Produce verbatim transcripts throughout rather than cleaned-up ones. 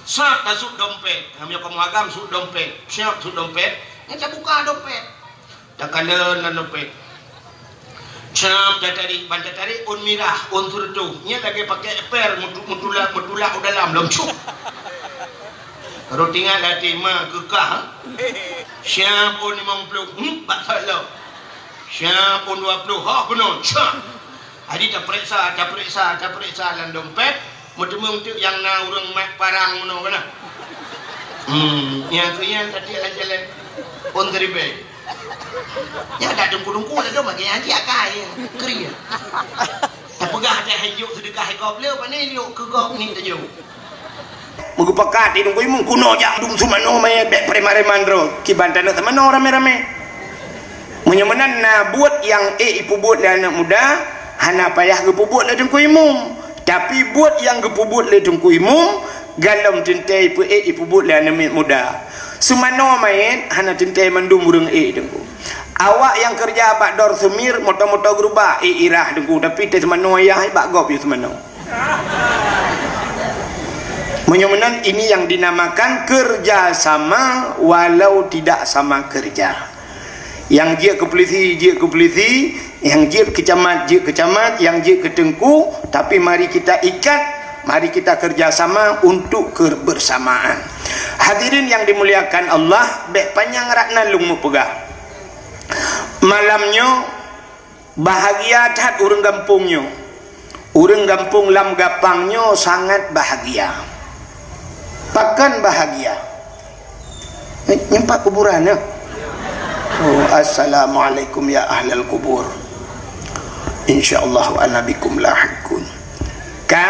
Sab tasut dompet. Meunyoe kamoe agam sut dompet. Siab sut dompet. Nyan tabuka dompet. Takalon lam dompet. Siab tatarik, ban tatarik ôn mirah, ôn seureutôh. Nyan lagèe pakai eper meutu-, meutulak, meutulak u dalam lom cuk. Rot ingat lati ma keukah. Siab ôn limong ploh, hmm, bak sat lom. Siab ôn dua ploh, ha keunoe. Siab. Jadi tapeuriksa, tapeuriksa, tapeuriksa lam dompet, meuteumeung teuk nyang na ureueng mat parang meunoe kana. Hmm, nyang keu nyan tatiek lam jalan. Ôn siribèe. Nyan dak teungku-teungku dah tu makai nyan jiak kai. Keri. Tapeugah dah hai jok seudeukah hai gob le, pane jok keu gob ni tajok. Meugeupakat di Teungku Imum, kunoe jak dum seumanoe manyét bèk preman-preman droe. Kiban taneuk seumanoe ramé-ramé. Meunyoe meunan na buet nyang ék ipeubuet lé aneuk muda, hana payah geupeubuet lé Teungku Imum. Tapi buet nyang geupeubuet lé Teungku Imum, galom teuntèe ipeu-ék ipeubuet lé aneuk muda. Seumanoe manyét hana teuntèe mandum ureueng ék Teungku. Awak nyang keureuja bak Dor Seumir, moto-moto geurubah, ék irah Teungku, tapi teuh seumanoe yah bak gob yue seumanoe. Meunyoe meunan, ini yang dinamakan kerja sama walau tidak sama kerja. Nyang jeuet keu polisi, jeuet keu polisi, nyang jeuet keu camat, jeuet keu camat, nyang jeuet keu teungku, tapi mari kita ikat, mari kita kerja sama untuk kebersamaan. Hadirin yang dimuliakan Allah, bèk panyang rak nan lôn meupeugah. Malam nyoe, bahagia that ureueng gampông nyoe. Ureueng gampông Lam Gapang nyoe sangat bahagia. Pakon bahagia? Eh, nyoe pat kuburan nyoe. Oh, assalamualaikum ya ahlal kubur. Insyaallah wa ana bikum lahiqun. Ka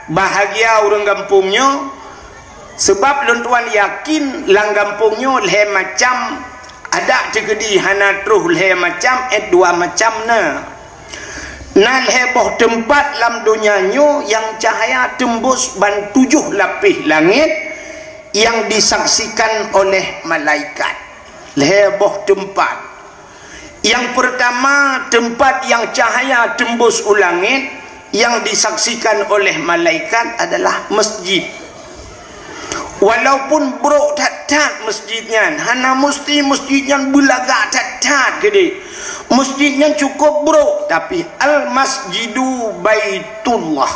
bahagia ureueng gampông nyoe. Seubab lôn tuan yakin lam gampông nyoe lhèe macam adak teukeudi hana troh lhèe macam, eh, dua macam na. Na lhèe boh teumpat lam donya nyoe nyang cahya teumbus ban tujoh lapéh langét nyang disaksikan oleh malaikat. Lhèe boh teumpat. Nyang peurtama, teumpat nyang cahya teumbus u langét nyang disaksikan oleh malaikat adalah masjid. Walaupun brok that-that masjid nyan, hana musti masjid nyan beulagak that-that keudéh. Masjid nyan cukôp brok, tapi al-masjidu baitullah.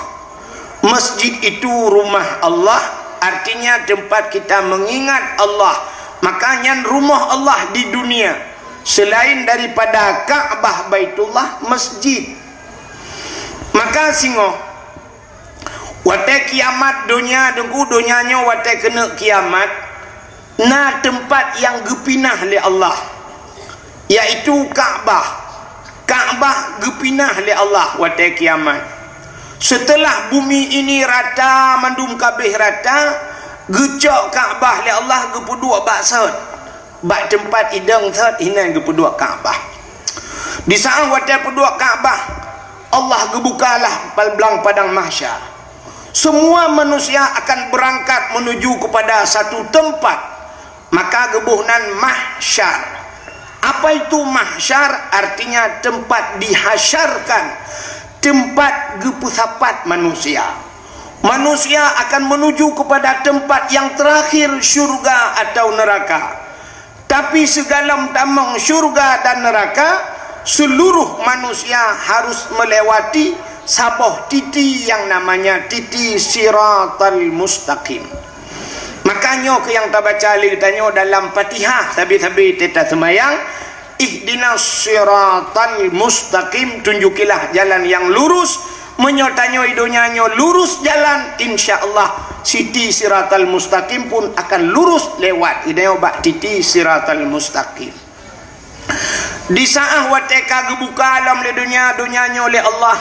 Masjid itu rumah Allah, artinya tempat kita mengingat Allah. Maka nyan rumoh Allah di dunia. Selain daripada Ka'bah, Baitullah, masjid. Maka singoh, watèe kiamat donya, Teungku, donya nyoe watèe keuneuk kiamat, na teumpat nyang geupinah lé Allah, yaitu Ka'bah. Ka'bah geupinah lé Allah watèe kiamat. Seuteulah bumi ini rata, mandum ka abéh rata, geucok Ka'bah lé Allah geupeuduek bak sot. Bak teumpat idong sot inan geupeuduek Ka'bah. Di saat watèe peuduek Ka'bah, Allah geubukalah pal-, blang padang mahsyar. Semua manusia akan berangkat menuju kepada satu tempat, maka geuboh nan mahsyar. Apa itu mahsyar? Artinya tempat dihasyarkan, tempat geupeusapat manusia. Manusia akan menuju kepada tempat yang terakhir, syurga atau neraka. Tapi sigohlom tamong syurga dan neraka, seluruh manusia harus melewati saboh titi yang namanya titi Siratal Mustaqim. Maka nyoe keuh nyang tabaca lé geutanyoe dalam Fatihah sabe-sabe teuta seumayang, "Ihdinas siratal mustaqim," tunjukilah jalan yang lurus. Meunyoe tanyoe i donya nyoe lurus jalan, insya Allah, siti siratal mustaqim pun akan lurus lewat i donya bak titi siratal mustaqim. Di saat watèe ka geubuka lom lé donya, donya nyoe lé Allah.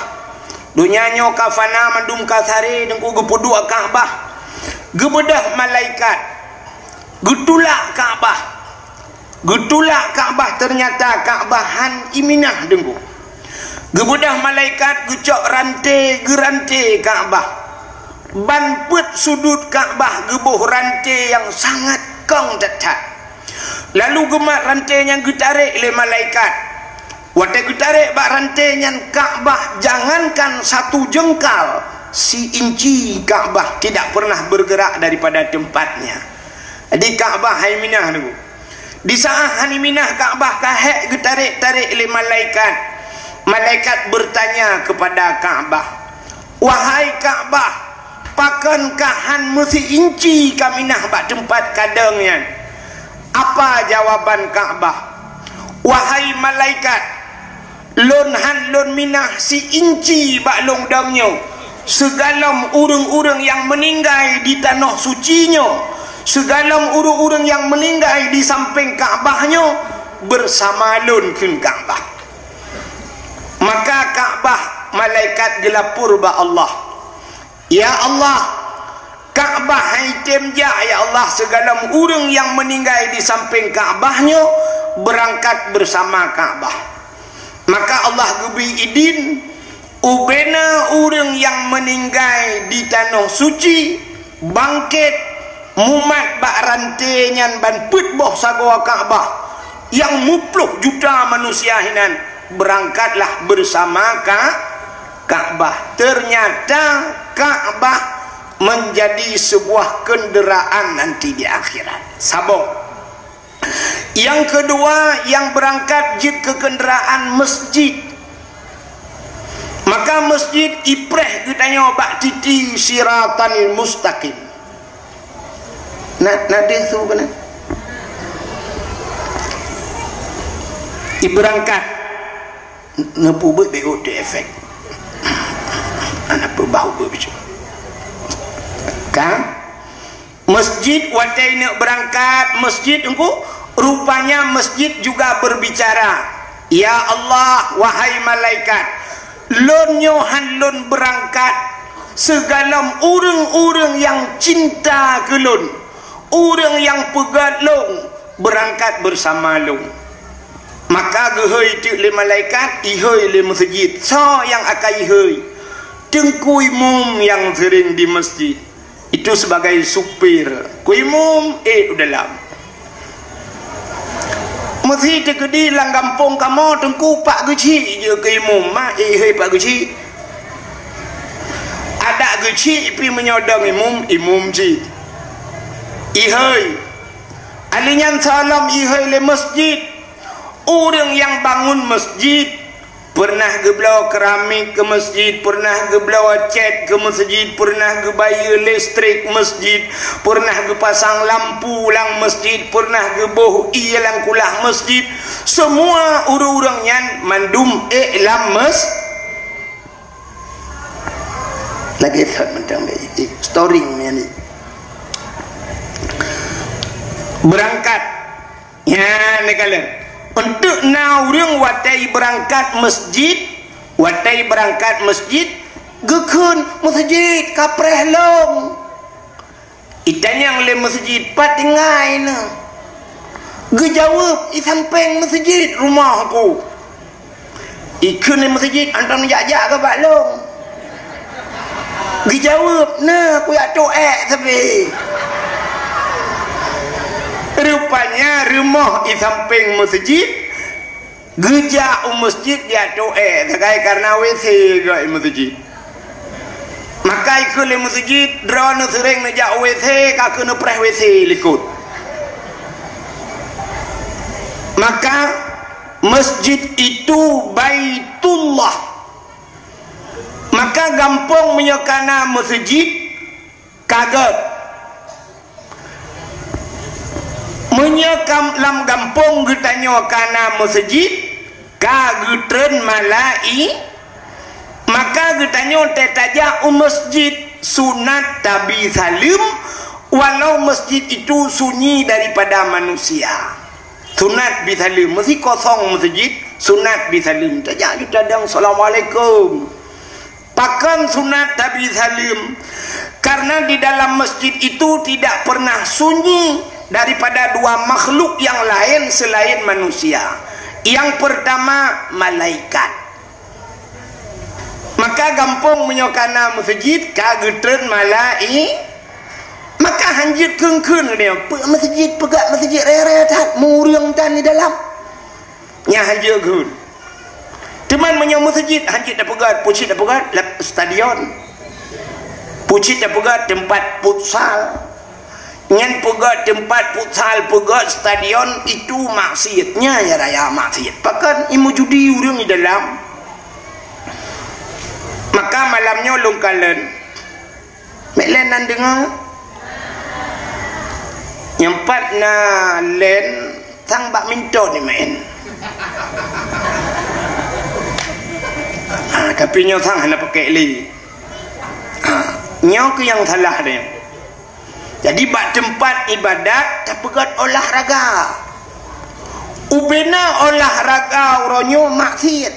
Donya nyoe ka fana, mandum ka saré, Teungku, geupeuduek Ka'bah. Geubeudôh malaikat. Geutulak Ka'bah. Geutulak Ka'bah, ternyata Ka'bah han iminah, Teungku. Geubeudôh malaikat geucok ranté, geuranté Ka'bah. Ban peuet sudut Ka'bah geuboh ranté nyang sangat kong that-that. Lalu geumat ranté nyan geutarek lé malaikat. Watèe geutarek bak ranté nyan, Ka'bah jangankan satu jengkal, Si inci Ka'bah tidak pernah bergerak daripada tempatnya. Di Ka'bah hai minah dulu. Di saat han iminah Ka'bah ka hék geutarek-tarek lé malaikat. Malaikat bertanya kepada Ka'bah, "Wahai Ka'bah, pakon ka han meusi inci kaminah bak teumpat kadeueng nyan?" Apa jawaban Ka'bah? "Wahai malaikat, lôn han lôn minah si inci bak lôn dong nyoe, sigohlom ureuëng-ureuëng nyang meuninggai di tanoh suci nyoe, sigohlom ureuëng-ureuëng nyang meuninggai di sampéng Ka'bah nyoe, beusama lôn kheun Ka'bah." Maka Ka'bah malaikat geulapor bak Allah, "Ya Allah, Ka'bah han item jak, ya Allah, sigohlom ureuëng nyang meuninggai di sampéng Ka'bah nyoe beurangkat beusama Ka'bah." Maka Allah geubri idin, ubena ureuëng nyang meuninggai di tanoh suci bangkét, mumat bak ranté nyan ban peuet boh sagoe Ka'bah, nyang muploh juta manusia hinan, beurangkatlah beusama Ka-, Ka'bah. Ternyata Ka'bah menjadi sebuah kenderaan nanti di akhirat. Saboh. Nyang keudua, nyang beurangkat jeuet keu kenderaan masjid. Maka masjid ipreh geutanyoe bak titi siratal mustaqim. Na, na deuh su keunan? Ibeurangkat. Neupeubuet B O T efek. Anak peubah ubé bicu. Kan? Masjid watée neuk beurangkat, masjid engku, rupanya masjid juga berbicara, "Ya Allah, wahai malaikat, lôn nyoe han lôn beurangkat sigohlom ureuëng-ureuëng nyang cinta keu lôn, ureuëng nyang peugét lôn beurangkat beusama lôn." Maka geuhôi teuk lé malaikat, ihôi lé meuseujid. Soe nyang akan ihôi? Teungku imum nyang seuring di masjid. Itu sebagai supir. Ku imum, ék u dalam. Meusi teukeudi lam gampông kamoe teungku Pak Geuchik jeuet keu imum, ma ék ihôi Pak Geuchik. Adak Geuchik pih meunyoe dong imum, imum cit. Ihôi. Alheuh nyan sigohlom ihôi lé masjid. Ureuëng nyang bangun masjid, peureunah geubloe keramik keu masjid, peureunah geubloe cét keu masjid, peureunah geubayeue listrik masjid, peureunah geupasang lampu lam masjid, peureunah geuboh ié lam kulah masjid, seumua ureuëng-ureuëng nyan mandum ék lam mas-, lagée that mantong lé, eh, storing nyan ni. Beurangkat. Nyan neukalon. Eunteuk na ureuëng watée beurangkat masjid, watée beurangkat masjid, geukheun, "Meuseujid ka preh lom." Itanyong lé meuseujid, "Pat tinggai neuh?" Geujaweueb, "I sampéng meuseujid rumoh ku." Ikheun lé meuseujid, "Anton jak-jak keu bak lôn." Geujaweueb, "Na, kujak toh ék sabe." Rupanya rumoh i sampéng meuseujid, geujak u meuseujid jak toh ék sagai karna W C geuh i meuseujid. Maka ikheun lé meuseujid, "Droeneuh seuréng neujak u W C, ka keuh neupreh W C likot." Maka masjid itu Baitullah. Maka gampông meunyoe ka na meuseujid, ka gét. Meunyoe kam-, lam gampông geutanyoe ka na meuseujid, ka geutreun malai-, maka geutanyoe teutajak u meuseujid sunat tabi saleuem, walau meuseujid itu sunyi daripada manusia. Sunat bi saleuem, meusi kosong meuseujid, sunat bi saleuem. Tajak ju tadong, "Assalamualaikum." Pakon sunat tabi saleuem? Karena di dalam masjid itu tidak pernah sunyi daripada dua makhluk yang lain selain manusia. Yang pertama, malaikat. Maka gampông meunyoe ka na meuseujid, ka geutreun malai-, maka hanjeuet kheun-kheun geutanyoe, "Peue meuseujid, peugah meuseujid raya-raya that, mureueng tan di dalam." Nyan hanjeuet kheun. Teuma meunyoe meuseujid hanjeuet tapeugah, peue cit tapeugah, lam stadion. Ucit tapeugah teumpat futsal. Nyan peugah teumpat futsal, peugah stadion, itu maksiat. Nyan ya raya maksiat. Pakon ilmu judi ureuëng di dalam. Maka malam nyoe lôn kalon. Mek lén nan deungoe. Nyang pat na lén sang badminton ni main. Ha, tapi nyoe sang hana pakai lé. Ha, nyoe keuh nyang salah dia. Jadi bak teumpat ibadat tapeugöt olahraga. Ubena olahraga uroe nyoe maksiat.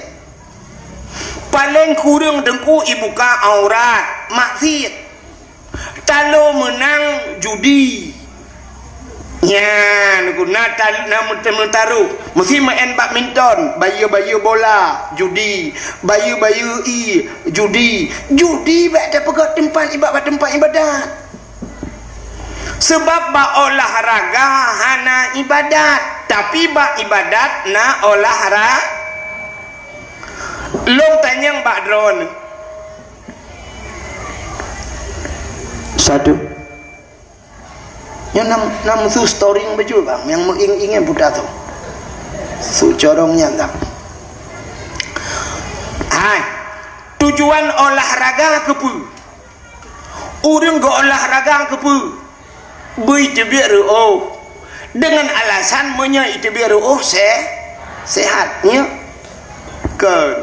Paleng kureueng teungku ibuka aurat, maksiat. Talo meunang judi. Nyan, guna tal-, na meut-, meutaruh. Meusi main badminton, bayeue-bayeue bola, judi. Bayeue-bayeue ie, judi. Judi bèk tapeugöt teumpat iba-, bak teumpat ibadat. Seubab bak olahraga hana ibadat, tapi bak ibadat na olahra-, Lôn tanyong bak droeneuh. Satu. Nyoe nam, nam su storing baju bang, nyang meuing-ingan buta tu. Su corong nyan tak. Hai. Tujuan olahraga keupeue? Ureuëng geuolahraga keupeue? Beu iteubiet reuôh. Deungon alasan meunyoe iteubiet reuôh se-, sehat, nyo? Kon.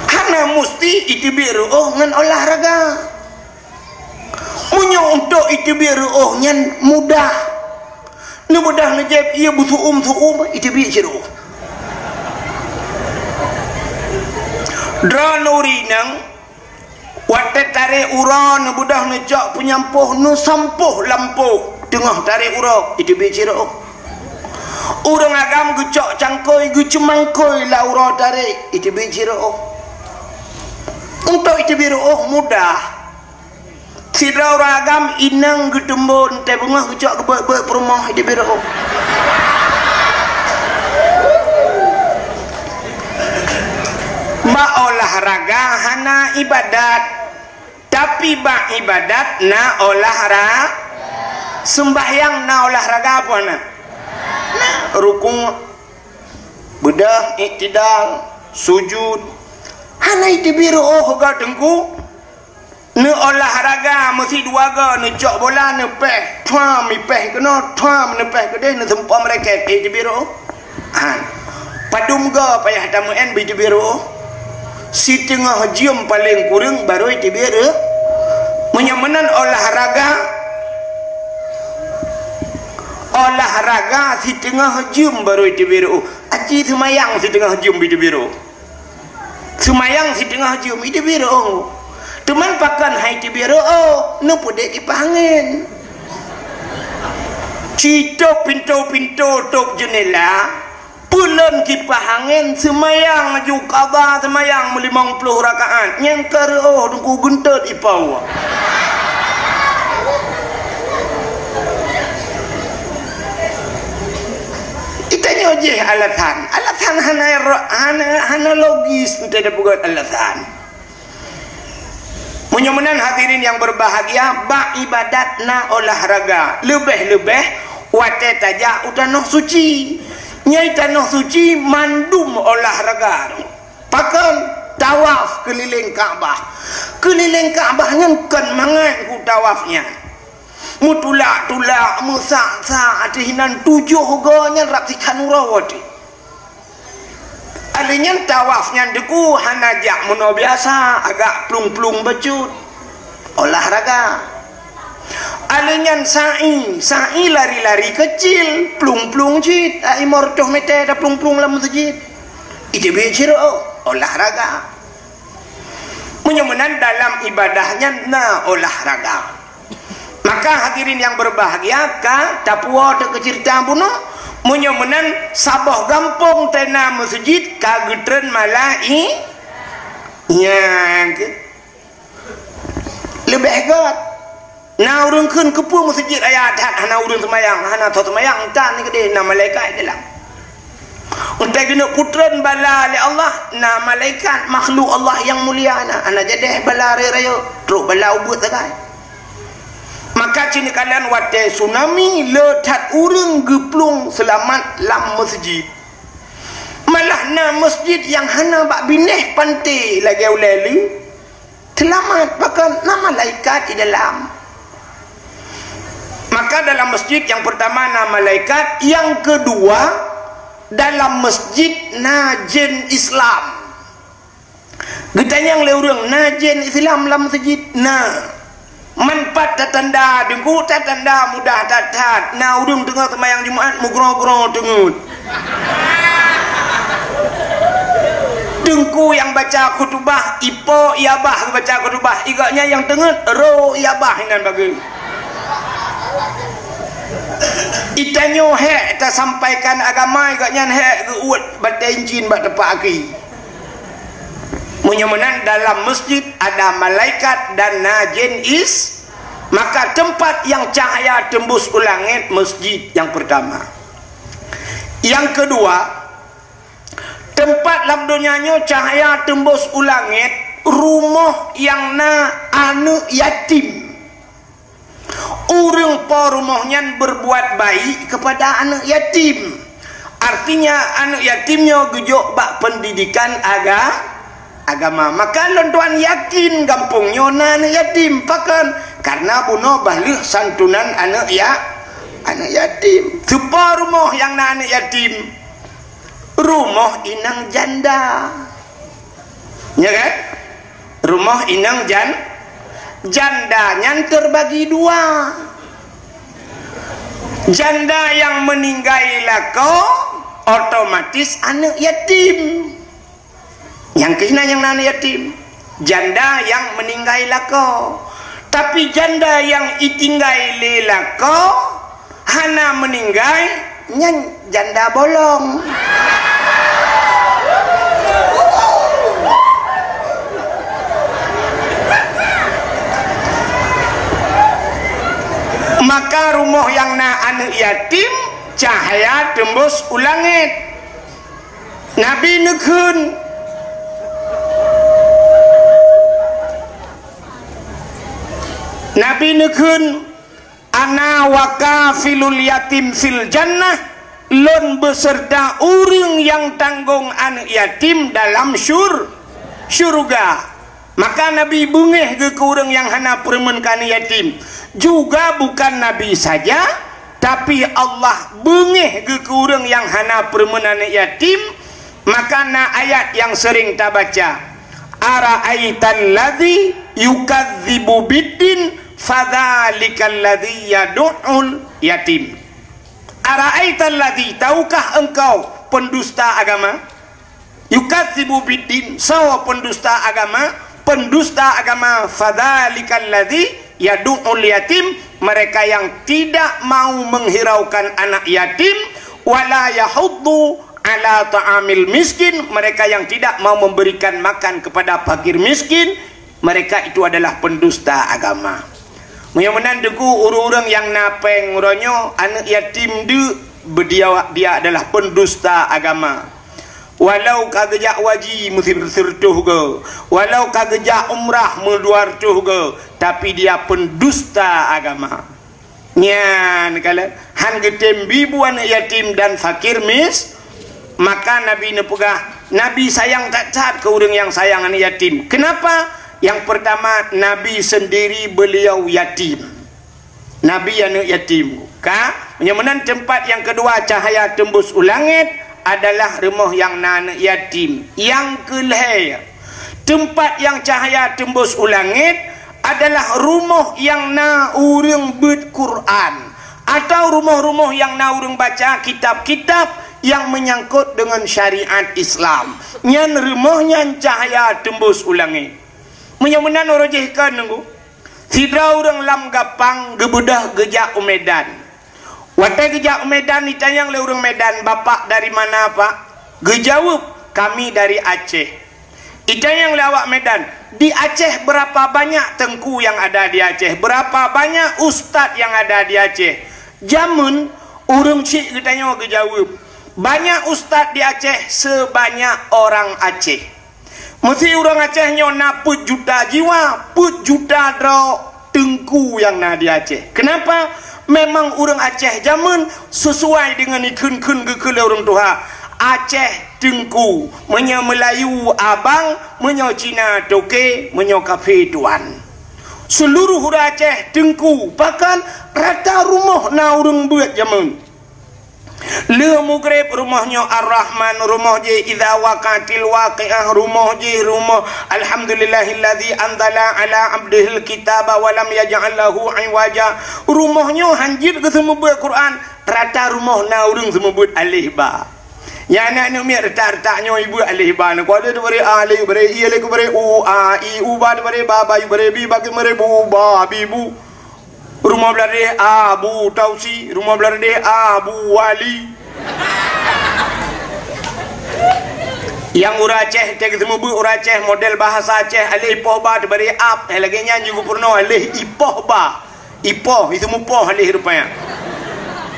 Hana musti iteubiet reuôh ngon olahraga. Meunyoe untuk iteubiet reuôh nyan mudah. Neubeudôh neujép ie beusuum-suum, iteubiet cit reuôh. Droeneuh ureuëng inong, watée tarek uroe neubeudôh neucok peunyampôh, neusampôh lampôh teungoh tarek uroe, iteubiet cit reuôh. Ureuëng agam geucok cangkôi, geuceumangkôi lam uroe tarek, iteubiet cit reuôh. Untuk iteubiet reuôh mudah. Sidroe ureuëng agam inong geuteumbon teuh beungoh geucok geubeuet-beuet peurumoh di biro. Bak olahraga hana ibadat, tapi bak ibadat na olahra-, seumbahyang na olahraga apa na? Na rukuk, beudôh, iktidal, sujud. Hana iteubiet reuôh geuh teungku. Neuolahraga meusidua goe, neucok bola, neupéh, thuam, ipéh keunoe, thuam, neupéh keudeh, neuseumpom raket, eh, iteubiet reuôh. Han. Padum goe payah tameu'en beu iteubiet reuôh? Siteungoh jeuem paleng kureueng barô iteubiet reuôh. Meunyoe meunan olahraga, olahraga siteungoh jeuem barô iteubiet reuôh. Aci seumayang siteungoh jeuem beu iteubiet reuôh. Seumayang siteungoh jeuem iteubiet reuôh. Teuma pakon hai teubiet reuôh, neupeudeh kipah angén. Citôb pintoe-pintoe, tôb jeunela, peulon kipah angén, seumayang laju qadha seumayang meulimong ploh rakaat. Nyang ka reuôh teungku geuntot ipau. Itanyoe jih alasan. Alasan hana ro-, hana, hana logis, ente tapeugöt alasan. Meunyoe meunan hadirin nyang berbahagia, bak ibadat na olahraga. Leubeh-leubeh watée tajak u tanoh suci. Nyang tanoh suci mandum olahraga. Pakon? Tawaf keulileng Ka'bah. Keulileng Ka'bah nyan kon mangat ku tawaf nyan. Meutulak-tulak, meusak-sak, ateueh inan tujoh goe nyan rab sikhan uroe watée. Alèh nyan tawaf nyan teungku hana jak meunoe biasa, agak plueng-plueng bacut. Olahraga. Alèh nyan sa'i, sa'i lari-lari kecil, plueng-plueng cit, ai lima reutôh meter taplueng-plueng lam meuseujid. Iteubiet cit reuôh, olahraga. Meunyoe meunan dalam ibadah nyan na olahraga. Maka hadirin nyang berbahagia, ka tapuwoe teuh keu ceurita bunoe, meunyoe meunan saboh gampông teuna meuseujid ka geutreun malai-, nyang keu-, leubeh göt. Na ureuëng kheun keupeue meuseujid raya that hana ureuëng seumayang, hana tho seumayang, tan ni keudeh na malaikat di dalam. Utai keuneuk putreun bala lé Allah, na malaikat makhluk Allah nyang mulia na, hana jadeh bala rayeuk-rayeuk, trok bala ubeut sagai. Maka cineukala watée tsunami le that ureuëng geuplueng seulamat lam masjid. Malah na masjid nyang hana bak binéh panté lagée ulée lé. Seulamat, bahkan na malaikat di dalam. Maka dalam masjid yang pertama na malaikat, yang kedua dalam masjid na jén Islam. Geutanyong lé ureuëng, na jén Islam lam masjid? Na. Manfaat tatanda deungoe, tatanda mudah that-that. Na ureuëng teungoh seumayang Jumat meugroe-groe teungeut. Teungku nyang baca khutubah, ipo iyabah baca khutubah, igaknya nyang teungeut ro iyabah inan bageue. Itanyoe hék tasampaikan agama, igaknyan hék geuuet batée incin bak teumpat aki. Meunyoe meunan dalam masjid ada malaikat dan na jén is, maka tempat yang cahaya tembus u langét masjid yang pertama. Yang kedua, tempat lam donya nyoe cahaya tembus u langét, rumoh nyang na aneuëk yatim. Ureuëng po rumoh nyan berbuat baik kepada aneuëk yatim. Artinya aneuëk yatim nyoe geujok bak pendidikan aga-, agama. Maka lôn tuan yakin gampông nyoe na aneuëk yatim. Pakon? Karena bunoe bah lheueh santunan aneuëk ya-, aneuëk yatim. Soe po rumoh nyang na aneuëk yatim? Rumoh inong janda. Ya kan? Rumoh inong jan-, janda nyan terbagi dua. Janda nyang meuninggai lakoe otomatis aneuëk yatim. Nyang keuh na nyang na aneuëk yatim. Janda nyang meuninggai lakoe. Tapi janda nyang itinggai lé lakoe hana meuninggai, nyan janda bolong. Maka rumoh nyang na aneuëk yatim, cahya teumbus u langét. Nabi neukheun, Nabi neukheun, "Ana wa kafilul yatim fil jannah," lôn beuseurta ureuëng nyang tanggong aneuëk yatim dalam syur-, syurga. Maka Nabi beungéh geuh keu ureuëng nyang hana peureumeun keu aneuëk yatim. Juga bukan Nabi saja, tapi Allah beungéh geuh keu ureuëng nyang hana peureumeun aneuëk yatim. Maka na ayat nyang seuring tabaca, "Ara'aital ladzi yukadzibu biddin, fadzalikal ladzi yadu'ul yatim." "Ara'aital ladzi," tahukah engkau pendusta agama? "Yukadzibu biddin," soe pendusta agama? Pendusta agama, "Fadzalikal ladzi yadu'ul yatim," mereka yang tidak mau menghiraukan anak yatim, "wala yahuddu ala ta'amil miskin," mereka yang tidak mau memberikan makan kepada fakir miskin, mereka itu adalah pendusta agama. Meunyoe meunan Teungku, ureuëng-ureuëng nyang na péng uroe nyoe, aneuëk yatim deuk, beudia, dia adalah pendusta agama. Walau ka geujak haji meuseureutoh goe, walau ka geujak umrah meudua reutôh goe, tapi dia pendusta agama. Nyan kalon, han geutem bi bu aneuëk yatim dan fakir mis-, maka Nabi neupeugah, Nabi sayang that-that keu ureuëng nyang sayang aneuëk yatim. Kenapa? Yang pertama, Nabi sendiri beliau yatim. Nabi aneuëk yatim. Ka? Meunyoe meunan teumpat nyang keudua cahya teumbus u langét adalah rumoh nyang na aneuëk yatim. Nyang keulhée, teumpat nyang cahya teumbus u langét adalah rumoh nyang na ureuëng beuet Quran, atau rumoh-rumoh nyang na ureuëng baca kitab-kitab nyang meunyangkot deungon syariat Islam. Nyan rumoh nyan cahya teumbus u langét. Meunyoe meunan uroe jih kon Teungku, sidroe ureuëng lam Gampang geubeudôh geujak u Medan. Watée geujak u Medan, itanyong lé ureuëng Medan, "Bapak dari mana, Pak?" Geujaweueb, "Kami dari Aceh." Itanyong lé awak Medan, "Di Aceh berapa banyak teungku yang ada di Aceh? Berapa banyak ustaz yang ada di Aceh?" Jameun ureuëng chik geutanyoe geujaweueb, Banyak ustaz di Aceh sebanyak orang Aceh. Meusi ureuëng Aceh nyoe na peuet juta jiwa, peuet juta droe teungku nyang na di Aceh. Kenapa? Memang ureuëng Aceh jameun sesuai dengan ikheun-kheun geukheun lé ureuëng tuha. Aceh teungku, meunyoe Meulayu abang, meunyoe Cina toke, meunyoe kafé tuan. Seluruh ureuëng Aceh teungku, bahkan rata rumoh na ureuëng beuet jameun. Lheueh mugreb rumoh nyoe Ar-Rahman, rumoh jih Idza Waqa'atil Waqi'ah, rumoh jih rumoh Alhamdulillahilladzi anzala ala abdihil kitaba wa lam yaj'al lahu iwaja. Rumoh nyoe hanjeuet geuseumeubeuet Quran, rata rumoh na ureuëng seumeubeuet alif ba. Nyan aneuk-aneuk miet rata-rata nyoe ibeuet alif ba. Nyoe keuadeuh teubri alif, bri i, alif teubri u, a, i, u ba teubri ba, ba i bri bi, ba ki bri bu, ba, bi bu. Rumoh Bladeh Abu Tausi, rumoh Bladeh Abu Wali. Nyang ureuëng Aceh, teuka seumeubeuet ureuëng Aceh model bahasa Aceh, aleh ipoh ba teubari ap, eh, lagée nyan jih geupeurunoe aleh ipoh ba. Ipoh, itu mupoh aleh rupanya.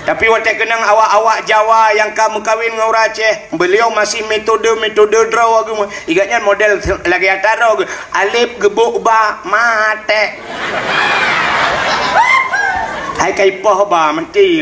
Tapi watée keunong awak-awak Jawa nyang ka meukawen ngon ureuëng Aceh, beliau masih metode-metode droe agama. Igat nyan model lagée ata droe. Alif geubok ba, maté. Hai ka ipoh ba, meuti.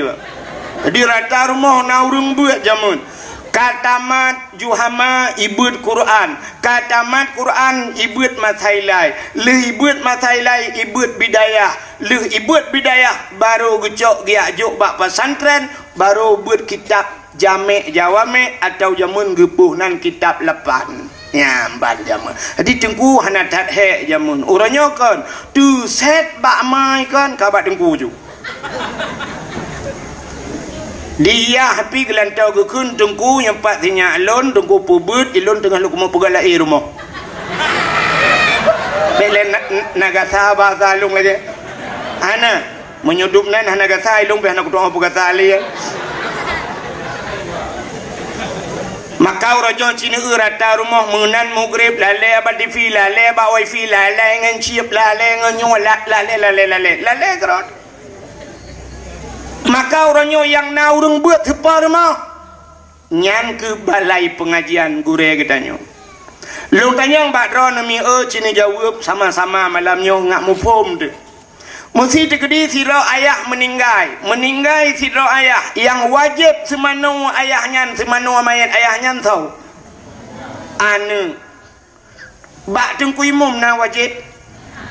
Jadi rata rumoh na ureuëng beuet jameun. Ka tamat Juhama ibeuet Quran. Ka tamat Quran ibeuet Masailai. Lheueh ibeuet Masailai ibeuet Bidayah. Lheueh ibeuet Bidayah, barô geucok geujak jok bak pesantren, barô beuet kitab Jamek Jawamek atau jameun geuboh nan kitab lapan. Nyan ban jameun. Jadi teungku hana that hék jameun. Uroe nyoe kon, teusét bak mai kon ka bak teungku ju. Diyah pih geulantau geukheun teungku nyang pat sinyak lôn, teungku peubeuet, ilôn teungoh lôn keumeung peugah laé rumoh. Bék lé na-, na gasa bahasa lôn lagée. Hana. Meunyoe dum nan hana gasa, ilôn pih hana kutu'oh peugasa lé. Maka uroe nyoe sineuk rata rumoh meunan mugreb, lalée bak tivi, lalée bak wifi, lalée ngon chip, lalée ngon nyoe, la-, lalée, lalée, lalée. Lalée keurot. Maka uroe nyoe nyang na ureuëng beuet teupa rumoh. Nyan keuh balai peungajian gurée geutanyoe. Lôn tanyong bak droeneuh mi, eu, ci neujaweueb sama-sama malam nyoe ngat muphom teuh. Meusi teukeudi sidroe ayah meuninggai, meuninggai sidroe ayah, nyang wajéb seumanoe ayah nyan, seumanoe manyét ayah nyan soe? Aneuëk. Bak teungku imum na wajéb?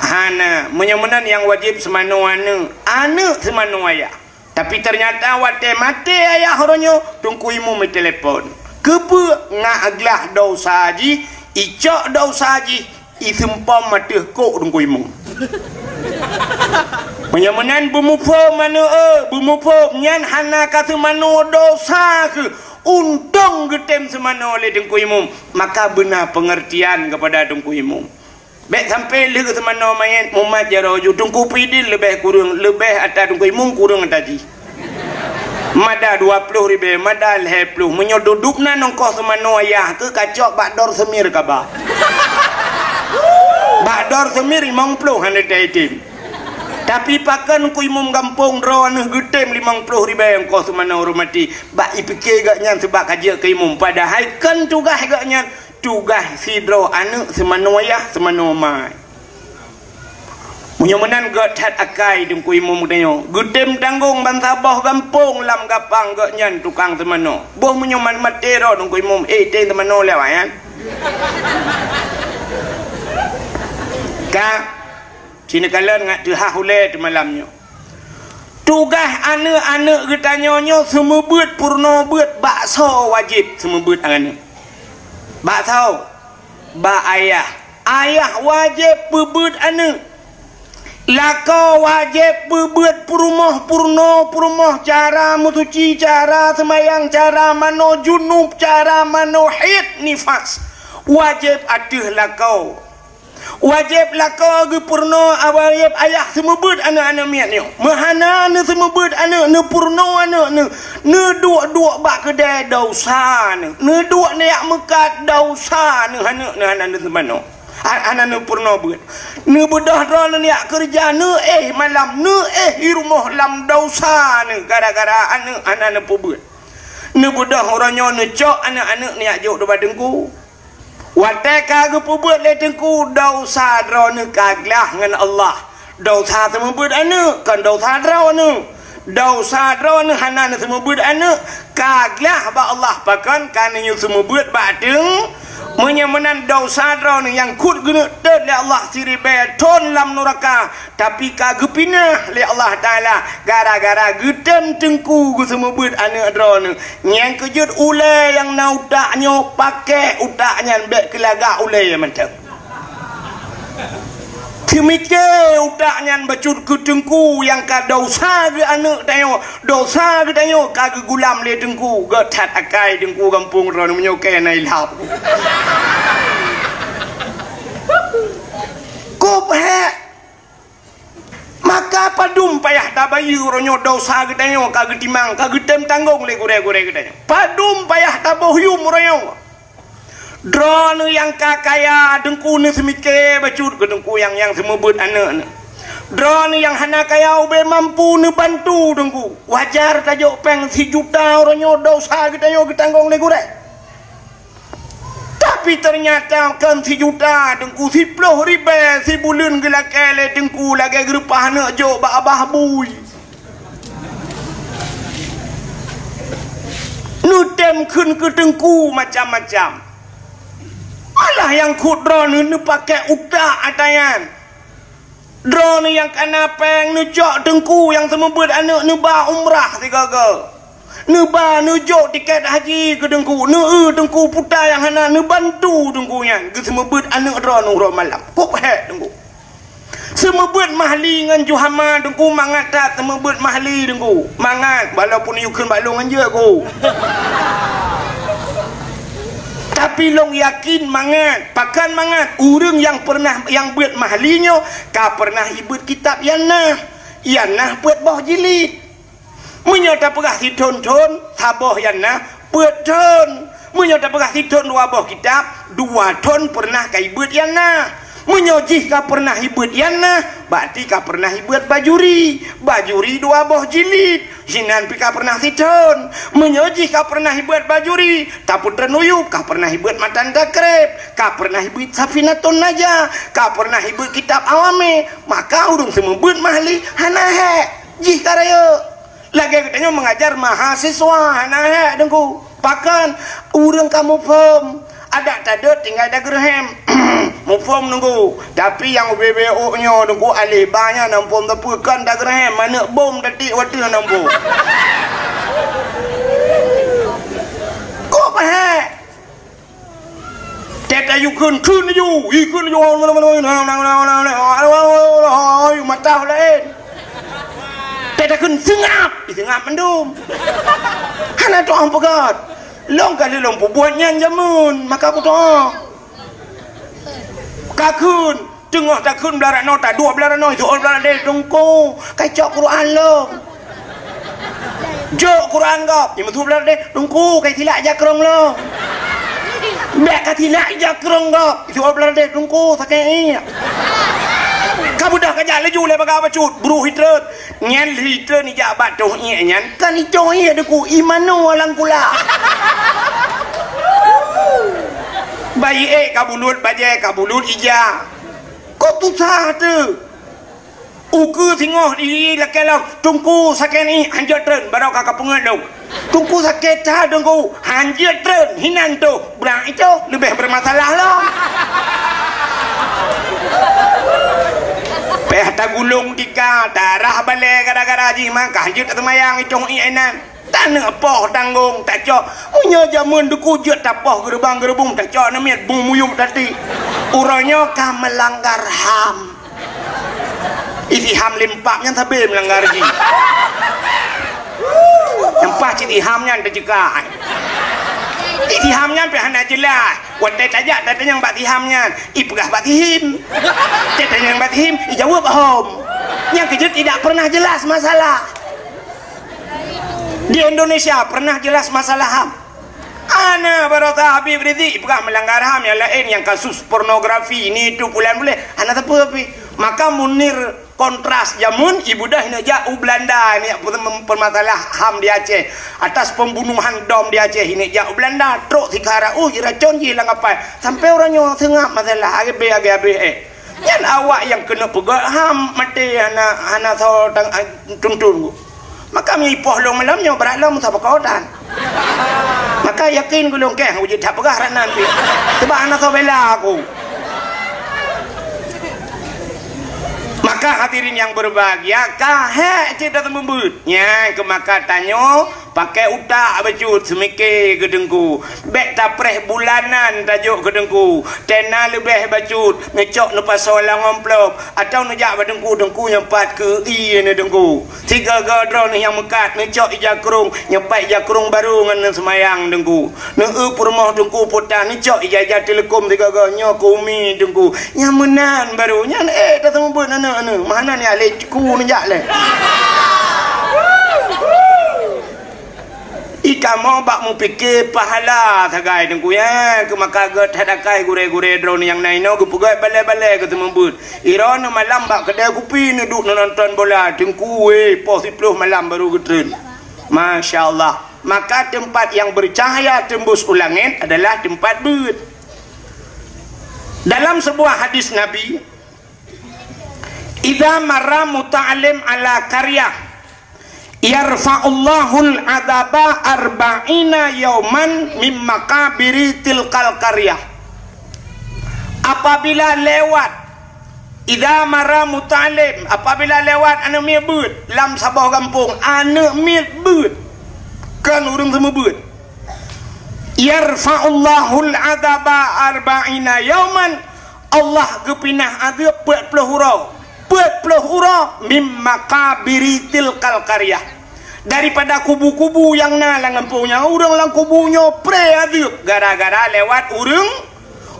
Hana. Meunyoe meunan nyang wajéb seumanoe aneuëk, aneuëk seumanoe ayah. Tapi teunyata watée maté ayah uroe nyoe, teungku imum itelepon. Keupeue? Ngat glah desya jih, icok desya jih, iseumpom ateueh kok teungku imum. Meunyoe meunan beumuphom aneuëk, eu, beumuphom nyan hana ka seumanoe desya keuh. Untông geutem seumanoe lé teungku imum, maka beuna peungeurtian keupada teungku imum. Bék sampoe lheueh seumanoe manyét mumat jaroe ju, teungku pidin leubeh kureueng, leubeh ata teungku imum kureueng ata jih. Mada dua ploh ribée, mada lhée ploh. Meunyoe duduek na nongkoh seumanoe ayah keuh kacok bak dor seumir kaba. Bak dor seumir limong ploh hana taitem. Tapi pakon teungku imum gampông droeneuh geutem limong ploh ribée nongkoh seumanoe ureuëng maté? Bak ipike gobnyan seubab ka jeuet keu imum, padahai kon tugaih gobnyan, tugaih sidroe aneuëk seumanoe yah seumanoe mai. Meunyoe meunan gét that akai teungku imum geutanyoe, geutem tanggong bansaboh gampông lam gapang gobnyan tukang seumanoe. Boh meunyoe man maté droe teungku imum, eh, tem seumanoe lé awaknyan. Ka, sineuk kalon ngat teuhah ulée teumalam nyoe. Tugaih aneuëk-aneuëk geutanyoe nyoe seumeubeuet peurunoe beuet bak soe wajéb seumeubeuet aneuëk? Bak soe? Bak ayah. Ayah wajéb peubeuet aneuëk. Lakoe wajéb peubeuet peurumoh peurunoe peurumoh cara meusuci, cara seumayang, cara manoe junub, cara manoe haid nifas. Wajéb ateueh lakoe. Wajéb lakoe geupeurunoe, wajéb ayah seumeubeuet aneuëk-aneuëk miet nyoe. Meuhana neuseumeubeuet aneuëk, neupeurunoe aneuëk neuh, neuduek-duek bak keudée desya neuh, neuduek neujak meukat desya neuh, aneuëk neuh hana neuseumanoe. Ha-, hana neupeurunoe beuet. Neubeudôh droe neujak keureuja, neuéh malam, neuéh i rumoh lam desya neuh gara-gara aneuëk hana neupeubeuet. Neubeudôh uroe nyoe neucok aneuk-aneuk neujak jok ubak teungku. Watée ka geupeubuet lé teungku, desya droeneuh ka glah ngon Allah. Desya seumeubeuet aneuk, kon desya droeneuh. Desya droeneuh hana neuseumeubeuet aneuk, ka glah bak Allah, pakon ka neuseumeubeuet bak teung. Meunyoe meunan desya droeneuh nyang kheun geuneuk teuet lé Allah siribée thon lam nuraka, tapi ka geupinah lé Allah Taala gara-gara geutem teungku geuseumeubeuet aneuk droeneuh. Nyang keujeuet ulée nyang na utak nyoe, pakék utak nyan bék keu lagak ulée mantong. Teumike utak nyan bacut keu teungku nyang ka desya geuh aneuk tanyoe, desya geuh tanyoe ka geugulam lé teungku. Göt that akai teungku gampông droeneuh meunyoe keu na ilham. Kop hék. Maka padum payah tabayeue uroe nyoe desya geutanyoe ka geutimang, ka geutem tanggong lé gurée-gurée geutanyoe. Padum payah taboh yuem uroe nyoe. Droeneuh nyang ka kaya teungku neuseumiké bacut keu teungku nyang, nyang seumeubeuet aneuk nyoe. Droeneuh nyang hana kaya ubé mampu neubantu teungku. Wajar tajok péng sijuta uroe nyoe desya geutanyoe geutanggong lé gurée. Tapi teunyata kon sijuta teungku, siploh ribée sibuleuen geulakée lé teungku lagée geureupah aneuk jok bak abah bui. Neutem kheun keu teungku macam-macam. Malah nyang kheun droeneuh neupakék utak ata nyan. Droeneuh nyang kana péng neucok teungku nyang seumeubeuet aneuk neuba umrah sigoe-goe. Neuba neujok tiket haji keu teungku, neueu teungku puta nyang hana neubantu teungku nyan geuseumeubeuet aneuk droeneuh uroe malam. Kop hék teungku. Seumeubeuet mahli ngon juhama teungku mangat that seumeubeuet mahli teungku. Mangat, walaupun yue kheun bak lôn ngon jeuet ku. Tapi lôn yakin mangat, pakon mangat, ureuëng nyang pernah nyang beuet mahli nyoe ka pernah ibeuet kitab Yanah. Yanah peuet boh jilid. Meunyoe tapeugah sithon thon, saboh Yanah peuet thon. Meunyoe tapeugah sithon dua boh kitab, dua thon pernah ka ibeuet Yanah. Meunyoe jih ka pernah ibeuet Yanah, berarti ka pernah ibeuet Bajuri. Bajuri dua boh jilid. Sinan pih ka pernah sithon. Meunyoe jih ka pernah ibeuet Bajuri, tapeutreun uyueb, ka pernah ibeuet Matan Takrib, ka pernah ibeuet Safinatun Najah, ka pernah ibeuet kitab Awame, maka ureuëng seumeubeuet mahli hana hék. Jih ka rayeuk. Lagée geutanyoe meungajar mahasiswa hana hék teungku. Pakon ureuëng ka muphom. Adak tadeuet tinggai dageureuhem. Muphom teungku. Tapi nyang ubé-bé ôk nyoe teungku aleh ba nyan na muphom teupeu kon dageureuhem, manök bom tatiek watée na muphom. Kok pahé? Tét ayue kheun, kheun laju, ikheun laju. Mata laén. Tét takheun seungab, seungab mandum. Hana tuah peugah. Lôn ka lheueh lôn peubuet nyan jameun, maka kutoh. Ka kheun, teungoh takheun blah ranoe, taduek blah ranoe, jok blah ranoe, teungku, ka cok Quran lom. Jok Quran gob, imeusu blah ranoe, teungku, ka silak jakrong lom. Bèk ka silak jakrong gob, jok blah ranoe, teungku, sakét iek. Ka beudah ka jak laju lé bagah bacut, bru hitreun. Nyan lheuh treun ijak bak toh iek nyan, kan itoh iek deku imanu alang kula. Bayi ék ka bulut, bajée ka bulut ija. Kok tusah teuh? Ukeue singoh di lakée lom, teungku sakét iek hanjeuet treun, baroe ka kapeungeut lom. Teungku sakét that teungku, hanjeuet treun, hinan toh. Budak itu leubeh bermasalah lom. Payah tagulong tika, tarah balée gara-gara jih mangkah jeuet seumayang itong inan. Taneuk poh tanggong tacok. Meunyoe jameun deukujeuet tapoh geureubang-geureubong tacok neumiet bung muyueb tati. Uroe nyoe ka meulanggar ham. Isi ham limpak nyan sabe meulanggar jih. Nyang paih cit iham nyan teucegah. Isi ham nyan pih hana jeulaih. Watée tajak tatanyong bak si ham nyan, ipeugah bak si him. Tatanyong bak si him, ijaweueb hom. Nyang keujeuet tidak pernah jelas masalah. Di Indonesia pernah jelas masalah ham? Hana, baroesa Habib Rizik ipeugah meulanggar ham nyang laén, nyang kasus pornografi, ni itu pulan bulée. Hana sapeue pih. Maka Munir Kontras jameun, ibudah neujak u Belanda, neujak peumasalah HAM di Aceh. Atas pembunuhan dom di Aceh, neujak u Belanda, trok sikara uh, jiracon jih lam kapai. Sampai uroe nyoe seungab masalah, habéh, habéh, habéh, eh. Nyan awak nyang keuneuk peugöt HAM maté hana, hana soe tang, ah, tuntun. Maka meuipoh lôn malam nyoe brat lom sabokotan. Maka yakin gulong keh uji that peugah ranan pih. Sebab hana soe bela aku. Maka hadirin yang berbahagia, ka hék cit dah teumeubeut. Nyan keu maka tanyoe pakai utak bacut seumike keu Teungku. Bék tapreh bulanan tajok keu Teungku. Tena leubeh bacut, neucok neupasoe lam amplop, atau neujak bak Teungku, Teungku nyang pat keu ie neuh Teungku. Sigoe-goe droeneuh nyang meukat, neucok ija krong, neupat ija krong barô ngon neuseumayang Teungku. Neueu peurumoh Teungku putah, neucok ija-ija teuleukom sigoe-goe nyoe keu umi Teungku. Nyang meunan barô, nyan ék taseumeubeut aneuk-aneuk. Meuhana nyan lé ku neujak lé. I kamoe bak meupike pahala sagai Teungku, ya. Keu maka gét that akai gurée-gurée droeneuh nyang na inoe geupeugöt balée-balée geuteumeubeut. Droeneuh malam bak keudée kupi neuduek neunonton bola, Teungku, wéh, poh siplôh malam barô geutreun. Masya Allah. Maka tempat yang bercahaya tembus u langét adalah tempat beuet. Dalam sebuah hadis Nabi, "Idza marra muta'allim ala qaryah, yarfa'ullahul adzaba arba'ina yauman mim maqabiri tilkal qaryah." Apabila lewat, idza marra muta'allim, apabila lewat aneuk miet beuet lam saboh gampông, aneuk miet beuet, kon ureuëng seumeubeuet, "Yarfa'ullahul adzaba arba'ina yauman," Allah geupinah azeub peuet ploh uroe. Peuet ploh uroe, "Mim maqabiri tilkal qaryah," daripada kubu-kubu nyang na lam gampông nyan. Ureuëng lam kubu nyoe pré azeub gara-gara lewat ureuëng,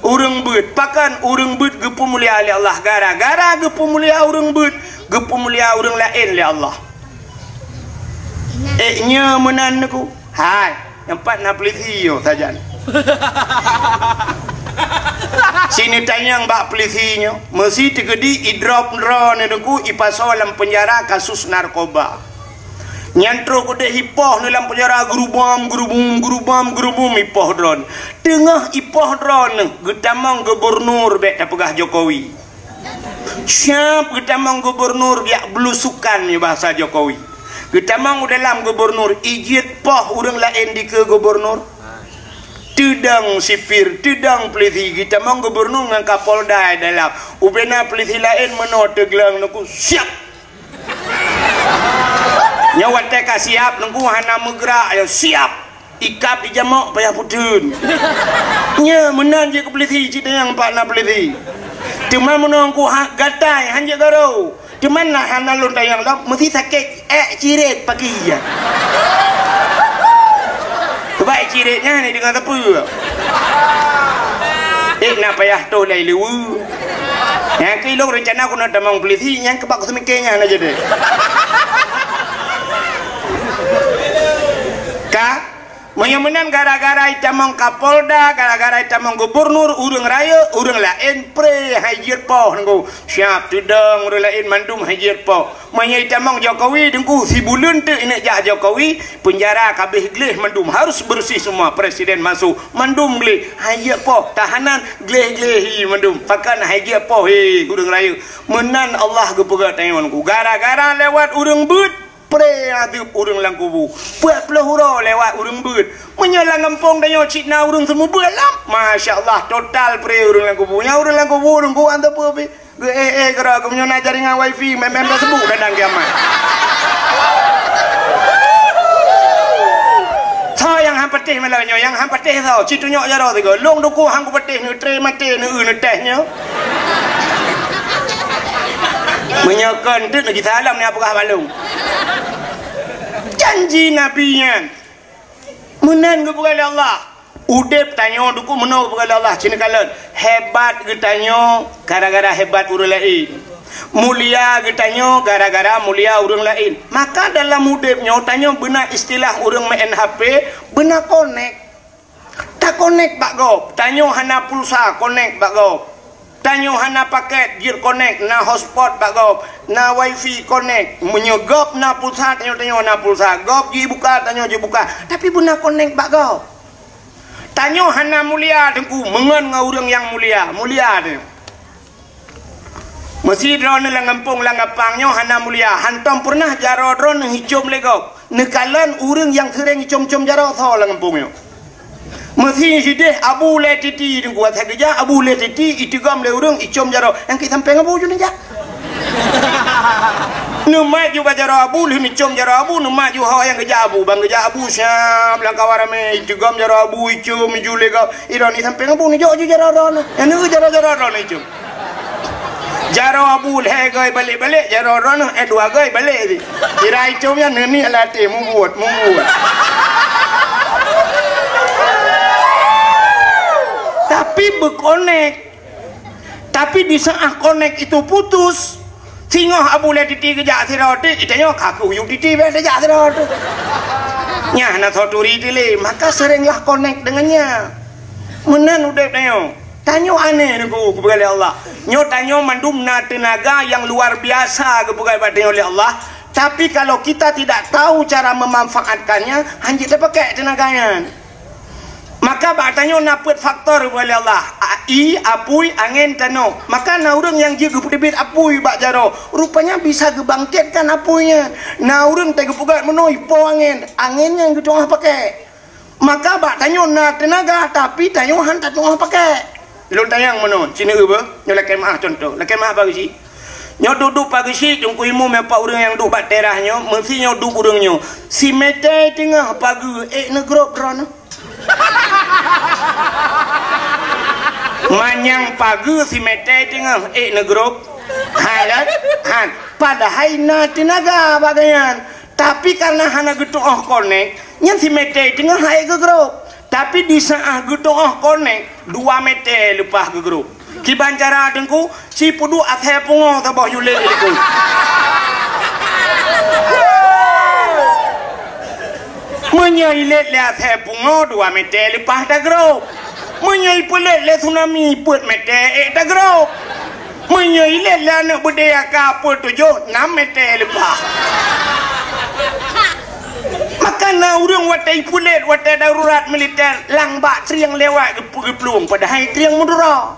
ureuëng beuet. Pakon ureuëng beuet geupeumulia lé Allah? Gara-gara geupeumulia ureuëng beuet, geupeumulia ureuëng laén lé Allah. Ék nyoe meunan neuku. Hai, nyang pat na peulisi nyoe sajan. Sineutanyong bak peulisi nyoe, meusi teukeudi idrop droeneuh neuku ipasoe lam peunjara kasus narkoba. Nyan troh keudeh ipoh neuh lam peunjara, geurubom, geurubum, geurubom, geurubum ipoh droeneuh. Teungoh ipoh droeneuh geutamong gubernur, bék tapeugah Jokowi. Siap geutamong gubernur, biak belusukan nyoe bahasa Jokowi. Geutamong u dalam gubernur, ijeuet poh ureuëng laén dikeue gubernur. Teudong sipir, teudong peulisi, geutamong gubernur ngon Kapolda dalam. Ubena peulisi laén meunoe teugleng neuku, "Siap!" Nyoe watée ka siap, neuku hana meugrak, ya siap. Ikab ijamok payah puteun. Nyoe meunan jeuet keu peulisi, cit nyang pat na peulisi. Teuma meunong ku ha-, gatai, hanjeuet garo. Teuma na hana lôn tanyong lom, meusi sakét, ék ciret pagi ya. Coba ék ciret nyan ni deungon sapeue. Ék na payah toh lai leue. Nyang keu ilong rencana ku na tamong peulisi, nyang keubak ku seumike nyan aja deh. Ka? Meunyoe meunan gara-gara itamong Kapolda, gara-gara itamong gubernur, ureuëng rayeuk, ureuëng laén pré hai jeuet poh neuku. Siap teudong ureuëng laén mandum hai jeuet poh. Meunyoe itamong Jokowi, teungku, sibuleuen teuk ineuk jak Jokowi, peunjara ka abéh gleh mandum, harus bersih semua, presiden masuk, mandum gleh, hai jeuet poh, tahanan gleh-gleh hi mandum. Pakon hai jeuet poh, he, ureuëng rayeuk. Meunan Allah geupeugah tanyoe neuku. Gara-gara lewat ureuëng beuet, pré azeub ureuëng lam kubu. Peuet ploh uroe lewat ureuëng beuet. Meunyoe lam gampông tanyoe cit na ureuëng seumeubeuet lom, masya Allah, total pré ureuëng lam kubu. Nyan ureuëng lam kubu, ureuëng kuat teupeu pih. Geu-eh-eh keudroe, geumeunyoe na jaringan wifi, mé-mé Facebook dadang kiamat. Soe nyang han patéh malam nyoe, nyang han patéh soe, ci tunyok jaroe sigoe. Lôn dukung han kupatéh, neutré maté, neueu neutéh nyoe. Meunyoe kon teuk neuji salam nyang peugah bak lôn. Janji Nabi nyan. Meunan geupeugah lé Allah. Udeb tanyoe dukung meunoe geupeugah lé Allah. Ci neukalon. Hebat geutanyoe gara-gara hebat ureuëng laén. Mulia geutanyoe gara-gara mulia ureuëng laén. Maka dalam udeb nyoe tanyoe beuna istilah ureuëng meu'en H P, beuna konek. Takonek bak gob, tanyoe hana pulsa konek bak gob. Tanyoe hana paket, jeuet konek, na hotspot bak gob, na wifi konek. Meunyoe gob na pulsa, tanyoe, tanyoe na pulsa. Gob jibuka, tanyoe jibuka. Tapi beuna konek bak gob. Tanyoe hana mulia, Teungku, meungon ngon ureuëng nyang mulia. Mulia tanyoe. Meusidroe neuh lam gampông, lam gampang nyoe hana mulia. Hantom peureunah jaroe droeneuh icom lé gob. Neukalon ureuëng nyang seuréng icom-com jaroe soe lam gampông nyoe. Meusideh Abu Lé Titi, Teungku, asai geujak Abu Lé Titi, iteugom lé ureuëng icom jaroe. Nyang keu sampéng Abu ju neujak. Neumat ju bak jaroe Abu, lheueh neucom jaroe Abu, neumat ju ho nyang geujak Abu. Ban geujak Abu siab lam kawan ramé, iteugom jaroe Abu, icom ju lé gob. Idroeneuh sampéng Abu neujok ju jaroe droeneuh. Nyang neu jaroe-jaroe droeneuh icom. Jaroe Abu lhée goi balek-balek, jaroe droeneuh, eh, dua goi balek jih. Kira icom nyan neuniek lam até, mubuet, mubuet. Tapi beukonek. Tapi di saat konek itu putus, singoh Abu Lé Titi geujak sidroe teuk, tanyoe ka kuyueb Titi bèk tajak sidroe teuk. Nyan na soe turi dilé, maka seringlah konek dengan nyan. Meunan udeb tanyoe. Tanyoe aneh, Teungku, geupeugah lé Allah. Nyoe tanyoe mandum na teunaga nyang luar biasa geupeugah bak tanyoe lé Allah. Tapi kalau kita tidak tahu cara memanfaatkannya, hanjeuet tapakék teunaga nyan. Maka bak tanyoe na peuet faktor geupeugah lé Allah. A-, ie, apui, angén, tanoh. Maka na ureuëng nyang jeuet geupeuteubiet apui bak jaroe. Rupanya bisa geubangkitkan apui nyan. Na ureuëng teuh geupeugah meunoe ipo angén. Angén nyan geutu'oh pakék. Maka bak tanyoe na teunaga, tapi tanyoe han tatu'oh pakék. Lôn tanyong meunoe, sineuk beuh, nyoe lakée meu'ah cuntoh. Lakée meu'ah pageue chik. Nyoe duek-duek pageue chik, Teungku Imum, nyoe pat ureuëng nyang duek bak teras nyoe, meusi nyoe duek ureuëng nyoe. Simeté teungoh pageue, ék neugrob droeneuh. Manyang pageue simeté teungoh, ék neugrob. Hai kan? Han. Padahai na teunaga bak gobnyan. Tapi karena hana geutu'oh konek, nyan simeté teungoh han ék geugrob. Tapi di saat geutu'oh konek, dua meté leupah geugrob. Kiban cara Teungku, si peuduek asai pungoe saboh yue lét lé Teungku. Meunyoe ilét lé asai pungoe, dua meté leupah tagrob. Meunyoe ipeulét lé tsunami, peuet meté ék tagrob. Meunyoe ilét lé aneuk beudé nyang ka peuet tujoh, nam meté leupah. Maka na ureuëng watée ipeulét, watée darurat militer, lam bak trieng lewat geup-, geuplueng, padahai trieng meudura.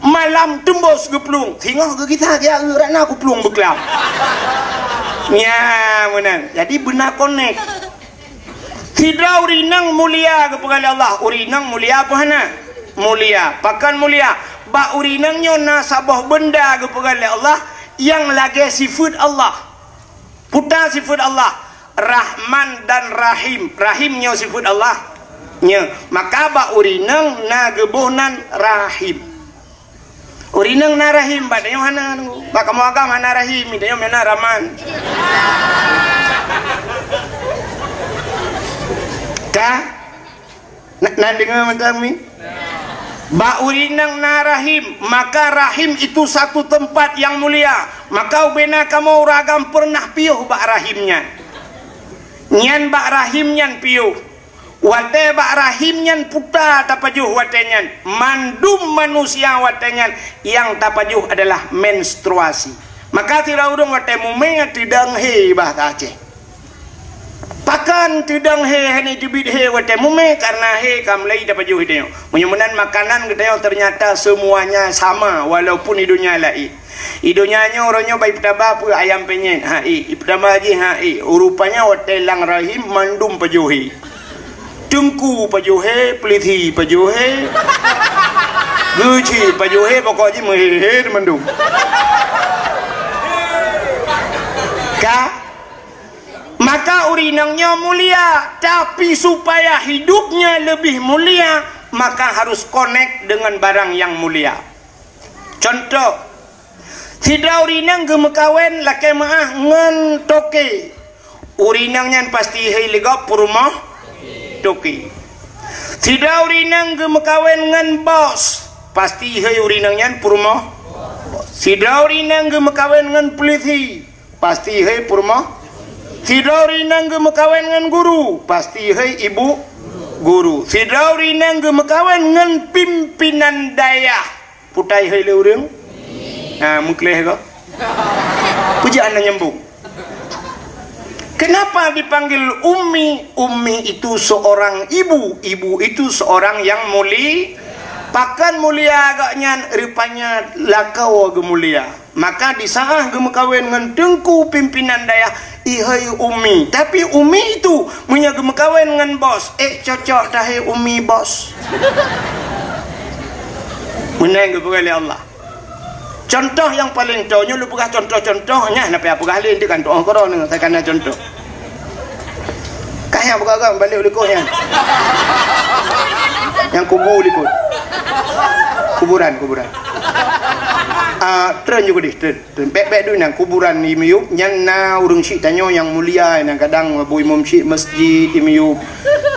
Malam teumbos geuplueng, singoh geugisa geujak rot na kuplueng beuklam. Nyan meunan. Jadi beuna konek. Sidroe ureuëng inong mulia geupeugah lé Allah. Ureuëng inong mulia peue hana? Mulia. Pakon mulia? Bak ureuëng inong nyoe na saboh beunda geupeugah lé Allah nyang lagée sifeuet Allah. Peue ta sifeuet Allah? Rahman dan Rahim. Rahim nyoe sifeuet Allah. Nyoe. Maka bak ureuëng inong na geuboh nan Rahim. Ureuëng inong na rahim, bak tanyoe hana, Teungku. Bak kamoe agam hana rahim, tanyoe meunan Rahman. Ka? Na, na deungoe mantong mi? Bak ureuëng inong na rahim, maka rahim itu satu tempat yang mulia. Maka ubena kamoe ureuëng agam peureunah piôh bak rahim nyan. Nyan bak rahim nyan piôh. Watée bak rahim nyan peue ta tapajoh watée nyan, mandum manusia watée nyan nyang tapajoh adalah menstruasi. Maka sidroe ureuëng watée mumé teudong hé bahasa Aceh. Pakon teudong hé hana teubiet hé watée mumé, karena hé ka mulai tapajoh tanyoe. Meunyoe meunan makanan geutanyoe ternyata semuanya sama walaupun di dunia laén. Di donya nyoe uroe nyoe bak ipeutaba peue ayam penyet, ha ék, ipeutaba jih, ha ék. Rupanya watée lam rahim mandum pajoh hé. Teungku pajoh hé, peulisi pajoh hé. Geuchik pajoh hé, pokok jih meuhé-hé mandum. Ka? Maka ureuëng inong nyoe mulia, tapi supaya hidupnya lebih mulia, maka harus konek dengan barang yang mulia. Cuntoh, sidroe ureuëng inong geumeukawen lakée meu'ah ngon toke. Ureuëng inong nyan pasti hé lé gob peurumoh toke. Sidroe ureuëng inong geumeukawen ngon bos, pasti hé ureuëng inong nyan peurumoh. Sidroe ureuëng inong geumeukawen ngon peulisi, pasti hé peurumoh. Sidroe ureuëng inong geumeukawen ngon guru, pasti hé ibu guru. Sidroe ureuëng inong geumeukawen ngon pimpinan dayah, Putai hai lé ureuëng. Ha, meukleh ko. Peujak hana nyambung. Kenapa dipanggil ummi? Ummi itu seorang ibu. Ibu itu seorang yang muli-, pakon mulia agaknyan, rupanya lakoe geumulia. Maka di saat geumeukawen ngon teungku pimpinan dayah, ihai ummi. Tapi ummi itu meunyoe geumeukawen ngon bos, eh cocok tahai ummi bos. Meunan geupeugah lé Allah. Contoh nyang paleng toe nyoe lôn peugah contoh-contoh nyan, na payah peugah lé, nanti kan tu'oh keudroe nyoe, saya kana contoh. Kah nyang peugah-peugah balik likot nyan. Nyang kubu likot. Kuburan, kuburan. Ah, treun ju keudeh, treun. Treun. Bèk-bèk dulu nyan, kuburan di miyueb, nyan na ureuëng syik tanyoe nyang mulia, nyan kadang bu imum syik masjid di miyueb.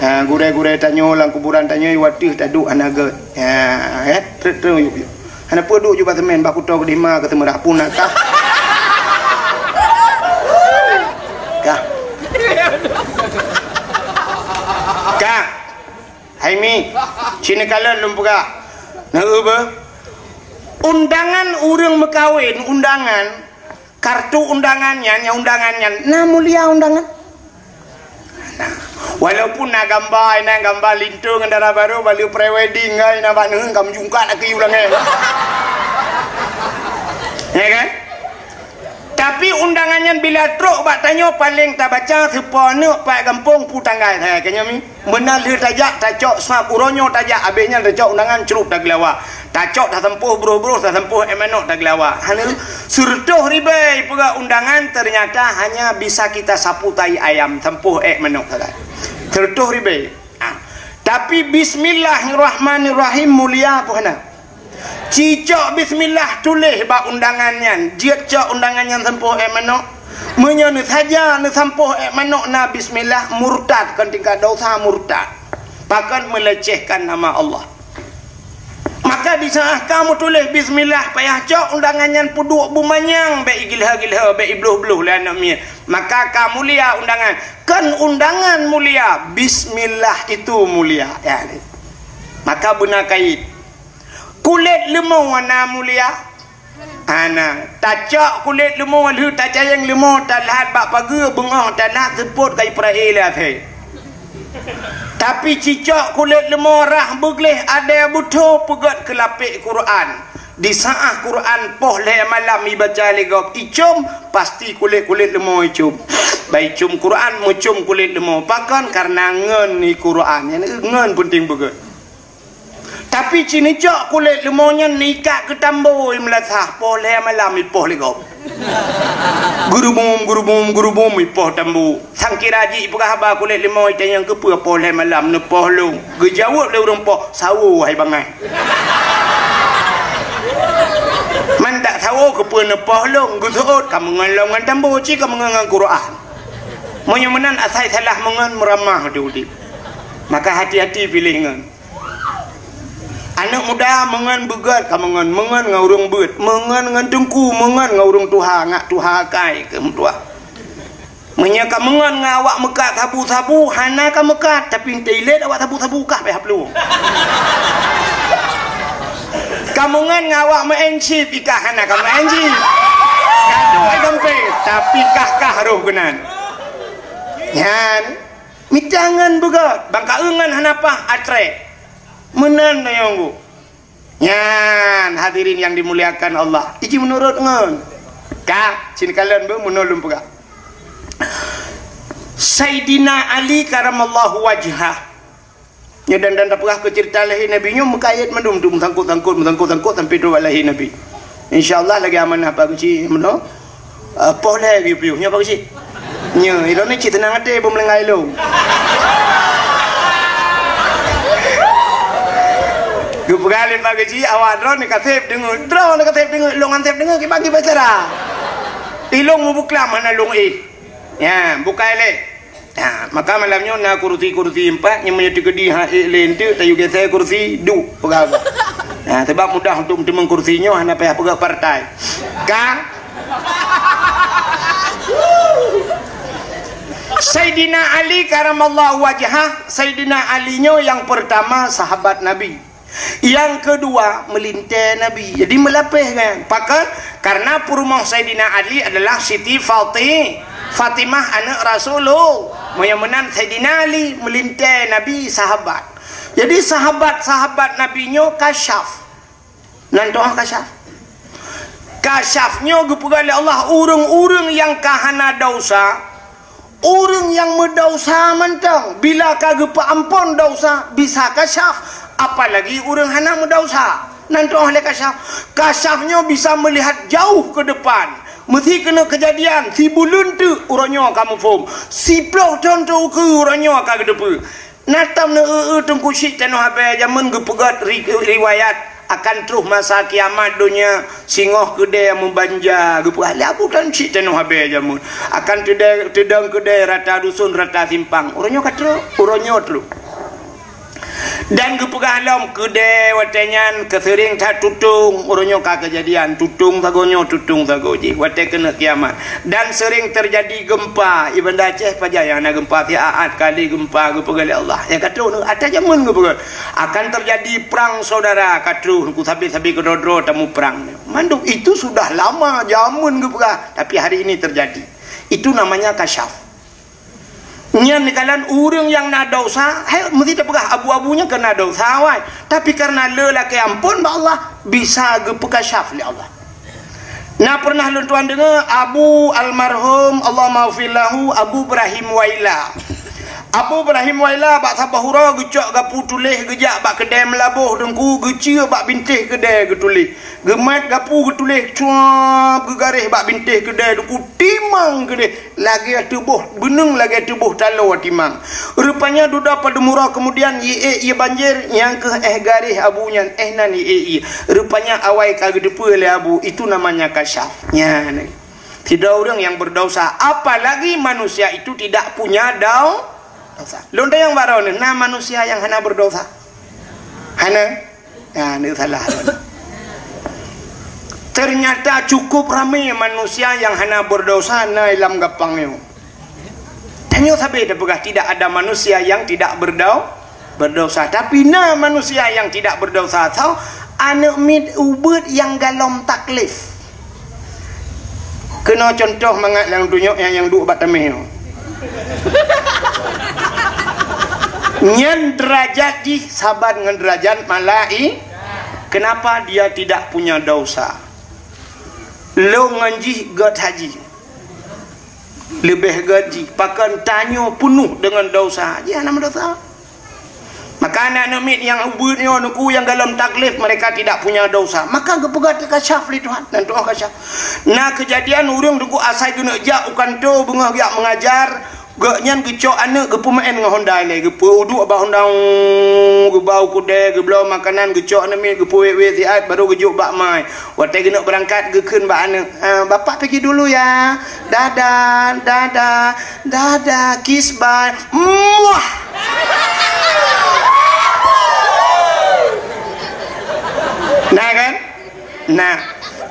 Ah, gurèe-gurèe tanyoe lam kuburan tanyoe, watèe taduek hana gèt. Ah, eh, treun, treun miyueb, miyueb. Hana peue duek ju bak seumén, bak kuto keudeh ma keu seumeurah pun na kah. Kah. Kah. Hai mi, sini kalon lôn peugah. Na eu beuh? Undangan ureuëng meukawen, undangan, kartu undangan nyan, nyang undangan nyan, na mulia undangan. Nah, walaupun na gamba, na gamba linto ngon dara barô, bak lheueh pre-wedding, ai, na bak neuheun ka meujungkat laki u langèt. Ya kan? Tapi undangan nyan bila trok bak tanyoe, paleng tabaca, seupôt aneuk, pat gampông, peue tanggai, hai, keu nyoe mi. Meunan lheueh tajak, tacok, sabab uroe nyoe tajak, abéh nyan tacok undangan, crôk tageulawa. Tacok, tasampôh broh-broh, tasampôh ék manok tageulawa. Hana, seureutôh ribèe peugah undangan, ternyata hanya bisa kita sapu tai ayam, sampôh ék manok sagai. Seureutôh ribèe. Ah. Tapi bismillahirrahmanirrahim mulia peue hana? Cicok bismillah tuléh bak undangan nyan, jeuet cok undangan nyan sampôh ék manok. Meunyoe neusaja neusampôh ék manok na bismillah, murtad, kon tingkat dosa, murtad. Pakon melecehkan nama Allah. Maka di saat ka meutuléh bismillah, payah cok undangan nyan peuduek beumanyang, bèk igilha-gilha, bèk ibloh-bloh lé aneuk miet. Maka ka mulia undangan. Kon undangan mulia, bismillah itu mulia. Ya, maka beuna kait. Kulét leumô na mulia? Hana. Tacok kulét leumô lheueh tacayeng leumô, talhat bak pageue, beungoh talhat seupôt ka ipra'e lé asèe. Tapi cicok kulét leumô rhah beugleh adèe beutho peugöt keu lapék Quran. Di saat Quran poh lhèe malam ibaca lé gob icôm, pasti kulét-kulét leumô icôm. Bah icôm Quran, meucôm kulét leumô. Pakon? Kareuna ngon i Quran. Nyan ngon peunteng beugöt. Tapi ci neucok kulét leumô nyan neuikat keu tambo i meulasah, poh lhèe malam ipoh lé gob. Geurubum, geurubum, geurubum ipoh tambo. Sangkira jih ipeugah haba kulét leumô itanyong keupeue poh lhèe malam neupoh lôn. Geujaweueb lé ureueng poh, "Sawo hai bangai." "Man dak sawo keupeue neupoh lôn?" Geuseuôt, "Ka meungon lom ngon tambo, ci ka meungon ngon Quran." Meunyoe meunan asai salah meungon meuramah di udép. Maka hati-hati piléh ngon. Aneuk muda meungon beugöt ka meungon, meungon ngon ureueng beuet, meungon ngon teungku, meungon ngon ureueng tuha, ngak tuha akai keu meutuah. Meunyoe ka meungon ngon awak meukat sabu-sabu, hana ka meukat, tapi teuilet awak sabu-sabu kah payah plueng. Ka meungon ngon awak meu'en chip, ikah hana ka meu'en chip. Gadoh ai gampeng, tapi kah-kah roh keunan. Nyan. Mita ngon beugöt, bang ka eu ngon hana paih atré. Meunan nyoe ngon. Nyan, hadirin yang dimuliakan Allah. Iji meunurot ngon. Ka, sini kalon beu meunurot lôn peugah. Saidina Ali karamallahu wajhah. Nyoe dan, dan tapeugah keu ceurita lahé Nabi nyoe meukait mandum tu, meusangkot-sangkot, meusangkot-sangkot sampai trok bak lahé Nabi. Insya Allah lagèe amanah Pak Geuchik meunoe. Eh, poh lhèe geuyue piôh nyoe Pak Geuchik. Nyoe, ilôn ni cit teunang até beumeulinggai lôn. Geupeugah lé Pak Geuchik, awak droe ni ka sép deungoe. Droe ni ka sép deungoe, lôn han sép deungoe, kibagi bicara. Ilôn mubeuklam hana lôn éh. Nyan, bukai lé. Ha, maka malam nyoe na kurusi-kurusi empat, nyang meunyoe teukeudi ha ék lé enteuk, tayue geusé kurusi, duek peugah. Ha, sabab mudah untuk meuteumèe kurusi nyoe, hana payah peugah partai. Ka? Saidina Ali karamallahu wajhah, Saidina Ali nyoe nyang pertama sahabat Nabi. Nyang keudua, meulintèe Nabi. Jadi meulapéh kan. Pakon? Karena peurumoh Saidina Ali adalah Siti Fati-, Fatimah, aneuk Rasulullah. Meunyoe meunan Saidina Ali meulintèe Nabi, sahabat. Jadi sahabat-sahabat Nabi nyoe kasyaf. Nan toh kasyaf. Kasyaf nyoe geupeugah lé Allah, ureuëng-ureuëng nyang ka hana desya, ureuëng nyang meudesya mantong, bila ka geupeuamphon desya, bisa kasyaf, apalagi ureuëng hana meudesya. Nan toh lé kasyaf. Kasyaf nyoe bisa meulihat jauh ke depan. Meusi keuneuk keujadian, sibuleuen teuk uroe nyoe ka muphom. Siploh thon teuk ukeue uroe nyoe ka geuteupeue. Na tam neu-eu-eu Teungku Syik Tanoh Abée jameun geupeugét ri-, riwayat akan troh masa kiamat donya, singoh keudée meubanja, geupeugah lé Abu Tan Syik Tanoh Abée jameun. Akan teudong, teudong keudée rata dusun, rata simpang. Uroe nyoe ka troh, uroe nyoe troh. Dan geupeugah lom keudée watée nyan keuseuring that tutong, uroe nyoe ka keujadian, tutong sagoe nyoe, tutong sagoe jih, watée keuneuk kiamat. Dan seuring teujadi geumpa, i Banda Aceh pajan nyang na geumpa, siat kali geumpa geupeugah lé Allah. Nyang ka troh nyoe, ata jameun geupeugah. Akan teujadi prang saudara ka troh, ku sabe-sabe keudroe-droe tamuprang. Mandum itu sudah lama jameun geupeugah, tapi hari ini terjadi. Itu namanya kasyaf. Nyan dikalan ureuëng nyang na desya, hai, meusti tapeugah abu-abu nyan keu na desya, wai. Tapi karena le lakée amphon bak Allah, bisa geupeukasyaf lé Allah. Na pernah lôn tuan deungoe Abu almarhum, Allahummaghfir lahu, Abu Ibrahim Waila. Abu Ibrahim Waila bak saboh uroe geucok gapu tuléh geujak bak keudée meulaboh Teungku, geucue bak bintéh keudée geutuléh. Geumat gapu geutuléh cuab geugaréh bak bintéh keudée Teungku, timang keudée. Lagée tuboh beuneueng, lagée tuboh taloe timang. Rupanya dudoe padum uroe keumudian, ie ék ie banjir, nyang keuh éh garéh abu nyan, éh nan ie ék ie. Rupanya awai ka geuteupeue lé abu, itu namanya kasyaf. Nyan. Sidroe ureuëng nyang beudesya, apalagi manusia itu tidak punya dau-, desya. Lôn tanyong baroe nyoe, na manusia nyang hana beudesya? Hana? Ya, ni salah. Ternyata cukup ramé manusia nyang hana beudesya na lam gampang nyoe. Tanyoe sabe tapeugah tidak ada manusia yang tidak berdau-, berdosa. Tapi na manusia yang tidak berdosa. Soe? Aneuk miet ubeut nyang galom taklif. Keunoe cuntoh mangat nyang tunyok nyang, nyang duek bak tameh nyoe. Nyan derajat jih saban ngon derajat malai-, kenapa dia tidak punya dosa? Lôn ngon jih gét haji. Leubeh gét jih, pakon tanyoe peunoh deungon dosa. Jih hana meudosa. Maka aneuk miet nyang ubeut nyoe, Teungku, nyang galom taklif, mereka tidak punya dosa. Maka geupeugah teukasyaf lé Tuhan, dan Tuhan kasyaf. Na keujadian ureuëng Teungku asai geuneuk jak u kantô beungoh geujak meungajar, gobnyan geucok aneuk geupeumeu'en ngon honda ilée, geupeuduek bak honda, geubau keudée, geubloe makanan, geucok aneuk miet, geupeuwét-wét siat, barô geujok bak mai. Watée geuneuk beurangkat, geukheun bak aneuk, "Ah, bapak pergi dulu ya. Dadah, dadah, dadah, kiss bye." Muah! Nah kan? Nah,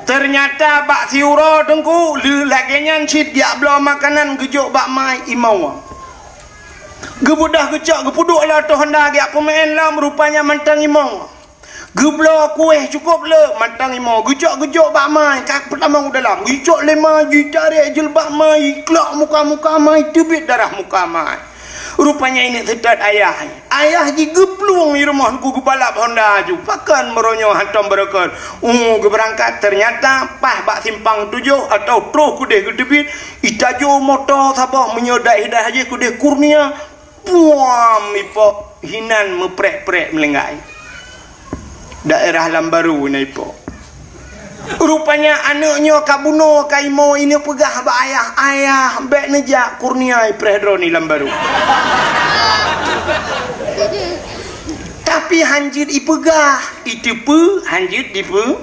ternyata bak siuroe Teungku, le-, lagée nyan cit geujak bloe makanan geujok bak mai imoe. Geubeudôh geucok, geupeuduek lam ateueh honda geujak peumeu'en lom, rupanya mantong imoe. Geubloe kueh cukôp le, mantong imoe, geucok geujok bak mai, ka peutamong u dalam, geucok lé mai, jitarek jeuleubaih mai, iklok muka-muka mai, teubiet darah muka mai. Rupanya ineuk seutôt ayah. Ayah jih geuplueng di rumoh Teungku, geubalap honda aju. Pakon meuronyong hantom beureukat. Uh, geubeurangkat, ternyata paih bak simpang tujoh atau troh keudeh geuteubiet, itajô moto saboh meunyoe daih-daih jih keudeh Kurnia. Puam ipok hinan meuprek-prek meulinggai. Daerah Lambaru na ipok. Rupanya aneuk nyoe ka bunoe ka imoe, ineuk peugah bak ayah, "Ayah, bék neujak Kurnia ipreh droe ni Lambaru." Tapi hanjeuet ipeugah, iteupeue, hanjeuet dipeue,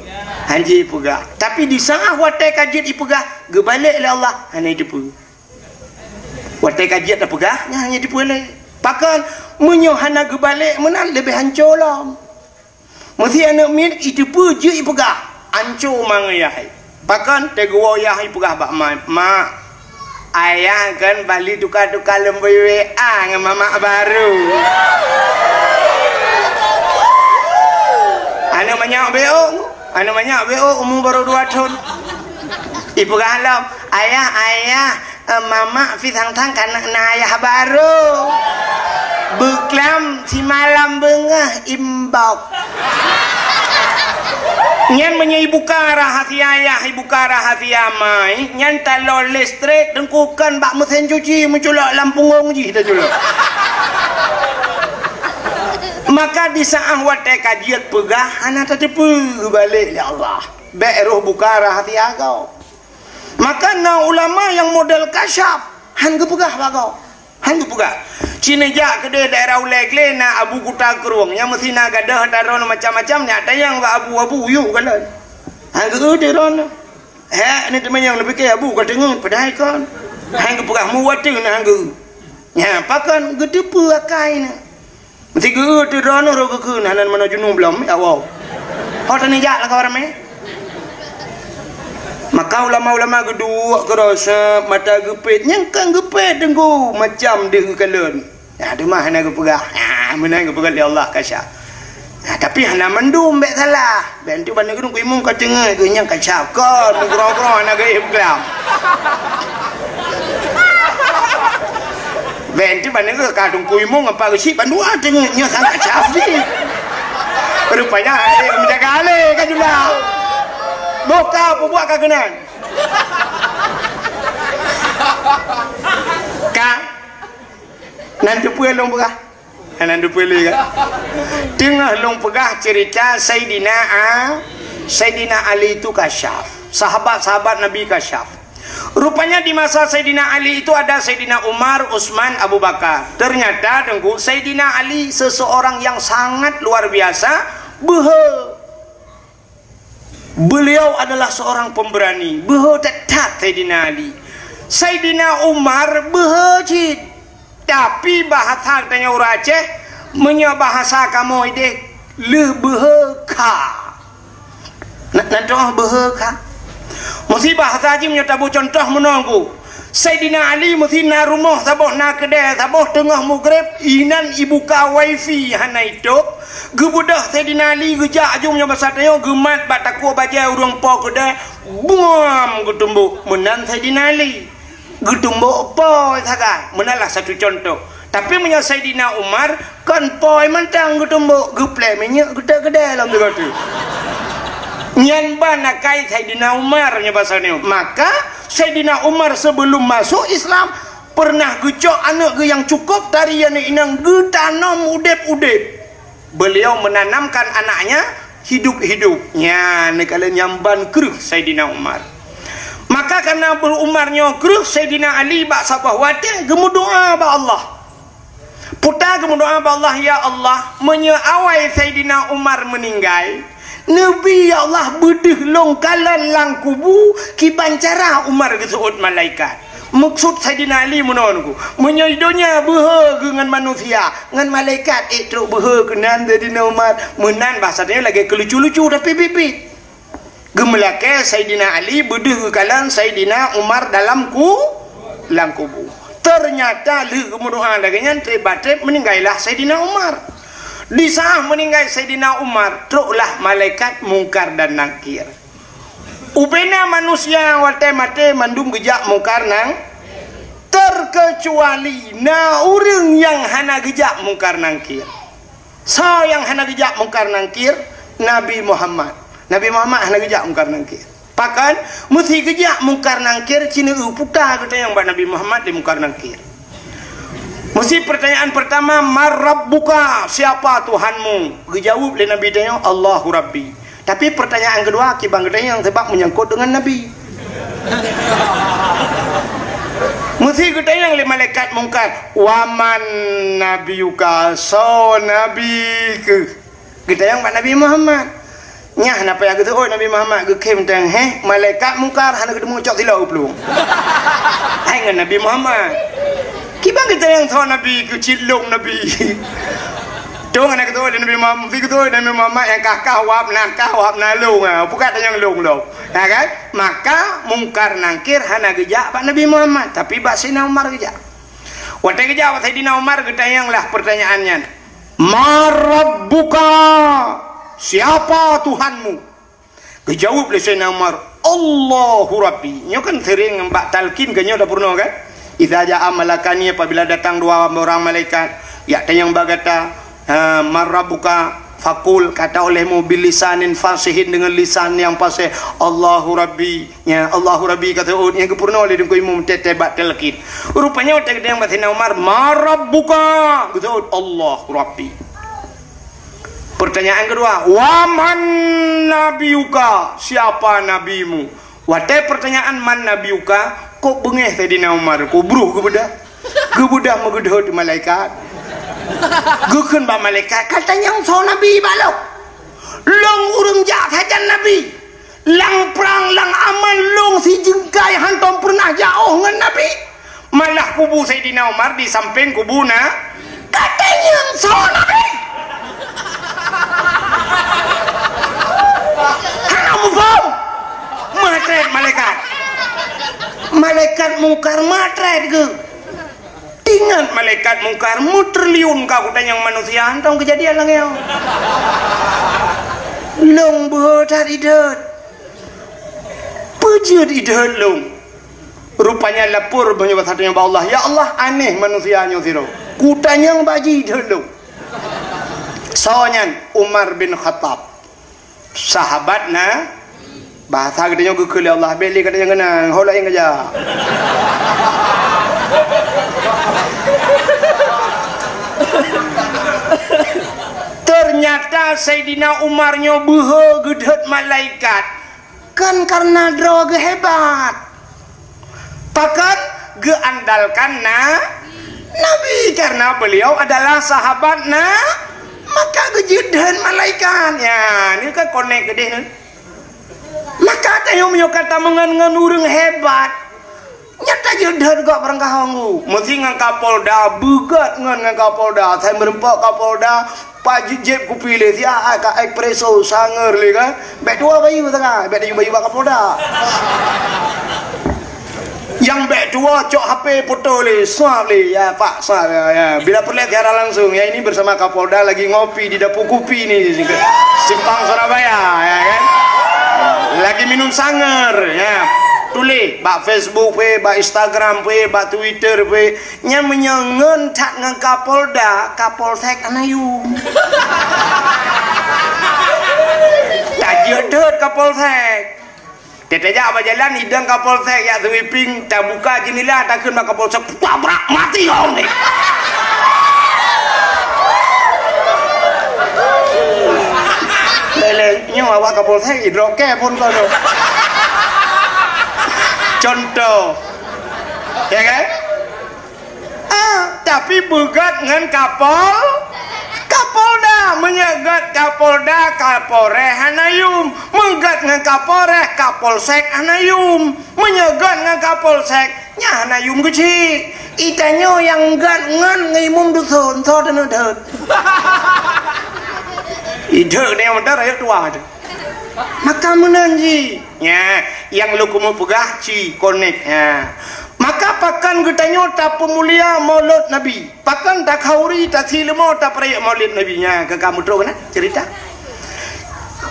hanjeuet ipeugah. Tapi di saát watée ka jeuet ipeugah, geubalek lé Allah, hana iteupeue. Watée ka jeuet tapeugah, nyan hana iteupeue lé. Pakon, meunyoe hana geubalek meunan leubeh hanco lom. Meusé aneuk miet iteupeue jeuet ipeugah, hanco mangat ayah. Pakon, teugoe ayah ipeugah bak ma-, "Mak, ayah kan bali tuka-tuka leumboi W A ngon mamak baru." Aneuk manyak B O, aneuk manyak B O umu barô dua thon. Ipeugah lom, "Ayah, ayah, eh, mamak pi thang-thang ka na ayah barô. Beuklam simalam beungoh imbok." Nyan meunyoe ibuka rahasia ayah, ibuka rahasia mai, nyan talon listrik teungku kon bak meusén cuci meuculok lam punggong jih taculok. Maka di saát watée ka jeuet peugah hana tateupeue balek lé Allah. Bék roh buka rahasia gob. Maka na ulama nyang model kasyaf, han geupeugah bak gob. Han geupeugah. Cit neujak keudeh daerah Ulée Glé na Abu Kuta Krueng, nyang meusi na gadôh ata droeneuh macam-macam, nyak tanyong bak abu-abu yôh kalon. Han geueu droeneuh. Hék, ni teuma nyang neupike abu ka teungeut, padahai kon. Han geupeugah mu watèe na han geueu. Nya, pakon geuteupeue akai na. Meusi geueu teu droeneuh roh geukheun, hana meunoe junub lom, ya Allah. Ho tani jak lam kawan ramé. Maka ulama-ulama geuduek keuroseup, mata geupet, nyang kan geupet teungku macam deuh geukalon. Ya, teuma hana geupeugah. Ha, meunan geupeugah lé Allah kasyaf. Ha, tapi hana mandum bék salah. Bék enteuk ban neugeuh kuimum ka teungeut geuh nyang kasyaf. Kon, meugroe-groe hana geuéh peugah. Bék enteuk ban neugeuh ka teungku imum ngon pak geuchik bandua teungeut nyoe sang kasyaf jih. Rupanya, eh, meujaga alé ka jula. Boh ka peubuet ka keunan. Ka Nan teupeue lôn peugah? Nan teupeue lé kan? Teungoh lôn peugah cerita Saidina A-, Saidina Ali itu kasyaf. Sahabat-sahabat Nabi kasyaf. Rupanya di masa Saidina Ali itu ada Saidina Umar, Utsman, Abu Bakar. Ternyata teungku, Saidina Ali seseorang yang sangat luar biasa, beuhe. Beliau adalah seorang pemberani, beuhe that-that Saidina Ali. Saidina Umar beuhe cit, tapi bahasa tanyoe ureueng Aceh, meunyoe bahasa kamoe ideh, lheueh beuhe kha. Na, na toh beuhe kha. Meusi bahasa jih meunyoe taboh contoh meunoe ku. Saidina Ali meusi na rumoh saboh na keudè saboh teungoh mugreb, inan ibuka wifi hana itôb. Geubeudôh Saidina Ali geujak aju meunyoe basa tanyoe geumat bak takue bajèe ureueng po keudè, buam geutumbok. Meunan Saidina Ali. Geutumbok po sagai. Meunan lah satu contoh. Tapi meunyoe Saidina Umar, kon po mantong geutumbok, geuplè minyeuk geutot keudè lom teungoh tu. Nyan ban akai Saidina Umar nyoe basa nyoe. Maka Saidina Umar sebelum masuk Islam pernah geucok aneuk geuh nyang cukup tari aneuk inong geutanom udeb-udeb. Beliau menanamkan anaknya hidup-hidup. Nya, neukalon nyang ban kreueh Saidina Umar. Maka karena Umar nyoe kreueh, Saidina Ali bak saboh watèe geumeudoa bak Allah. Puta geumeudoa bak Allah, "Ya Allah, meunyoe awai Saidina Umar meuninggai, neubi ya Allah beudeuh lôn kalon lam kubu kiban cara Umar geuseuôt malaikat." Meukeusud Saidina Ali meunoe nyoe, meunyoe di donya beuhe geuh ngon manusia, ngon malaikat ék trok beuhe keunan Saidina Umar. Meunan basa tanyoe lagèe keulucu-lucu tapi biet-biet. Geumeulakèe Saidina Ali beudeuh geukalon Saidina Umar dalam ku-, lam kubu. Ternyata lheueh geumeudoa lagèe nyan trép ba trép meuninggai lah Saidina Umar. Di saat meuninggai Saidina Umar, troklah malaikat Mungkar dan Nakir. Ubena manusia watèe maté mandum geujak Mungkar Nang-, terkecuali na ureueng nyang hana geujak Mungkar Nakir. Soe nyang hana geujak Mungkar Nakir? Nabi Muhammad. Nabi Muhammad hana geujak Mungkar Nakir. Pakon? Meusi geujak Mungkar Nakir, ci neueu puta geutanyong bak Nabi Muhammad di Mungkar Nakir. Meusi pertanyaan pertama, "Man rabbuka?" Siapa Tuhanmu? Geujaweueb lé Nabi tanyoe, "Allahu Rabbi." Tapi pertanyaan kedua, kiban geutanyong sebab menyangkut dengan Nabi. Meusi geutanyong lé malaikat Mungkar, "Wa man nabiyuka?" Soe Nabi keuh? Geutanyong bak Nabi Muhammad. Nyan na payah geuseuôt Nabi Muhammad, geukhém teuh, héh, malaikat Mungkar hana geuteumé cok silop geuplueng. Hai ngon Nabi Muhammad. Kiban geutanyong soe Nabi keuh, cit lôn Nabi. Tueng hana geuseuôt Nabi Muhammad, meusi geuseuôt Nabi Muhammad nyang kah-kah wab na kah wab na lôn, ha, bukan tanyong lôn lom. Ya kan? Maka Mungkar Nakir hana geujak bak Nabi Muhammad, tapi bak Saidina Umar geujak. Watèe geujak bak Saidina Umar geutanyong lah pertanyaan nyan. "Man rabbuka?" "Siapa Tuhanmu?" Geujaweueb lé Saidina Umar, "Allahu Rabbi." Nyoe kan sering bak talqin keu nyoe tapeurunoe kan? "Idza jaa malakani," apabila datang dua orang malaikat, yak tanyong bak gata, ha, "Man rabbuka?" Fakul, kata olehmu, "Bilisanin fasihin," dengan lisan yang fasih, "Allahu Rabbi." Ya, "Allahu Rabbi," kata ut, nyang geupeurunoe lé Teungku Imum teuh-teuh bak talqin. Rupanya watée geutanyong bak Saidina Umar, "Man rabbuka?" Geuseuôt, "Allahu Rabbi." Pertanyaan kedua, "Wa man nabiyuka?" Siapa nabimu? Watée pertanyaan "Man nabiyuka?", kok beungéh Saidina Umar, kok bruh geubeudah. Geubeudah meugeudhôt malaikat. Geukheun bak malaikat, "Ka tanyong soe nabi bak lôn? Lôn ureuëng jak sajan nabi. Lam prang, lam aman lôn sijeungkai hántom peureunah jiôh ngon nabi. Malah kubu Saidina Umar di sampéng kubu na, ka tanyong soe nabi?" Hana muphom. Meutrét malaikat. Malaikat Mungkar meutrét geuh. Ingat malaikat Mungkar, meutriliun ka kutanyong manusia, hántom keujadian lagée nyoe. Lôn beuhe that idhôt. Peujeuet idhôt lôn. Rupanya lapor meunyoe bak Allah, "Ya Allah, aneh manusia nyoe sidroe. Kutanyong bak jih idhôt lôn." Soe nyan? Umar bin Khattab. Sahabat na, bahasa geutanyoe geukheun lé Allah, bék lé geutanyoe ngeunang, ho laén keujak. Ternyata Saidina Umar nyoe beuhe geudhôt malaikat, kon kareuna droe geuh hebat. Pakon? Geuandalkan na, Nabi, karena beliau adalah sahabat na, maka geujeuet dheun malaikat. Ya, ni kan konek keudeh ni. Maka tanyoe meunyoe ka tameungon ngon ureuëng hebat, nyata jeuet dheun gob barangkaho ngu. Meusi ngon Kapolda, beugat ngon, ngon Kapolda. Sai meureumpok Kapolda, Pak Jijib kupi lé, siat ka espresso, sangar lé kan. Bék tuwoe bayeue teuka, bék tayue bayeue bak Kapolda. Nyang bék tuwoe cok H P foto lé, suap lé, ya Pak, suap, ya, ya. Bila peureulée siaran langsung, ya ini bersama Kapolda lagi ngopi di dapur kupi ni, Simpang Surabaya, ya kan. Lagi minum sangar, ya. Tuléh bak Facebook pih, bak Instagram pih, bak Twitter pih. Nyan meunyoe ngon that ngon Kapolda, Kapolsek hana yum. Tajeuet deuet Kapolsek. Teutajak bak jalan, idong Kapolsek jak sweeping, tabuka jeundela, takheun bak Kapolsek, "Tabrak mati kau ni!" Lé-lé, nyoe awak Kapolsek, idrop kée phon kau tu. Contoh. Ya kan? Ah, tapi beugat ngon Kapol, Kapolda. Meunyoe gat Kapolda, Kapolres hana yum. Meugat ngon Kapolres, Kapolsek hana yum. Meunyoe gat ngon Kapolsek, nyan hana yum keuchik. Itanyoe nyang gat ngon, ngon imum dusun, soe teuneuk deuet. Ideuet nyang meunan rakyat tuha tu. Maka meunan jih. Nya, nyang lôn keumeung peugah ci konek. Nya. Maka pakon geutanyoe tapeumulia Maulud Nabi? Pakon takhauri, tasileumo, tapeurayeuk Maulud Nabi? Nya, ka kamoe troh keunan cerita.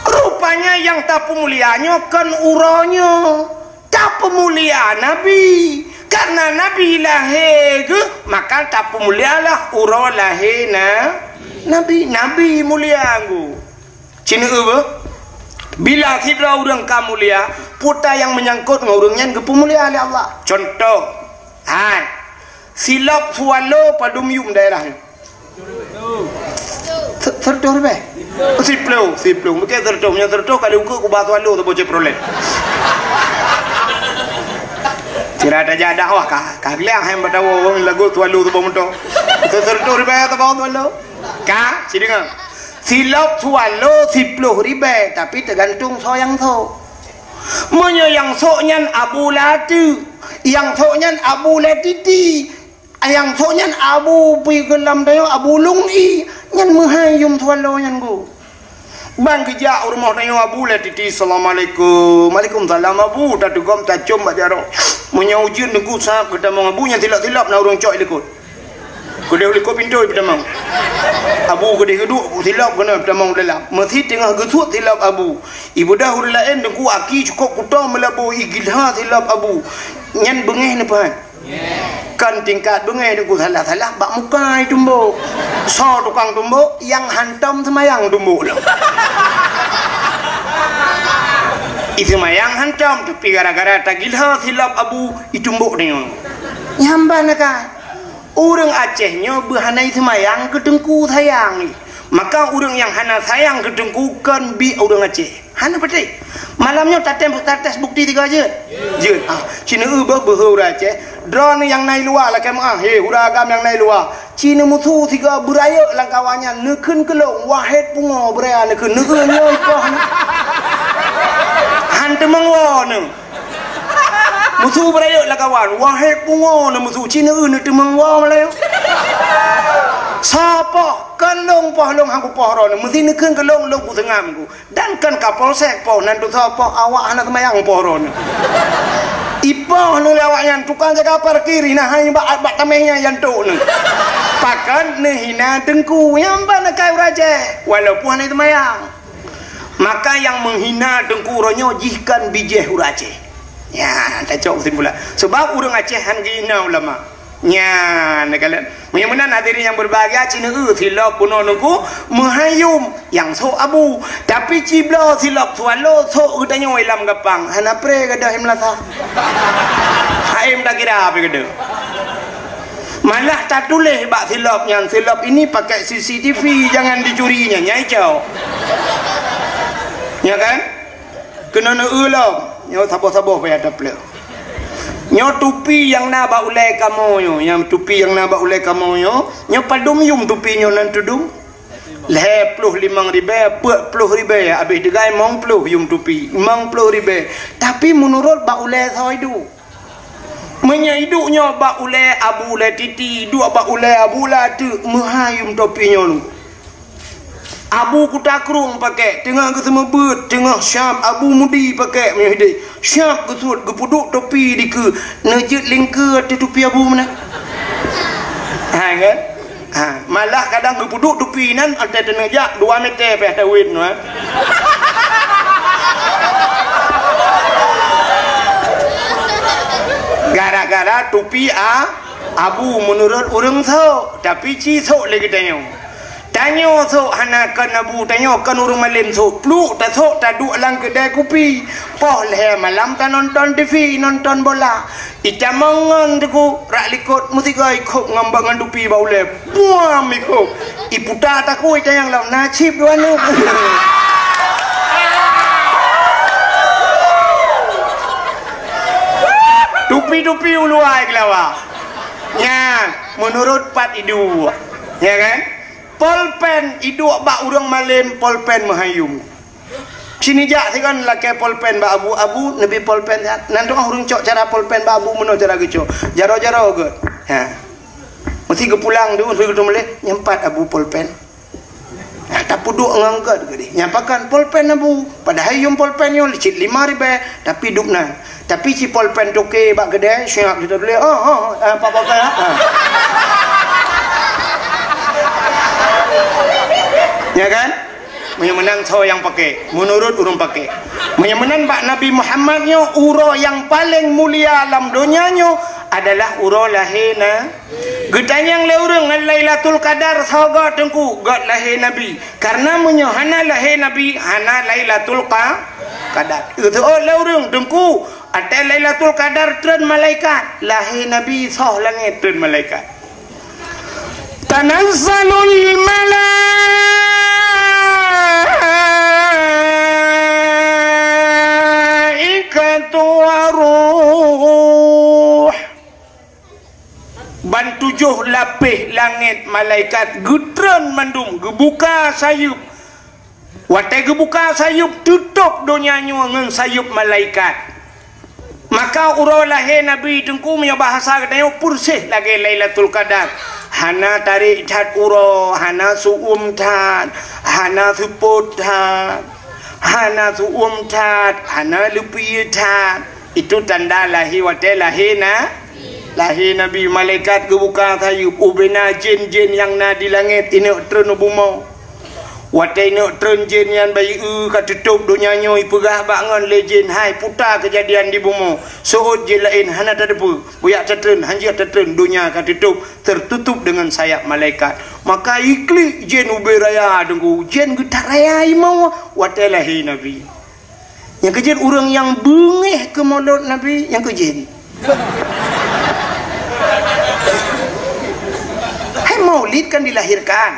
Rupanya nyang tapeumulia nyoe kon uroe nyoe. Tapeumulia Nabi. Karena Nabi lahé geuh, maka tapeumulialah uroe lahé na, Nabi. Nabi mulia geuh. Ci neueu beuh, bila sidroe ureuëng ka mulia, peue nyang meunyangkot ngon ureuëng nyan geupeumulia lé Allah. Contoh, hai, silop swallow padum yum daerah nyoe? Se-, seureutoh ribée? Siploh, siploh. Mungkin seureutoh, meunyoe seureutoh ka diukeue kubah swallow saboh Chevrolet. Sira tajak dakwah ka, ka geuliang hai bak tawoe ureuëng lagot swallow saboh moto. Se-, seureutoh ribée saboh swallow. Ka, ci deungoe. Silop swallow siploh ribée, tapi teugantung soe nyang sok. Meunyoe nyang sok nyan Abu Lati, nyang sok nyan Abu Latiti, nyang sok nyan Abu pi geulam tanyoe Abu Lung I, nyan meuhai yum swallow nyan geuh. Ban geujak u rumoh tanyoe Abu Latiti, "Assalamualaikum." "Waalaikumsalam Abu." Tatugom tacom bak jaroe. Meunyoe ujeuen teungku sab geutamong Abu, nyan silop-silop na ureuëng cok i likot. Keudeh u likot pintoe peutamong. Abu keudeh geuduek silop keunoe peutamong dalam. Meusi teungoh geusuet silop abu. Ibeudôh ureueng laén teungku aki cukôp kuto meulaboh igilha silop abu. Nyan beungéh neupeuhan. Kon tingkat beungéh teungku salah-salah bak muka itumbok. Soe tukang tumbok nyang hantom seumayang tumbok lom. Iseumayang hantom tapi gara-gara tagilha silop abu itumbok deungoe. Nyan ban akai. Ureuëng Aceh nyoe beuhana seumayang keu teungku sayang. Maka ureuëng nyang hana sayang keu teungku kon biek ureuëng Aceh. Hana patéh. Malam nyoe tatem tates bukti tiga jeuet. Jeuet. Ah, ci neueu beuh beuhe ureuëng Aceh. Droeneuh nyang na i luwa lakée meuah, he ureuëng agam nyang na i luwa. Ci neumusu sigoe beurayeuk lam kawan nyan neukheun keulong, wahét pungo beuraya neukheun, neueu nyoe ikoh. Han teumeung woe neuh. Musu beurayeuk lakawan, wahé pungo na musu ci neueu neuteumeung woe meulayeue. Soe poh, kon lôn poh lôn han kupoh droeneuh, meusi neukheun keu lôn, lôn kuseungam ku. Dan kon kapolsek poh, nan tusoe poh awak hana seumayang poh droeneuh. Ipoh neuh lé awak nyan tukang jaga parkir hina hai bak, bak tameh nyan yantok neuh. Pakon neuhina teungku nyang ban akai ureuëng Aceh, walaupun hana seumayang. Maka nyang meuhina teungku uroe nyoe jih kon bijéh ureuëng Aceh. Nyan tacok keusimpulan. Sebab ureuëng Aceh han geuhina ulama. Nyan na kalon. Meunyoe meunan hadirin nyang berbahagia, ci neueu silop bunoe teungku meuhayum nyang sok abu. Tapi ci bloe silop swallow sok geutanyoe lam gapang. Hana pré gadôh i meulasa. Haém takira pih gadôh. Malah tatuléh bak silop nyan, "Silop ini pakai C C T V, jangan dicuri," nyan nyai cok. Ya kan? Keunoe neueu lom, nyoe saboh-saboh payah tapleuh. Nyoe tupi nyang na bak ulée kamoe nyoe, nyang tupi nyang na bak ulée kamoe nyoe, nyoe padum yum tupi nyoe nan tudong? Lhée ploh limong ribée, peuet ploh ribée, abéh teugai mong ploh yum tupi, mong ploh ribée. Tapi meunurot bak ulée soe iduek. Meunyoe iduek nyoe bak ulée Abu Ulée Titi, iduek bak ulée Abu Ulée Ateuk, meuhayum topi nyoe. Abu Kuta Krueng pakék, teungoh geuseumeubeut, teungoh syab Abu Mudi pakék meunyoe hideh. Syab geusuet, geupeuduek topi dikeue, neujeuet lingkeue ateueh tupi Abu meunan. Ha, kan? Ha, malah kadang geupeuduek tupi nan, watée teuneujak dua meter pih tawét nyoe. Gara-gara tupi a, abu meunurot ureuëng sok, tapi ci sok lé geutanyoe. Tanyoe sok hana kon abu, tanyoe kon ureuëng malém sok. Pluek tasok taduek lam keudée kupi. Poh lhée malam tanonton T V, nonton bola. Itamong ngon teungku rak likot meusigoe ikhop ngon bak ngon tupi bak ulée. Buam ikhop. Iputa takue itanyong lom na cit dua neuk. Tupi-tupi uluwa keulawa. Nyan, meunurot pat iduek. Ya kan? Polpen iduek bak ureuëng malém, polpen meuhayum. Sini jak sigon lakée polpen bak abu, "Abu, neubi polpen siat." Nan teungoh ureuëng cok cara polpen bak abu meunoe cara geucok. Jaroe-jaroe geuh. Ha. Meusi geupulang tu, meusi geuteumuleh, "Nyan pat abu polpen." Ha, tapeuduek ngon gét geuh deh. "Nyan pakon polpen abu?" Padahai yum polpen nyoe cit lima ribée, tapi duek nan. Tapi ci polpen toke bak keudée, siap kita tuléh, "Oh, oh, oh, eh, pak polpen, ha?" Ha. Ya kan? Meunyoe meunan soe nyang pakék, meunurot ureuëng pakék. Meunyoe meunan bak Nabi Muhammad nyoe, uroe nyang paleng mulia lam donya nyoe adalah uroe lahé na. Geutanyong lé ureuëng ngon Lailatul Qadar soe göt teungku, göt lahé Nabi. Karena meunyoe hana lahé Nabi, hana Lailatul Qa-, Qadar. Geuteuôt lé ureuëng teungku, watée Lailatul Qadar treun malaikat, lahé Nabi soh langét treun malaikat. Tanazzalul malaikatu waruh. Ban tujoh lapéh langét malaikat geutreun mandum, geubuka sayeuep. Watée geubuka sayeuep, teutôb donya nyoe ngon sayeuep malaikat. Maka uroe lahé Nabi teungku meunyoe bahasa geutanyoe peureséh lagée Lailatul Qadar. Hana tarék that uroe, hana su'uem that, hana seupôt that, hana su'uem that, hana leupie that. Itu tanda lahé watée lahé na. Lahé Nabi, malaikat geubuka sayeuep, ubena jén-jén nyang na di langét ineuk treun u bumoe. Watée ineuk treun jén nyan bayeue ka teutôb donya nyoe, ipeugah bak ngon lé jén, "Hai, puta keujadian di bumoe. Seuôt jén laén hana tateupeue. Bujak tatreun, hanjeuet tatreun, donya ka teutôb, tertutup dengan sayap malaikat." Maka iklik jén ubé raya, Teungku. Jén geutaraya imoe watée lahé Nabi. Nyang keujeuet ureuëng nyang beungéh keu maulud Nabi, nyang keujeuet. Hai, maulid kan dilahirkan.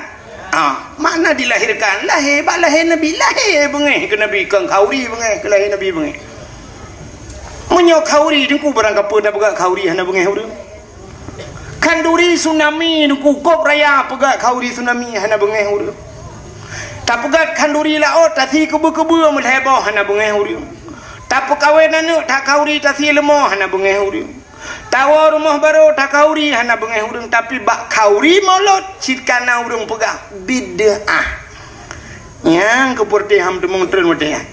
Ah, makna dilahirkan, lahé, bak lahé Nabi, lahé beungéh keu Nabi, kon khauri beungéh keu lahé Nabi beungéh. Meunyoe khauri, Teungku, barangkapeue na peugah khauri hana beungéh ureuëng. Khanduri tsunami, Teungku, kop raya peugah khanduri tsunami hana beungéh ureuëng. Tapeugah khanduri laôt, tasi keubeu-keubeu meulhèe boh hana beungéh ureuëng. Tapeukawen aneuëk that khanduri tasi leumo hana beungéh ureuëng. Tawoe rumoh barô that khanduri hana beungéh ureuëng, tapi bak khanduri maulud cit kana ureuëng peugah bid'ah. Nyang keupeureuté ham teumong treun watée nyan.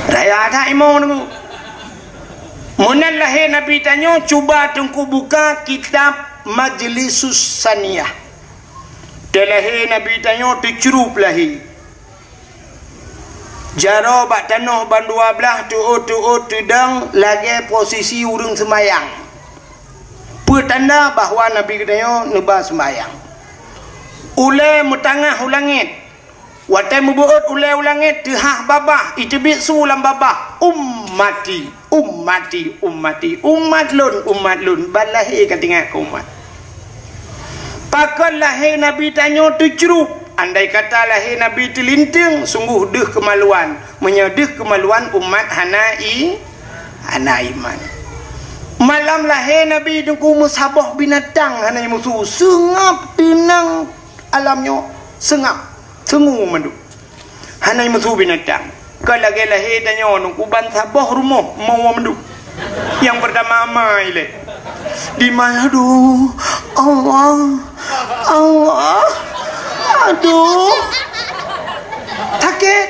Raya that imoe Teungku. Meunan lahé Nabi tanyoe, cuba Teungku buka kitab Majlisus Saniyah. Teulahé Nabi tanyoe teucrup lahé. Jaroe bak tanoh ban dua blaih, teuôt-teuôt teudong lagée posisi ureuëng seumayang. Peue tanda bahwa Nabi geutanyoe neuba seumayang. Ulée meutangah u langét. Watée meubeuôt ulée u langét, teuhah babah, iteubiet su lam babah, "Ummati, ummati, ummati, umat lôn, umat lôn." Ban lahé ka teuingat keu umat. Pakon lahé Nabi tanyoe teucrup? Andai kata lahé Nabi teulinteung, sungguh deuh keumaluan. Meunyoe deuh keumaluan, umat hana i-, hana iman. Malam lahé Nabi Teungku meusaboh binatang hana meusu, seungab teunang alam nyoe, seungab, seungue mandum. Hana meusu binatang. Ka lagée lahé tanyoe Teungku, ban saboh rumoh meuwoe mandum. Nyang peurtama amai lé. Dimai, aduh, Allah, Allah, aduh. Sakét.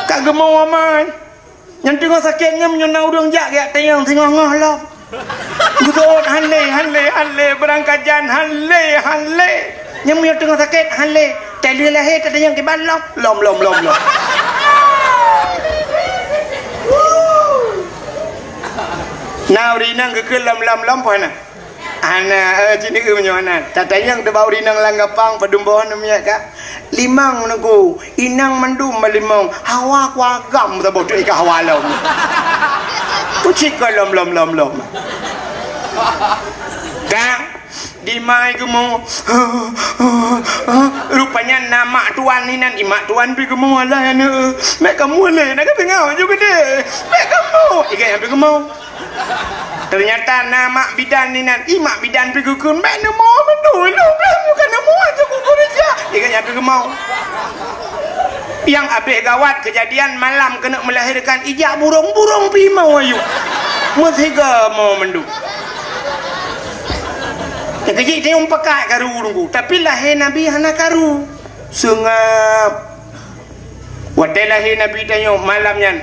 Ka geumeuwoe amai. Nyang teungoh sakét nyan meunyoe na ureuëng jak geutanyong singoh-ngoh lom. Geuseuôt han lé, han lé, han lé, beurangkajan han lé, han lé. Nyan meunyoe teungoh sakét han lé, talheueh lahé tatanyong kiban lom, lom, lom, lom, lom. Na ureuëng inong geukheun lom, lom, lom, peue hana? Hana, eh, cit neu meunyoe hana. Tatanyong teuh bak ureuëng inong lam gapang, padum boh neumiet ka. Limong Teungku, inong mandum ba limong. Hawa kuagam saboh tu ika hawa lom. Kucik ka lom, lom, lom, lom. Ka, dimai geumo. Rupanya na mak tuan inan, i mak tuan pi geumo, "Alah, aneuëk. Mek kamoe lé, na ka teungoh ju geude. Mek kamoe." Igai nyang pi geumo. Teunyata na mak bidan inan, i mak bidan pi geukheun, "Mek neumo mandum, lôn blah bukan neumo aja kuku reja." Igai nyang pi geumo. Nyang abéh gawat keujadian malam keuneuk meulahérkan, ijak burong-burong pi imoe ayue. Meusiga mo mandum. Nyang keujih teunyong pakat karu Teungku, tapi lahé Nabi hana karu. Seungab. Watée lahé Nabi tanyoe malam nyan,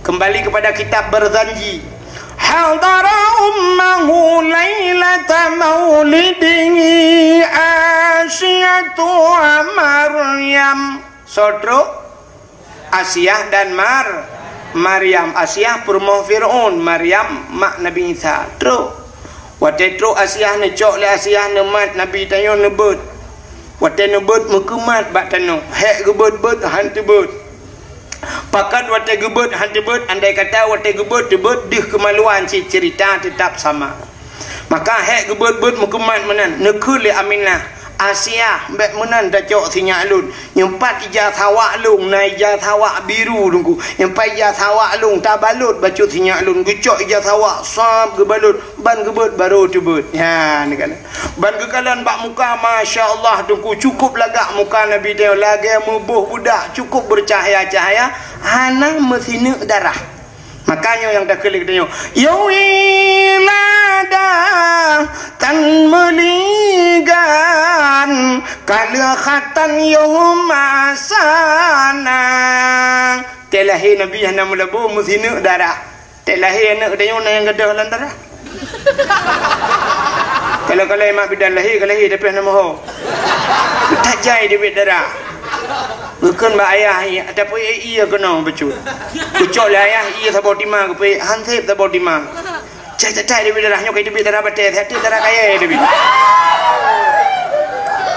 keumbali keupada kitab Barzanji. Hadara ummahu lailata maulidihi Asiyatu wa Maryam. Soe trok? Asiah dan Mar-, Maryam. Asiah peurumoh Fir'aun, Maryam mak Nabi Isa. Trok. Watée trok Asiah neucok lé Asiah neumat Nabi tanyoe neubeuet. Watée neubeuet meukeumat bak tanoh, hék geubeuet-beuet han teubeuet. Pakon watée geubeuet han teubeuet, andai kata watée geubeuet teubeuet deuh keumaluan cit ceurita teutap sama. Maka hék geubeuet-beuet meukeumat meunan, neukheun lé Aminah, "Asiah, bék meunan tacok sinyak lôn. Nyang pat ija sawak lôn na ija sawak biru Teungku. Nyang pat ija sawak lôn tabalot bacut sinyak lôn." Geucok ija sawak, sab geubalot. Ban geubeuet barô teubeuet. Nyan, neukalon. Ban geukalon bak muka, masya Allah, Teungku, cukup lagak muka Nabi tanyoe, lagée meuboh beudak, cukup beucahya-cahya, hana meusineuk darah. Makanya nyang takheun lé geutanyoe, "Ya wiladah tan meuligan, kaleukhatan yoh masana." Teulahé Nabi hana meulabô meusineuk darah. Teuh lahé aneuk geutanyoe na nyang gadôh lam darah. Kalau-kalau mak bidan lahé, ka lahé tapi hana moho. Tajai dibit darah. Geukheun bak ayah, tapi ie keunoe bacut. Geucok lé ayah ie saboh tima, geupeuék han sép saboh tima. Cai-cai dibit darah nyoe, ka dibit darah batée, hati darah kayée dibit.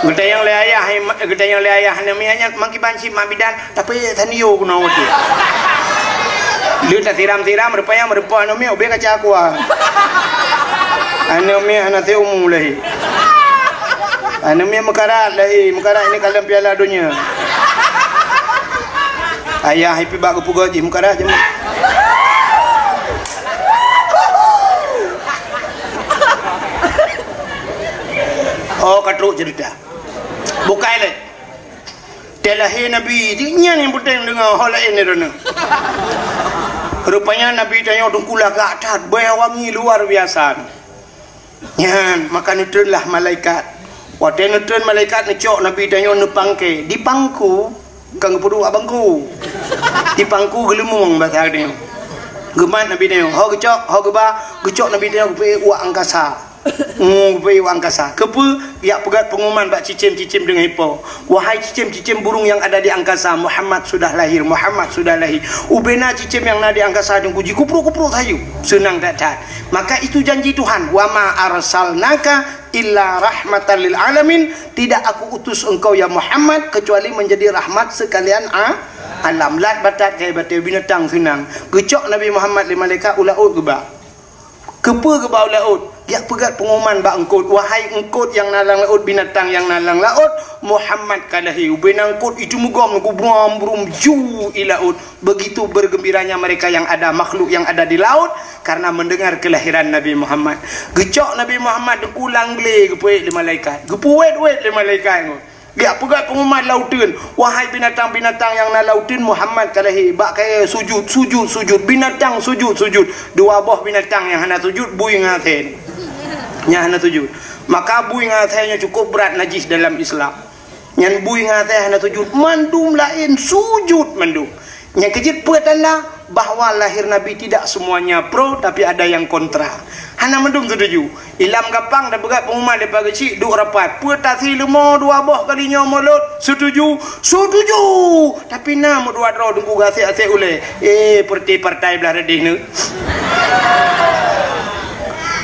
Geutanyong lé ayah, geutanyong lé ayah, aneuk miet nyan, mangkiban cit mak bidan, Tapi taniyo keunoe watée. Lheueh tasiram-siram, rupanya meureumpok aneuk miet ubé kaca aqua. Aneuk miet hana teumu lahé. Aneuk miet meukarat lahé, meukarat ini kalon Piala Donya. Ayah ipi bak geupeugah jih meukarat jih. Oh, ka trok cerita. Bukai lé. Teuh lahé Nabi, nyan nyang peunteng deungoe, ho laén droeneuh. Rupanya Nabi tanyoe teungku lagak that, bèe wangi luar biasa. Nyan, maka neutreunlah malaikat. Watèe neutreun malaikat neucok Nabi tanyoe neupangké, dipangku, bukan geupeuduek bak bangku. Dipangku geuleumong basa tanyoe. Geumat Nabi tanyoe, ho geucok, ho geuba, geucok Nabi tanyoe geupeuék u angkasa. Ngubé u angkasa. Keupeue? Jak peugöt pengumuman bak cicém-cicém deungon ipo. Wahai cicém-cicém burung yang ada di angkasa, Muhammad sudah lahir, Muhammad sudah lahir. Ubé na cicém nyang na di angkasa teungku jikuprok-kuprok sayu. Seunang that-that. Maka itu janji Tuhan, "Wa ma arsalnaka illa rahmatan lil alamin." Tidak aku utus engkau ya Muhammad kecuali menjadi rahmat sekalian a-, alam. Lat batat kaya batée binatang seunang. Geucok Nabi Muhammad lé malaikat u laôt geuba. Keupeue geuba u laôt? Jak peugöt pengumuman bak eungkôt, "Wahai eungkôt nyang na lam laôt, binatang nyang na lam laôt, Muhammad ka lahé." Ubé na eungkôt itu meugom, gubrom-brum ju i laôt. Begitu bergembiranya mereka yang ada, makhluk yang ada di laut, karena mendengar kelahiran Nabi Muhammad. Geucok Nabi Muhammad, geupulang glé, geupeuék lé malaikat. Geupeuwét-wét lé malaikat ngon. Jak peugöt pengumuman lauteuen, "Wahai binatang-binatang nyang na lauteuen, Muhammad ka lahé, bak kayèe sujut, sujut, sujut, binatang sujut, sujut." Dua boh binatang nyang hana sujut, bui ngon asèe. Nyang hana sujut. Maka bui ngon asèe nyoe cukup brat najih dalam Islam. Nyan bui ngon asèe hana sujut, mandum laén sujut mandum. Nyang keujeuet peue tanda bahwa lahir Nabi tidak semuanya pro, tapi ada yang kontra. Hana mandum setuju. Ilam gampang tapeugah pengumuman daripada keuchik, duek rapat. Peue tasi leumo dua boh kali nyoe mulod? Setuju? Setuju! Tapi na meudua droe teungku gasek-asek ulèe. Eh, peureuté partai blah reudeh neuh.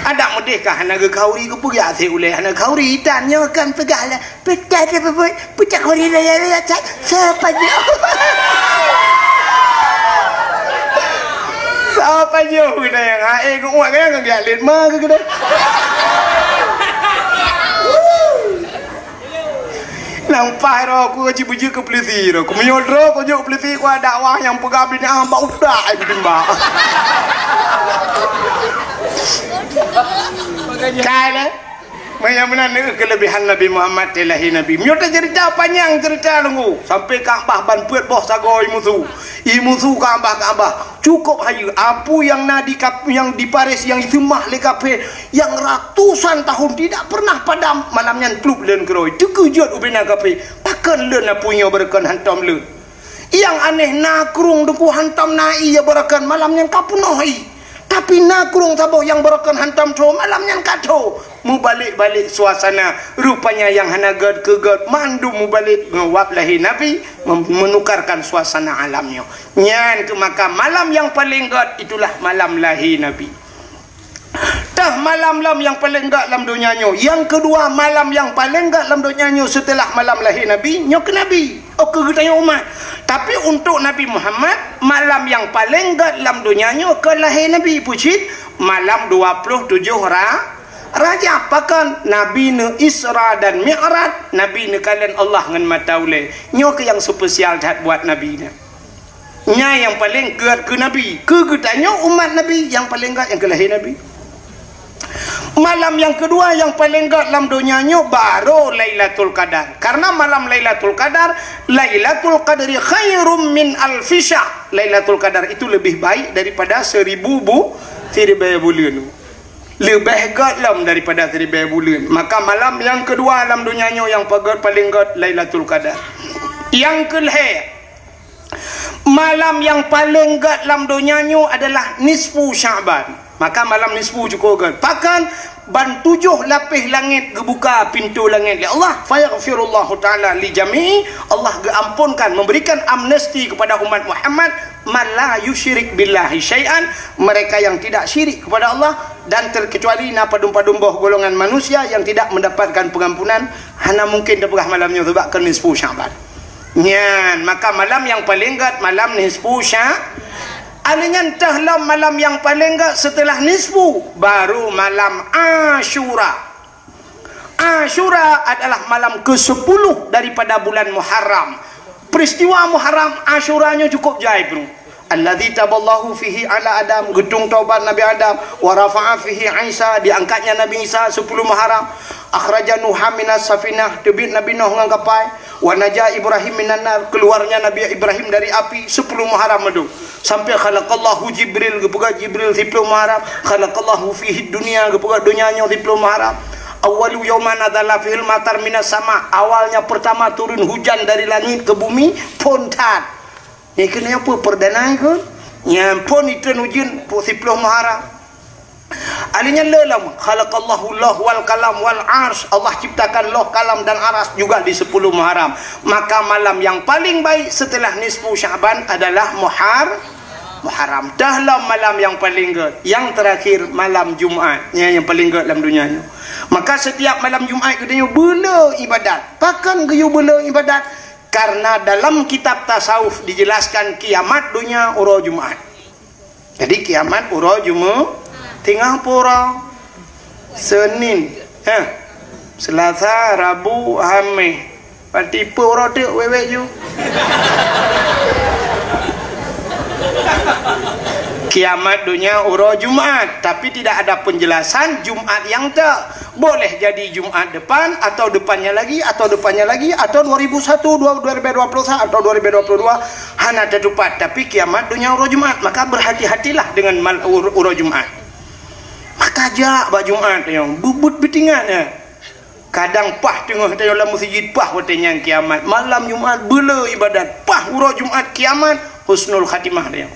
Adak meudeh ka hana geukhauri, geupeugah asek ulèe hana khauri, dan nyoe kan peugah lah. Peucah dia peubuet, peucah kuri raya-raya cat. Siapa dia? Siapa dia? Kena yang hai, ku uak kena yang lihat lin ma ke kena. Nang pah roh ku, ci bujur ke polisi roh. Ku menyodro ku juk polisi ku ada wah yang pegang bini ah bak utak ai timbak. Kai leh. Meunyoe meunan neu keulebihan Nabi Muhammad teuh lahé Nabi. Meunyoe teucerita panyang cerita teungku, sampai Ka'bah ban peuet boh sagoe imusu. Imusu Ka'bah, Ka'bah. Cukup hayeue. Apu nyang na di kap-, nyang di Paris nyang iseumah lé kafé nyang ratusan tahun tidak pernah padam, malam nyan plup lôn keurôi. Teukeujot ubena kafé. Pakon lôn apu nyoe beureukan hantom lôn. Nyang aneh na krueng teungku hantom na ie beureukan malam nyan ka peunoh ie. Tapi na krueng saboh nyang beureukan hantom tho malam nyan ka tho. Mubalek-balek suasana. Rupanya nyang hana gèt keu gèt mandum mubalek ngon wab lahé Nabi mem-, menukarkan suasana alam nyoe. Nyan keuh maka malam nyang paleng gèt itulah malam lahé Nabi. Tah malam lom nyang paleng gèt lam donya nyoe. Nyang keudua, malam nyang paleng gèt lam donya nyoe seuteulah malam lahé Nabi, nyoe keuh Nabi. Oh, keu geutanyoe umat. Tapi untuk Nabi Muhammad, malam nyang paleng gèt lam donya nyoe keu lahé Nabi. Peue cit? Malam dua ploh tujoh Ra-, Rajab. Pakon? Nabi neu Isra dan Mi'raj, Nabi neukalon Allah ngon mata ulèe. Nyoe keuh nyang spesial that buat Nabi nyan. Nyan nyang paleng gèt keu Nabi. Keu geutanyoe umat Nabi, nyang paleng gèt nyang keu lahé Nabi. Malam nyang keudua nyang paleng gèt lam donya nyoe baru Lailatul Qadar. Karena malam Lailatul Qadar, "Lailatul Qadri khairum min alfi syahr." Lailatul Qadar itu lebih baik daripada seribu bu-, siribèe buleuen. Leubeh gèt lom daripada siribèe buleuen. Maka malam nyang keudua lam donya nyoe nyang pagèt paleng gèt Lailatul Qadar. Nyang keulhèe, Malam nyang paleng gét lam donya nyoe adalah nisfu Sya'ban. Maka malam nisfu cukup gét. Bahkan ban tujoh lapéh langét geubuka pintoe langét lé Allah. Fayaghfirullahu ta'ala li jami'i. Allah geuampunkan, memberikan amnesti kepada umat Muhammad, man la yusyrik billahi syai'an, mereka yang tidak syirik kepada Allah, dan terkecuali na padum-padum boh golongan manusia yang tidak mendapatkan pengampunan, hana mungkin teupeugah malam nyoe sebab keu nisfu Sya'ban. Nyan, maka malam nyang paleng gét malam nisfu Sya-, alèh nyan teuh lom malam nyang paleng gét setelah nisfu, baru malam Asyura. Asyura adalah malam kesepuluh daripada bulan Muharram. Peristiwa Muharram Asyura nyoe cukup jai, bro. Allazi taballahu fihi ala Adam, geutung taubat Nabi Adam, wa rafa'a fihi Isa, diangkatnya Nabi Isa sepuluh Muharram, akhraja Nuha minas safinah, teubiet Nabi Nuh ngon kapai, wa naja Ibrahim minan nar, keluarnya Nabi Ibrahim dari api sepuluh Muharram madu. Sampai khalaqallahu Jibril, geupeugah Jibril siploh Muharram, khalaqallahu fihi dunya, geupeugah donya nyoe siploh Muharram. Awwalu yauman nazala fihil matar minas sama, awalnya pertama turun hujan dari langit ke bumi, phon that. Nyan keuh nyoe peue perdana nyan keuh? Nyan phon itreun ujeuen siploh Muharram. Alèh nyan le lom, khalaqallahu lauh wal qalam wal arsy. Allah ciptakan lauh, kalam dan aras juga di sepuluh Muharram. Maka malam yang paling baik setelah nisfu Sya'ban adalah Muhar-, Muharram. Teuh lom malam yang paling gét. Yang terakhir malam Jumat. Nyan yang paling gét lam donya nyoe. Maka setiap malam Jumat geutanyoe beuleu ibadat. Pakon geuyue beuleu ibadat? Karena dalam kitab tasawuf dijelaskan kiamat donya uroe Jumat. Jadi kiamat uroe Jumaat, teungoh pura Senin, eh, Selasa, Rabu, Hameh. Berarti peue uroe teuk wék-wék ju. Kiamat donya uroe Jumaat, tapi tidak ada penjelasan Jumaat nyang teuk. Boleh jadi Jumaat depan atau depannya lagi atau depannya lagi atau dua ribu satu, dua-, dua ribu dua puluh satu atau dua ribu dua puluh dua, hana teutupat. Tapi kiamat donya uroe Jumaat, maka berhati-hatilah dengan mal-, ur-, uroe Jumaat. Maka jak bak Jumaat nyoe, beuet-beuet beutingat nyan. Kadang paih teungoh tanyoe lam meuseujid, paih watèe nyan kiamat. Malam Jumaat beuleu ibadat, paih uroe Jumaat kiamat, husnul khatimah tanyoe.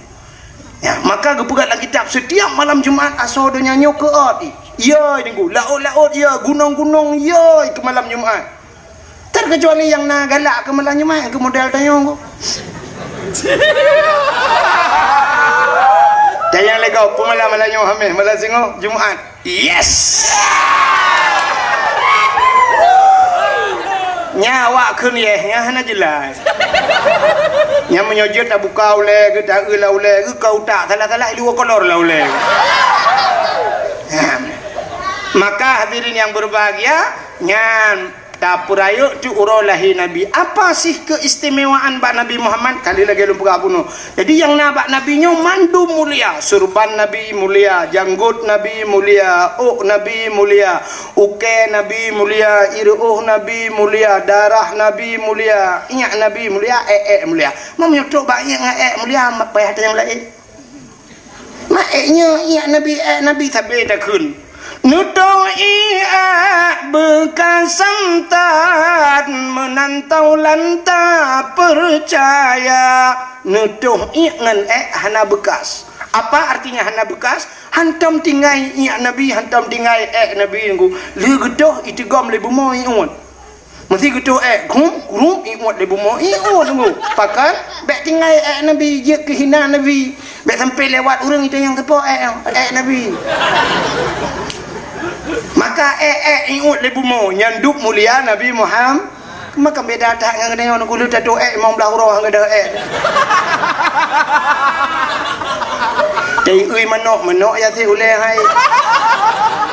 Ya, maka geupeugah lam kitab, setiap malam Jumaat asoe donya nyoe keuôt. Yoi, Teungku, laôt-laôt yoi, gunong-gunong yoi keu malam Jumaat. Terkecuali nyang na galak keu malam Jumaat, keu model tanyoe, Teungku. Dan nyang lagèe peue malam, malam nyoe Hameh, malam singoh Jumaat. Yes! Nyan awak kheun yes, nyan hana jeulaih. Nyan meunyoe jeuet tabuka ulèe geuh, taeu lam ulèe geuh, ka utak salah-salah, i luwa kolor lam ulèe geuh. Nyan. Maka hadirin yang berbahagia, nyan tapeurayeuk teuk uroe lahé Nabi. Apa sih keistimewaan bak Nabi Muhammad? Kali lagèe lôn peugah bunoe. Jadi nyang na bak Nabi nyoe mandum mulia. Surban Nabi mulia, janggot Nabi mulia, ôk Nabi mulia, ukèe Nabi mulia, ireuôh Nabi mulia, darah Nabi mulia, iék Nabi mulia, èk-èk mulia. Meunyoe trok bak iék ngon èk mulia, payah tanyong laén. Mak èk nyoe, iék Nabi, èk Nabi, sabé takheun. Neutôh iék beukasan that, meunan taulan tapeucaya. Neutôh iék ngon èk hana beukas. Apa artinya hana beukas? Hantom tinggai iék Nabi, hantom tinggai èk Nabi nunggu. Lheueh geutôh iteugom lé bumoe iôt. Meusé geutôh èk, grum, grum, iôt lé bumoe, iôt nunggu. Pakon, bèk tinggai èk Nabi, jeuet keu hina Nabi. Bèk sampai lewat ureueng itanyong sapo èk, èk Nabi. Maka èk, èk, iôt lé bumoe, nyan dub mulia Nabi Muhammad. Maka beda that ngon geutanyoe, nunggu lheueh tatoh èk, limong blaih uroe ngon geutanyoe èk. Teuiui manok, manok ya si ulèe hai.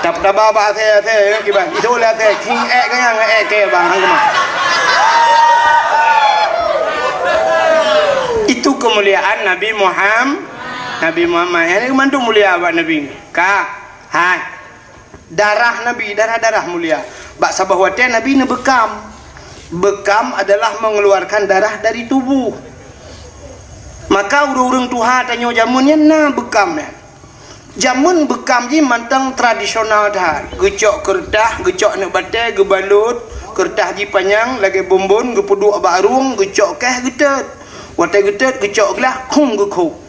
Tap-, taba bak asèe, asèe, ya, kiban. Itu ulèe asèe, king èk ganyang, èk kèe bang, hang keumah. Itu kemuliaan Nabi Muhammad, Nabi Muhammad. Nyan mandum mulia bak Nabi. Ka, hai. Darah Nabi, darah-darah mulia. Bak saboh watèe Nabi neubeukam. Beukam adalah mengeluarkan darah dari tubuh. Maka ureueng-ureueng tuha tanyoe jameun nyan na beukam nyan. Jameun beukam jih mantong tradisional that. Geucok keureutah, geucok aneuk batèe, geubalot, keureutah jih panyang lagèe bonbon, geupeuduek bak rueng, geucok kèh, geutet. Watée geutot geucok glah, khum geukhôk.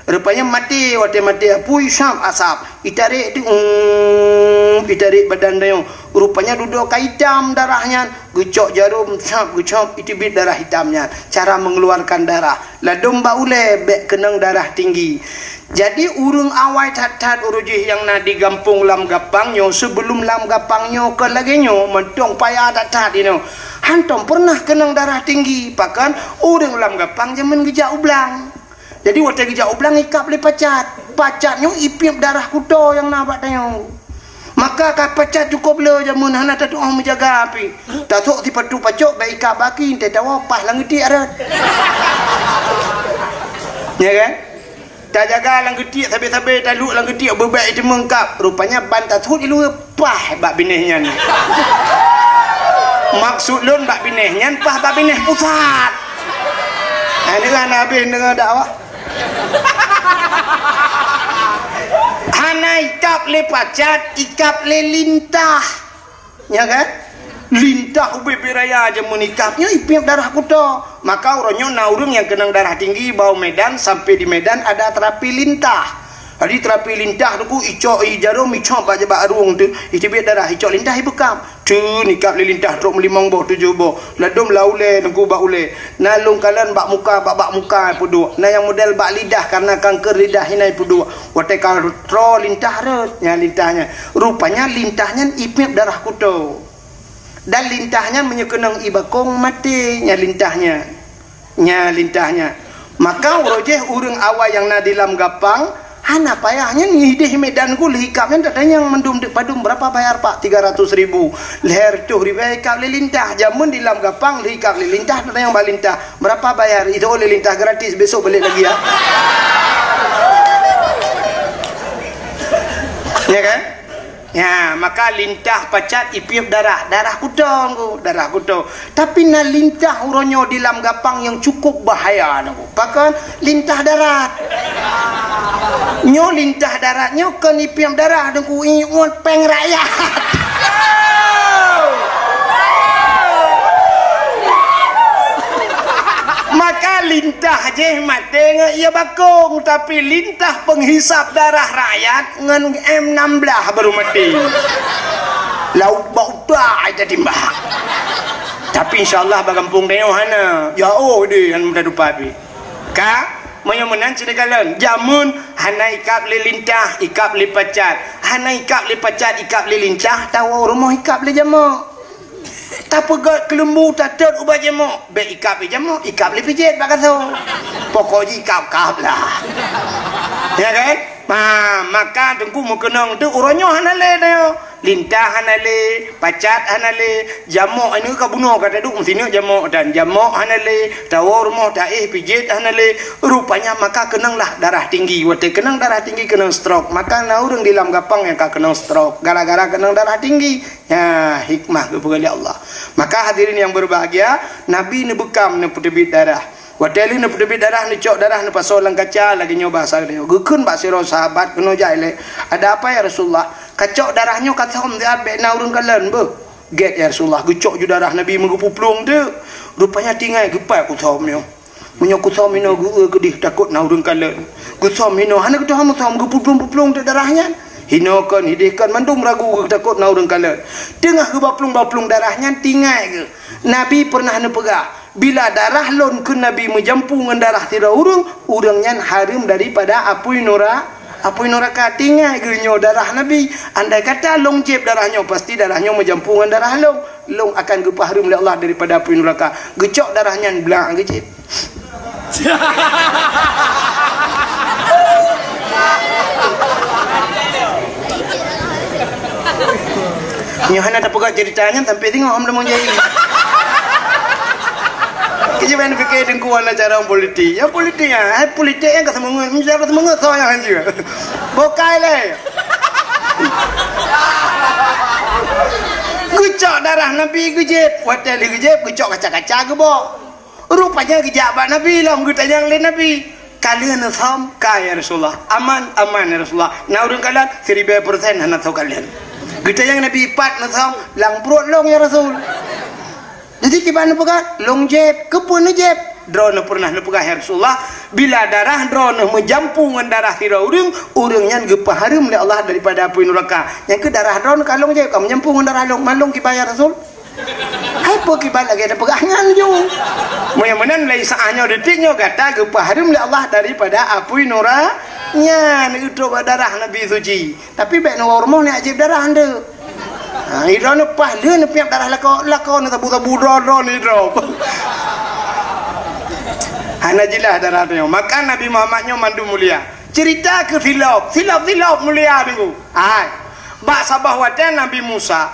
Rupanya maté, watée maté apui, sab asab. Itarek tu, um, itarek badan tanyoe. Rupanya dudoe ka itam darah nyan. Geucok jarom, sab, geucok, iteubiet darah itam nyan. Cara mengeluarkan darah. Ladôm bak ulée bék keunong darah tinggi. Jadi ureuëng awai that-that ureuëng jih nyang na di gampông Lam Gapang nyoe, sebelum Lam Gapang nyoe kon lagée nyoe, mantong payah that-that inoe. Hantom pernah keunong darah tinggi, pakon ureuëng Lam Gapang jameun geujak u blang. Jadi watée geujak u blang ikab lé pacat. Pacat nyoe ipiep darah kuto nyang na bak tanyoe. Maka ka pacat cukôp le jameun hana tatuoh meujaga api. Tasok sipatu pacok bak ikab baki teuh tawoe pah lam geutiek rot. Ya kan? Tajaga lam geutiek sabe-sabe taluk lam geutiek beubek iteumengkab. Rupanya ban tasut iluwe pah bak binéh nyan. Maksud lôn bak binéh nyan pah bak binéh pusat. Nah, ini kan habis dengar dakwah. Hana ikab lé pacat, ikab lé lintah. Ya kan? Lintah ubit-ubit raya jameun ikab nyoe ipiep darah kuto. Maka uroe nyoe na ureuëng nyang keunong darah tinggi bak u Medan, sampai di Medan ada terapi lintah. Jadi terapi lintah tu ku icok i jarom icok bak jabak arung tu, iteubiet darah icok lintah ibeukab. Tu nikab lé lintah trok meulimong boh tujoh boh. Ladôm lam ulée teungku bak ulée. Na lôn kalon bak muka, bak, bak muka peuduek. Na nyang model bak lidah karena kanker lidah inai peuduek. Watée ka troe lintah rot, nyan lintah nyan. Rupanya lintah nyan ipiep darah kuto. Dan lintah nyan meunyoe keunong i bakong maté, nyan lintah nyan. Nyan lintah nyan. Maka uroe jih ureuëng awai nyang na di Lam Gapang, hana payah nyan ngihdeh Medan ku lheuh ikab nyan tatanyong mandum deuk padum berapa bayar pak? Tiga ratus ribu. Lhèe reutôh ribèe ikab lé lintah. Jameun di Lam Gapang lheuh ikab lé lintah tatanyong bak lintah. Berapa bayar? Itu oleh lintah gratis, besok balik lagi ya. Ya kan? Ya, maka lintah pacat ipiep darah, darah kutong ku, darah kutong. Tapi na lintah uroe nyoe di Lam Gapang nyang cukup bahaya nyoe. Pakon? Lintah darat. Nyoe lintah darat nyoe kon ipiep darah nyoe ku ingat péng rakyat. Maka lintah jih maté ngon ie bakong, tapi lintah penghisap darah rakyat ngon M enam belas baru maté. Lauk bak utak ai tatimbak. Tapi insya Allah bak gampông tanyoe hana. Ya oh deh, hana mudah dupa pi. Ka, meunyoe meunan sini kalon, jameun hana ikab lé lintah, ikab lé pacat. Hana ikab lé pacat, ikab lé lintah, tawoe rumoh ikab lé jamok. Tapeugöt keuleumbu tatot ubak jamok, bék ikab lé jamok, ikab lé pijet bak gasoe. Pokok jih ikab-kab lah. Ya kan? Ha, maka teungku meukeunong tu uroe nyoe hana lé nyoe. Lintah hana lé, pacat hana lé, jamok ini ka bunoe ka taduek meusineuk jamok dan jamok hana lé, tawoe rumoh taéh pijet hana lé. Rupanya maka keunonglah darah tinggi. Watée keunong darah tinggi keunong stroke. Maka na ureuëng di Lam Gapang nyang ka keunong stroke gara-gara keunong darah tinggi. Ya, hikmah geupeugah lé Allah. Maka hadirin yang berbahagia, Nabi neubeukam neupeuteubiet darah. Watée lheueh neupeuteubiet darah, neucok darah neupasoe lam kaca lagée nyoe bahasa geutanyoe. Geukheun bak sidroe sahabat keunoe jai lé, "Ada apa ya Rasulullah? Kacok darah nyoe ka thom siat bék na ureuëng kalon beuh." "Gét ya Rasulullah, geucok ju darah Nabi meugeupuplueng teuk. Rupanya tinggai geupat kuthom nyoe." Meunyoe kusom inoe geu-eu keudeh takot na ureuëng kalon. Kusom inoe hana geutuha musom geupuplueng-puplueng teuk darah nyan. Inoe kon, hideh kon mandum ragu geutakot na ureuëng kalon. Teungoh geubaplueng-baplueng darah nyan tinggai geuh. Nabi peureunah neupeugah, "Bila darah lôn keu Nabi meujampu ngon darah sidroe ureuëng, ureuëng nyan hareuem daripada apui nura-, apui nuraka." Tinggai geuh nyoe darah Nabi. Andai kata lôn jieb darah nyoe, pasti darah nyoe meujampu ngon darah lôn. Lôn akan geupeuhareuem lé Allah daripada apui nuraka. Geucok darah nyan blang geujieb. Nyoe hana tapeugah cerita nyan sampai singoh hom lamong jai. Keujeuban pikir dengku hana cara politik. Ya politik ya, hai politik yang ka semangat, mesti harus semangat so yang hanjeuet. Bokai lé. Geucok darah Nabi geujieb, watée lheueh geujieb geucok kaca-kaca geubok. Rupanya geujak bak Nabi lom geutanyong lé Nabi, "Ka lheueh neusom?" "Ka ya Rasulullah." "Aman?" "Aman ya Rasulullah." "Na ureuëng kalon?" "Siribée persen hana soe kalon." Geutanyong Nabi, "Pat neusom?" "Lam pruet lôn ya Rasul." Jadi kiban neupeugah, "Lôn jieb." "Keupeue neujieb?" Droeneuh pernah neupeugah, "Ya Rasulullah, bila darah droeneuh meujampu ngon darah sidroe ureuëng, ureuëng nyan geupeuhareuem lé Allah daripada apui nuraka." Nyang keu darah droeneuh ka lôn jaweueb, ka meujampu ngon darah lôn, man lôn kiban, ya Rasul? Hai peue kiban lagée tapeugah nyan ju. Meunyoe meunan, mulai saát nyoe, detik nyoe gata geupeuhareuem lé Allah daripada apui nura-, nyan, utok bak darah Nabi suci. Tapi bék neuwoe rumoh neujieb darah nteuk. Ha, idroeneuh paih lheueh neupiep darah lakoe, lakoe neusabu-sabu droe-droe nidroe. Hana jeulaih darah nyoe. Maka Nabi Muhammad nyoe mandum mulia. Cerita keu silop, silop-silop mulia Teungku. Hai. Bak saboh watée Nabi Musa.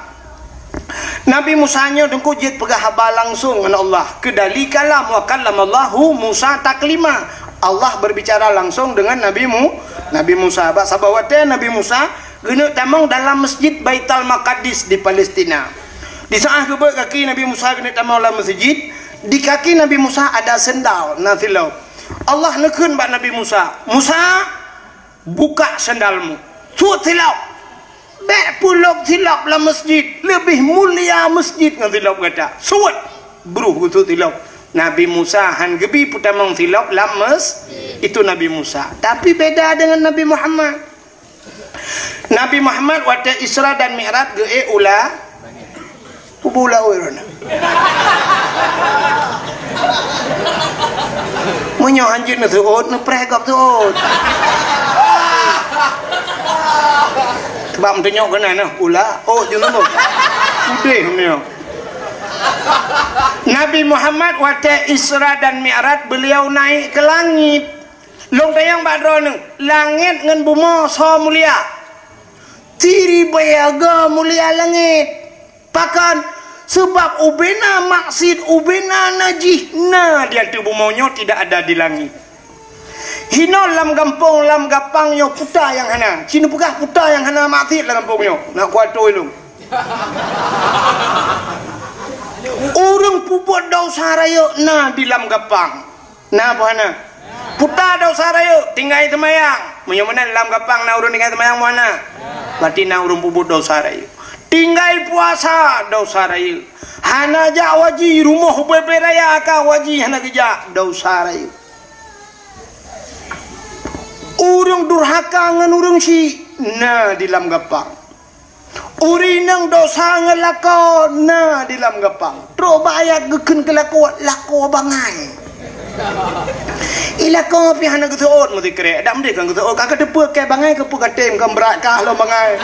Nabi Musa nyoe Teungku jeuet peugah haba langsong ngon Allah. Keudali kalam, wa kallamallahu Musa taklima. Allah berbicara langsung dengan Nabi Mu-, Nabi Musa. Bak saboh watée Nabi Musa geuneuk tamong dalam Masjid Baitul Maqdis di Palestina. Di saát geubeuet kaki Nabi Musa geuneuk tamong lam masjid, di kaki Nabi Musa ada sendal na silop. Allah neukheun bak Nabi Musa, "Musa, buka sendalmu. Suet silop. Bék peulop silop lam masjid. Leubeh mulia masjid ngon silop gata. Suet." Bruh geusuet silop. Nabi Musa han geubi peutamong silop lam masjid. Itu Nabi Musa. Tapi beda dengan Nabi Muhammad. Nabi Muhammad watée Isra dan Mi'raj geuék u la-, kubu laôt droeneuh. Meunyoe hanjeuet neuseuôt, neupreh gob seuôt. Sebab meutunyok keunan nyoe, u laôt jeuet nyoe. Udeh nyoe. Nabi Muhammad watée Isra dan Mi'raj, beliau naik ke langit. Lôn tanyong bak droeneuh, langét ngon bumoe soe mulia? Siribèe aga mulia langét. Pakon? Sabab ubena maksiet, ubena najih na di ateueh bumoe nyoe, tidak ada di langét. Hinoe lam gampông, lam gapang nyoe puta nyang hana. Ci neupeugah puta nyang hana maksiet lam gampông nyoe. Nak kuatôi lôn. Ureuëng peubuet desya rayeuk na di lam gapang. Na peue hana? Puta desya rayeuk, tinggai seumayang. Meunyoe meunan lam gapang na ureuëng tinggai seumayang peue hana? Berarti na ureuëng peubuet desya rayeuk. Tinggai puasa desya rayeuk. Hana jak haji, rumoh ubé-ubé raya ka haji hana geujak, desya rayeuk. Ureuëng durhaka ngon ureuëng syik na di lam gapang. Ureuëng inong desya ngon lakoe na di lam gapang. Trok bak ayat geukheun keu lakoe, lakoe bangai. I lakoe pih hana geuseuôt meusikrek. Dak meudeh kan geuseuôt, ka kateupeue keu bangai, keupeue ka tem, kan brat kah lom bangai.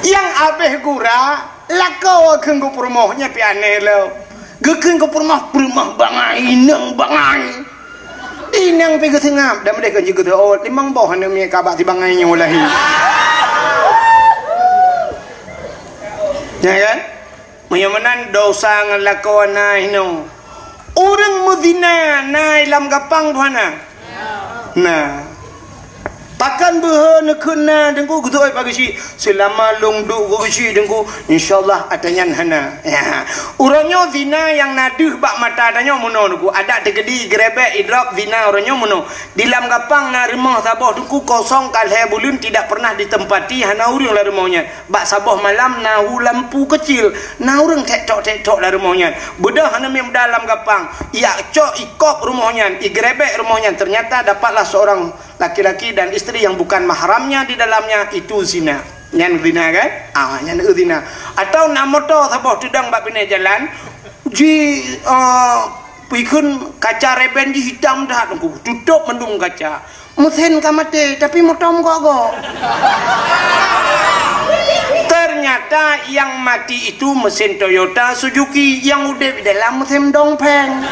Nyang abéh gura, lakoe kheun geupeurumoh, nyan pih aneh lom. Geukheun geupeurumoh, peurumoh bangai, inong bangai. Inong pih geuseungab, dak meudeh kan jeuet geuseuôt, limong boh aneuk miet ka bak si bangai nyoe lahé. Ya kan? Meunyoe meunan desya ngon lakoe na hinoe. Ureuëng meuzina na i lam gapang peue hana? Na. Pakon beuhe neukheun na Teungku, geutôi bak geuchik. Seulama lôn duek bak geuchik Teungku, insya Allah ata nyan hana. Ya. Uroe nyoe zina nyang na deuh bak mata tanyoe meunoe Teungku. Adak teukeudi, geurebek, idrop, zina uroe nyoe meunoe. Di lam gapang na rumoh saboh Teungku kosong ka lhée buleuen tidak pernah ditempati, hana ureuëng lam rumoh nyan. Bak saboh malam na hu lampu keucil, na ureuëng tek-tok-tek-tok lam rumoh nyan. Beudôh aneuk miet muda lam gapang, ijak cok, ikop rumoh nyan, igeurebek rumoh nyan, ternyata dapatlah seorang laki-laki dan isteri yang bukan mahramnya di dalamnya, itu zina. Nyan zina kan? Ah, nyan zina. Atau na moto saboh teudong bak binéh jalan, ji, ah, pikheun kaca reben jih hitam that, tutôp mandum kaca. Meusén ka maté, tapi moto meugok-gok. Ternyata yang mati itu mesin Toyota Suzuki, yang udeb di dalam mesin Dongfeng.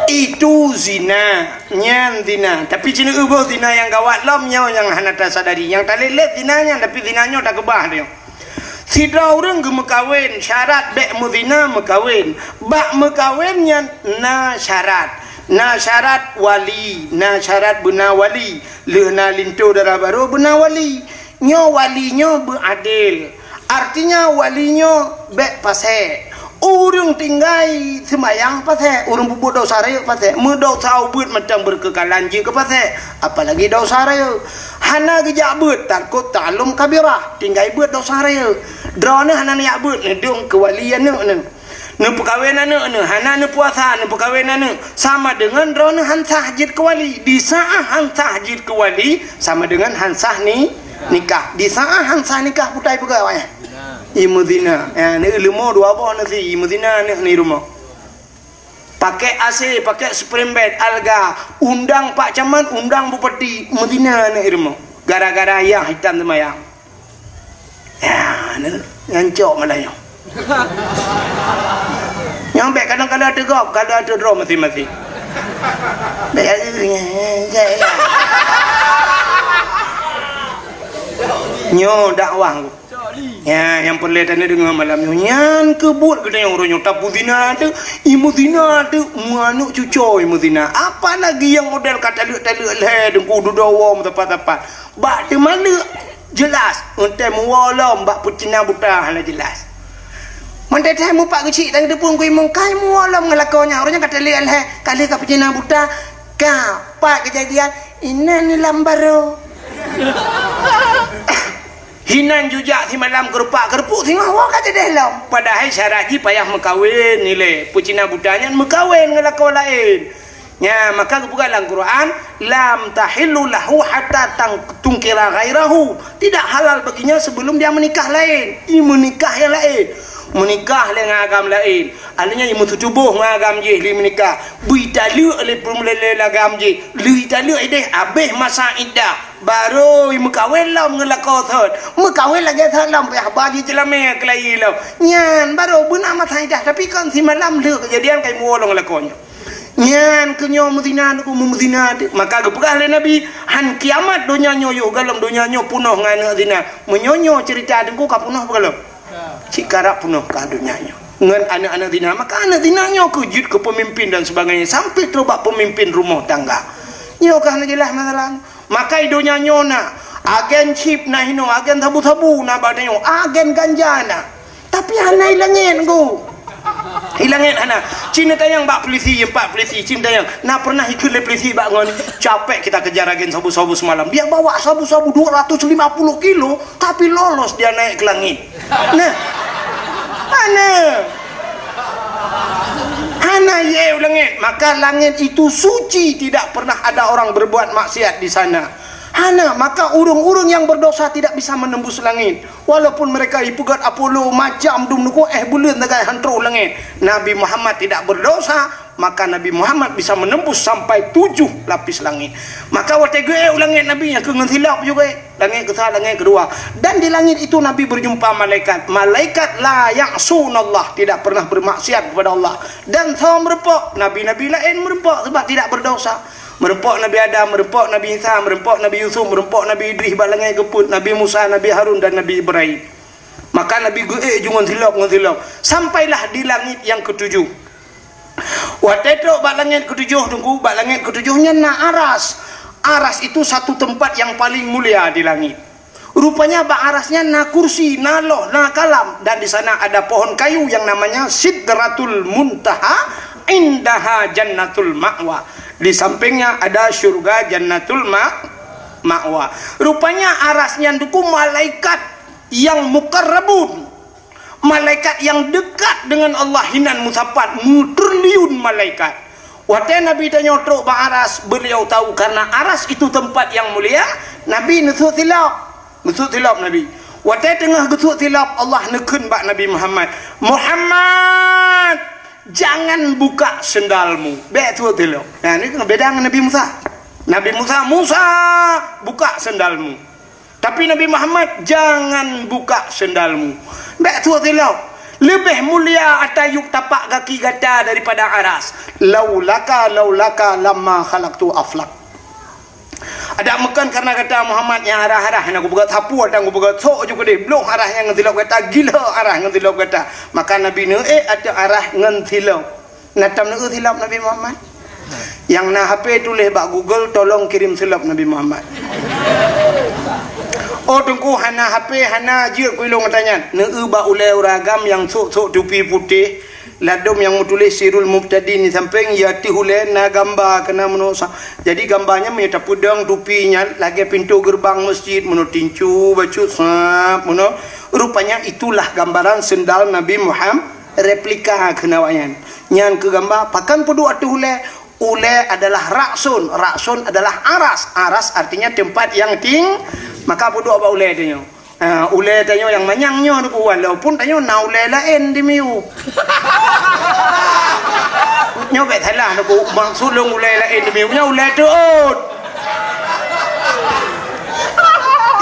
Itu zina, nyan zina. Tapi cina euboh zina yang gawat lom nyoe yang hana tasadari. Yang talét-lét zina nyan, tapi zina nyoe takeubah dia. Sidroe ureuëng geumeukawen, syarat bék meuzina meukawen. Bak meukawen nyan na syarat. Na syarat wali, na syarat beuna wali. Lheueh na linto dara barô beuna wali. Nyoe wali nyoe beuadil. Artinya wali nyoe bék pasék. Ureuëng tinggai seumayang pasék, ureuëng peubuet desya rayeuk pasék. Meudesya ubeuet mantong beureukeukala jeuet keu pasék, apalagi desya rayeuk. Hana geujak beuet, tarkut ta'allum kabirah, tinggai beuet desya rayeuk. Droeneuh hana neujak beuet, neudong keu wali aneuk neuh. Neupeukawen aneuk neuh, hana neupuasa, neupeukawen aneuk. Sama deungon droeneuh han sah jeuet keu wali. Di saát han sah jeuet keu wali, sama deungon han sah ni, nikah. Di saát han sah nikah, peue ta peugah awaknyan? Imeuzina. Ya, neuh leumo dua boh nasi, imeuzina aneuk ni rumoh. Pakai A C, pakai spring bed, alga, undang pak camat, undang bupati, meuzina aneuk rumoh. Gara-gara yah itam seumayang. Ya, nyan cok malah nyoe. Nyang bèk kadang-kadang teugop, kadang teudroe maséng-maséng. Bèk, nyoe dakwah. Ya, nyang peureulèe taneuk deungö malam nyoe. Nyan keuh buet geutanyoe uroe nyoe. Tapuzina teuh, imeuzina teuh, meuaneuk cucoe imeuzina. Apalagi nyang model ka taleuek-taleuek lhèe, deungku dudoe woe meusapat-sapat. Bak teumaleuek, jeulaih, eunteuk meuwoe lom bak peucina buta hana jeulaih. Mantong teuh mupat geuchik dan geuteupeue keu imum, kai meuwoe lom ngon lakoe nyan. Uroe nyan ka taleuek lhèe, ka lheueh ka peucina buta, ka pat keujadian, inan lam barô. Hinan jujak simalam keurupak-keurupuek singoh woe ka teudeh lom. Padahai syarat jih payah meukawen ilèe. Peucina buta nyan meukawen ngon lakoe laén. Nya, maka geupeugah lam Quran, "Lam tahillu lahu hatta tang-, tunkira ghairahu." Tidak halal baginya sebelum dia menikah laén. I meunikah nyang laén. Meunikah lé ngon agam laén. Artinya, i meuseutubôh ngon agam jih lé meunikah. Beu italeuek lé peureulee agam jih. Lé italeuek ideh, abéh masa iddah. Barô i meukawen lom ngon lakoe sot. Meukawen lagèe sot lom, payah ba jih ceulamé keulayi lom. Nyan, barô beuna masa iddah, tapi kon simalam lheueh keujadian ka i meuwoe lom ngon lakoe nyan. Nyan keuh nyoe meuzina, teungku, meuzina teuh. Maka geupeugah lé Nabi, "Han kiamat donya nyoe yoh, gohlom donya nyoe peunoh ngon aneuk zina." Meunyoe nyoe ceurita, teungku, ka peunoh gohlom? Cit karab peunoh ka donya nyoe ngon aneuk-aneuk zina. Maka aneuk zina nyoe keuh jeuet keu peumimpin dan sebagainya, sampai trok bak peumimpin rumoh tangga. Nyoe ka hana jeulaih masalah. Maka i donya nyoe na agen chip na hinoe, agen sabu-sabu na bak tanyoe, agen ganja na. Tapi hana i langét, teungku. I langét hana. Cit neutanyong bak polisi, pat polisi, cit neutanyong. Na pernah ikheun lé polisi bak ngon, "Capek kita kejar agen sabu-sabu semalam. Dia bawa sabu-sabu dua ratus lima puluh kilo, tapi lolos dia naik ke langit." Nah. Hana. Hana i u langét. Maka langét itu suci, tidak pernah ada orang berbuat maksiat di sana. Hana, maka ureuëng-ureuëng nyang berdosa tidak bisa menembus langit. Walaupun mereka ipeugöt Apollo macam dum nuku éh buleuen sagai han troh langét. Nabi Muhammad tidak berdosa, maka Nabi Muhammad bisa menembus sampai tujuh lapis langit. Maka watée geuék u langét Nabi nyang keu ngon silop juga, langét keusa, langét keudua. Dan di langit itu Nabi berjumpa malaikat. Malaikat la ya'sunallah, tidak pernah bermaksiat kepada Allah. Dan soe meureumpok, nabi-nabi laén meureumpok sebab tidak berdosa. Meureumpok Nabi Adam, meureumpok Nabi Isa, meureumpok Nabi Yusuf, meureumpok Nabi Idris bak langét geupeuet, Nabi Musa, Nabi Harun, dan Nabi Ibrahim. Maka Nabi geuék ju ngon silop, ngon silop. Sampailah di langit yang ketujuh. Watée trok bak langét ketujuh, teungku, bak langét ketujuh nyan na aras. Aras itu satu tempat yang paling mulia di langit. Rupanya bak aras nyan na kursi, na loh, na kalam, dan di sana ada pohon kayu yang namanya Sidratul Muntaha, indaha Jannatul Ma'wa. Di sampingnya ada syurga Jannatul Ma-, Ma'wa. Rupanya aras nyan teungku malaikat yang mukarrabun. Malaikat yang dekat dengan Allah hinan meusapat, meutriliun malaikat. Watée Nabi tanyoe trok bak aras, beliau tahu karena aras itu tempat yang mulia, Nabi neusut silop. Neusut silop Nabi. Watée teungoh geusut silop, Allah neukheun bak Nabi Muhammad, "Muhammad, jangan buka sendalmu." Bék sut silop. Nah, ni beda ngon Nabi Musa. Nabi Musa, "Musa, buka sendalmu." Tapi Nabi Muhammad, "Jangan buka sendalmu." Bék sut silop. Leubeh mulia ata yup tapak gaki gata daripada aras. "Laulaka, laulaka lamma khalaqtu aflak." Adak meukon karena gata Muhammad nyang arah-arah nyang kupeugah sapu atang kupeugah sok ju keudeh bloh arah nyang ngon silop gata, gila arah ngon silop gata. Maka Nabi neuék ateueh arah ngon silop. Na tam neueu silop Nabi Muhammad? Nyang na H P tuléh bak Google, "Tolong kirim silop Nabi Muhammad." Oh, teungku, hana H P, hana jeuet ku ilong gata nyan. Neueu bak ulée ureuëng agam nyang sôk-sôk tupi putéh, Ladôm nyang meutuléh Sirul Mubtadin di sampéng, ya teuh ulée na gamba keunan meunoe sa-, jadi gamba nyan meunyoe tapeudong tupi nyan lagée pintoe geureubang meuseujid meunoe tincu bacut sab meunoe. Rupanya itulah gambaran seundal Nabi Muhammad, replika keunan awaknyan. Nyan keuh gamba, pakon peuduek ateueh ulée? Ulée adalah ra'sun, ra'sun adalah aras, aras artinya tempat yang ting-, maka peuduek bak ulée tanyoe. Ha, ulée tanyoe nyang manyang nyoe Teungku, walaupun tanyoe na ulée laén di miyueb. Nyoe bék salah Teungku, maksud lôn ulée laén di miyueb nyoe ulée teuôt.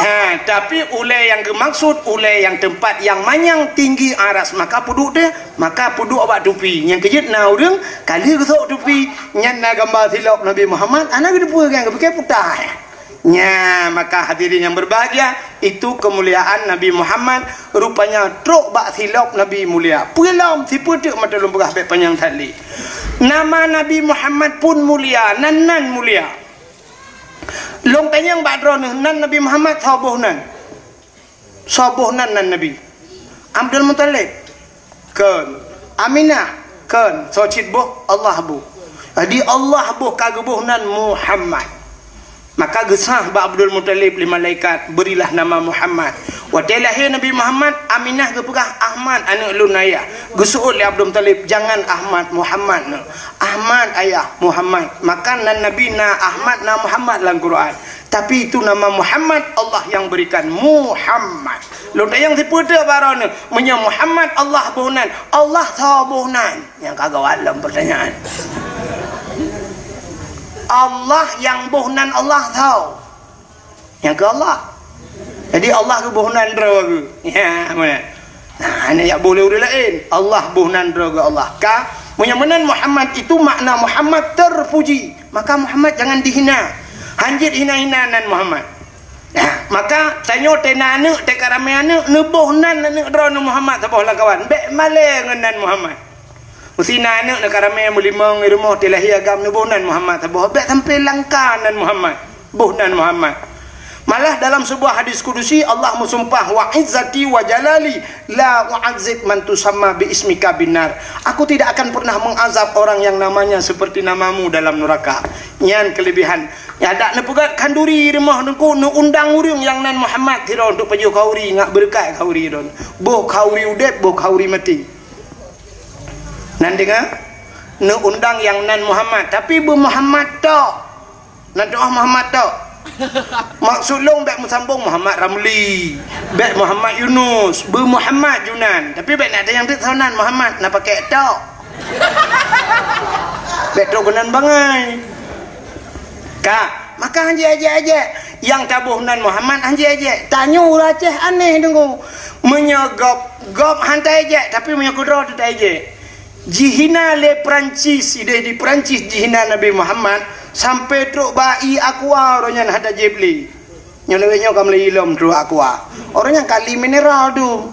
Ha, tapi ulée nyang geumaksud ulée nyang teumpat nyang manyang tinggi aras, maka peuduek teuh, maka peuduek bak tupi. Nyang keujeuet na ureuëng ka lheueh geusok tupi, nyan na gamba silop Nabi Muhammad, hana geuteupeue kan, geupike puta. Nya, maka hadirin yang berbahagia, itu kemuliaan Nabi Muhammad, rupanya trok bak silop Nabi mulia. Peue lom, sipeue teuk mata lôn peugah bék panyang that lé. Nama Nabi Muhammad pun mulia, nan nan mulia. Lôn tanyong bak droeneuh, nan Nabi Muhammad soe boh nan? Soe boh nan nan Nabi? Abdul Muthalib? Kon. Aminah? Kon. Soe cit boh? Allah boh. Jadi Allah boh ka geuboh nan Muhammad. Maka geusah bak Abdul Muthalib lé malaikat, "Berilah nama Muhammad." Watée lahé Nabi Muhammad, Aminah geupeugah, "Ahmad, aneuëk lôn ayah." Geuseuôt lé Abdul Muthalib, "Jangan Ahmad, Muhammad." Ahmad ayah, Muhammad. Maka nan Nabi na Ahmad, na Muhammad lam Quran. Tapi itu nama Muhammad Allah yang berikan. Muhammad. Lôn tanyong sipeue teuk bak droeneuh, meunyoe Muhammad Allah boh nan, Allah soe boh nan? Nyang ka gawat lom pertanyaan. Allah nyang boh nan Allah soe? Nyang keu Allah. Jadi Allah geuboh nan droe geuh. Ya, mana? Nah, hana jak boh lé ureuëng laén. Allah boh nan droe geuh Allah. Ka, meunyoe meunan Muhammad itu makna Muhammad terpuji. Maka Muhammad jangan dihina. Hanjeuet hina-hina nan Muhammad. Nah, maka tanyoe teu na aneuëk, teu ka ramé aneuëk, neuboh nan aneuëk droeneuh Muhammad saboh lam kawan. Bék malée ngon nan Muhammad. Meusi na aneuëk neuka ramé meulimong i rumoh teu lahé agam neuboh nan Muhammad saboh. Bék sampai langka nan Muhammad. Boh nan Muhammad. Malah dalam sebuah hadis kudusi Allah meusumpah, "Wa izzati wa jalali la u'adzib man tusamma bi ismika binnar." Aku tidak akan pernah mengazab orang yang namanya seperti namamu dalam neraka. Nyan kelebihan. Ya, dak neupeugét khanduri i rumoh Teungku, neuundang ureuëng nyang nan Muhammad sidroe untuk pajoh khanduri, ngat beureukat khanduri droe. Boh khanduri udeb, boh khanduri maté. Nan deungoe, neuundang nyang nan Muhammad, tapi beu Muhammad tok. Nan doa Muhammad tok. Maksud lôn bék meusambong Muhammad Ramli, bék Muhammad Yunus, beu Muhammad Junan. Tapi bék na tanyong teuk soe nan Muhammad, na pakai tok. Bék trok keunan bangai. Ka, maka hanjeuet ajak-ajak. Nyang taboh nan Muhammad hanjeuet ajak. Tanyoe ureuëng Aceh aneh Teungku. Meunyoe gob, gob han taijak, tapi meunyoe keudroe teuh taijak. Jihina lé Perancis, ideh di Perancis jihina Nabi Muhammad, sampai trok bak ié aqua uroe nyan hana jieb lé. Nyoe lewat nyoe ka meulai ilom trok aqua. Uroe nyan kali mineral tu.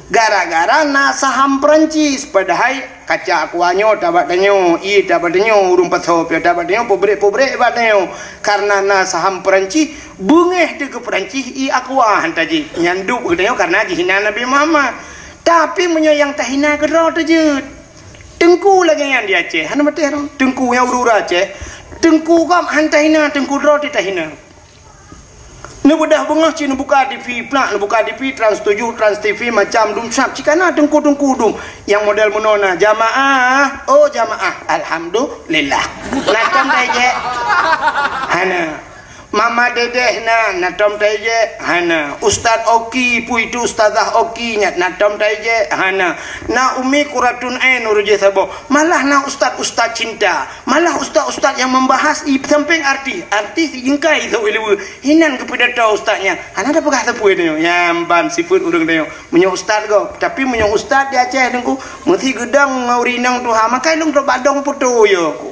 Gara-gara na saham Perancis, padahai kaca aqua nyoe tabak tanyoe, ié tabak tanyoe, ureuëng pasoe piôh tabak tanyoe, peubrek-peubrek bak tanyoe. Karena na saham Perancis, beungéh teuh keu Perancis ié aqua han tajieb. Nyan duek keu tanyoe karena jihina Nabi Muhammad. Tapi meunyoe nyang tahina keudroe teuh jeuet. Teungku lagée nyan di Aceh, hana maté roh. Teungku nyang ureuëng Aceh, teungku gob han tahina, teungku droe teuh tahina. Neubeudoh beungoh cit neubuka T V, plak neubuka T V, Trans tujuh, Trans T V, macam dum sab, cit kana teungku-teungku dum. Nyang model meunoe na, jamaah, oh jamaah, alhamdulillah. Na tom taijak? Hana. Mama Dedeh na, na tom taijak? Hana. Ustaz Oki, peue itu Ustazah Oki nyan, na tom taijak? Hana. Na Umi Kuratun Ain ureuëng jih saboh. Malah na ustaz-ustaz cinta. Malah ustaz-ustaz nyang membahas i sampéng artis, artis jingkai sôk i luweue. Inan geupidato ustaz nyan. Hana tapeugah sapeue tanyoe. Nyan ban sifeuet ureuëng tanyoe. Meunyoe ustaz gob, tapi meunyoe ustaz di Aceh Teungku, meusi geudong ngon ureuëng inong tuha, maka ilong trok bak dong peutoe yo ku.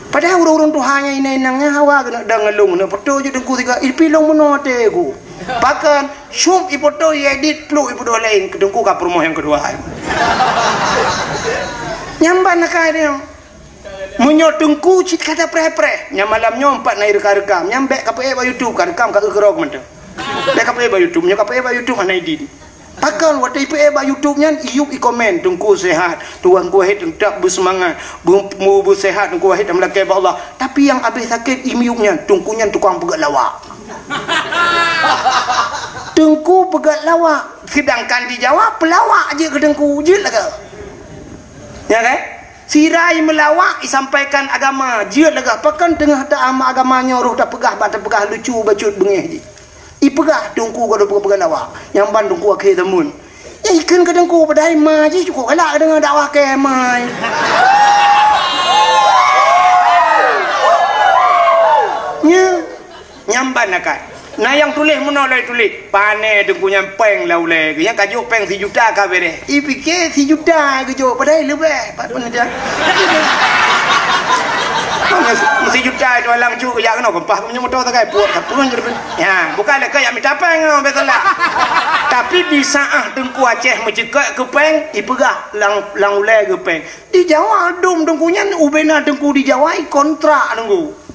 Padahai ureuëng-ureuëng tuha nyan inong-inong nyan hawa keuneuk dong ngon lôn, keuneuk peutoe jeuet Teungku sigoe, ipi lôn meunoe até ku. Pakon, syup ipeutoe, iedit, pluek ipeuduek laén, keu Teungku ka peurumoh nyang keudua. Nyan ban akai tanyoe. Meunyoe teungku cit ka tapreh-preh, nyan malam nyoe empat na ireuka-reuka, nyan bék kapeuék bak YouTube, ka reukam ka eu keurok mantong. Bék kapeuék bak YouTube, nyoe kapeuék bak YouTube hana idin. Pakon watèe ipeuék bak YouTube nyan, iyup ikomen, "Teungku sehat, Tuhan Wahid teutap beuseumangat, beu-, beu-, beuseuhat Teungku Wahid dan meulakèe bak Allah." Tapi nyang abéh sakét iyup nyan, Teungku nyan tukang peugèt lawak. Teungku peugèt lawak, sedangkan di Jawa peulawak jeuet keu Teungku, jeuet lagèe. Ya kan? Sira meulawak isampaikan agama, jeuet lagèe. Pakon teungoh ta-, agama nyoe roh tapeugah, bak tapeugah lucu bacut beungéh jih. Ipeugah Teungku ka peugah lawak. Nyang ban Teungku akhé zaman. Ya, ikheun keu Teungku, padahai ma jih cukôp galak deungoe dakwah keu ma. Nya, nyang ban akai. Na nyang tuléh meunoe lé tuléh, "Pané Teungku nyan péng lam ulèe geuh, nyang ka jok péng sijuta ka bèrèh." Ipike sijuta geujok, padahai leubeh. Pat pun aja. Meusijuta itu alang cuk jak keunoe, keumpah keu meunyoe moto sagai puak sapeue. Ya, bukan lé keu jak mita péng, oh, biasalah. Tapi di saat Teungku Aceh meuceukeuk keu péng, ipeugah lam, lam ulèe geuh péng. Di Jawa dum Teungku nyan, ubena Teungku di Jawa, ikontrak Teungku.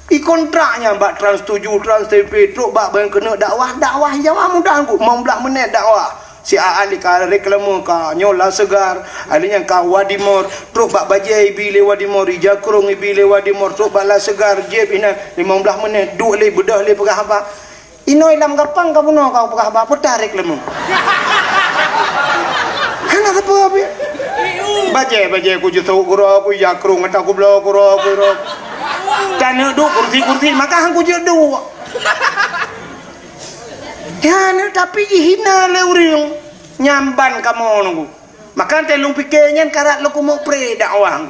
Ikontrak nyan bak Trans tujuh, Trans T V, trok bak ban keuneuk dakwah, dakwah Jawa mudah Teungku, limong blah menit dakwah. Si A Ali ka reklame ka nyoe Laseugar, Ali nyan ka Wadimor, trok bak bajèe ibi lé Wadimor, ija krông ibi lé Wadimor, trok bak Laseugar, jieb inan limong blah menit, duek lé, beudôh lé peugah haba. Inoe lam gapang ka bunoe ka peugah haba, peue tarék leumo. Hana sapeue pih. Bajèe, bajèe ku jisok keudroe, ku ija krông ata kubloe keudroe, keudroe. Taneuk duek kursi-kursi, maka han kujeuet duek. Ya, tapi jihina lé ureueng. Nyan ban kamoe Teungku. Maka teuh lôn pike nyan karab lôn keumeuk pré dakwah.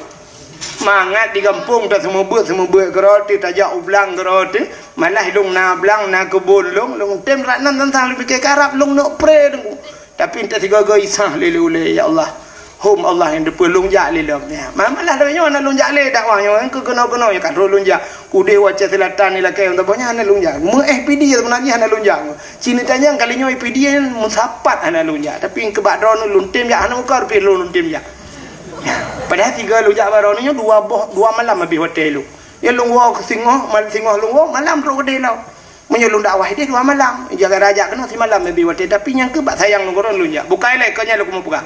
Mangat di gampông taseumeubeuet-seumeubeuet keudroe teuh, tajak u blang keudroe teuh, malah lôn na blang, na keubon lôn, lôn tem rot nan teuntang lôn pike karab lôn neuk pré Teungku. Tapi entah sigoe-goe isah lé ulèe, ya Allah. Hom Allah nyang teupeue lôn jak lé lom. Ya, ma-, malah lôn nyoe hana lôn jak lé dakwah nyoe, keu keunoe-keunoe nyoe ka lôn jak. Udeh u Aceh Selatan ni lakèe, untuk banyak hana lôn jak. Meu-eh P D sebenarnya hana lôn jak. Sini tanyong kali nyoe P D meusapat hana lôn jak, tapi keu bak droeneuh lôn tem jak, hana muka rupie lôn, lôn tem jak. Padahai tiga lôn jak bak droeneuh nyoe dua boh, dua malam habéh watèe lôn. Ya lôn woe keu singoh, mal-, singoh lôn woe, malam trok keudeh lom. Meunyoe lôn dakwah ideh dua malam, jaga rajak keunoe simalam habéh watèe, tapi nyang keu bak sayang lôn keu droeneuh lôn jak. Bukai lé keu nyan lôn keumeung peugah.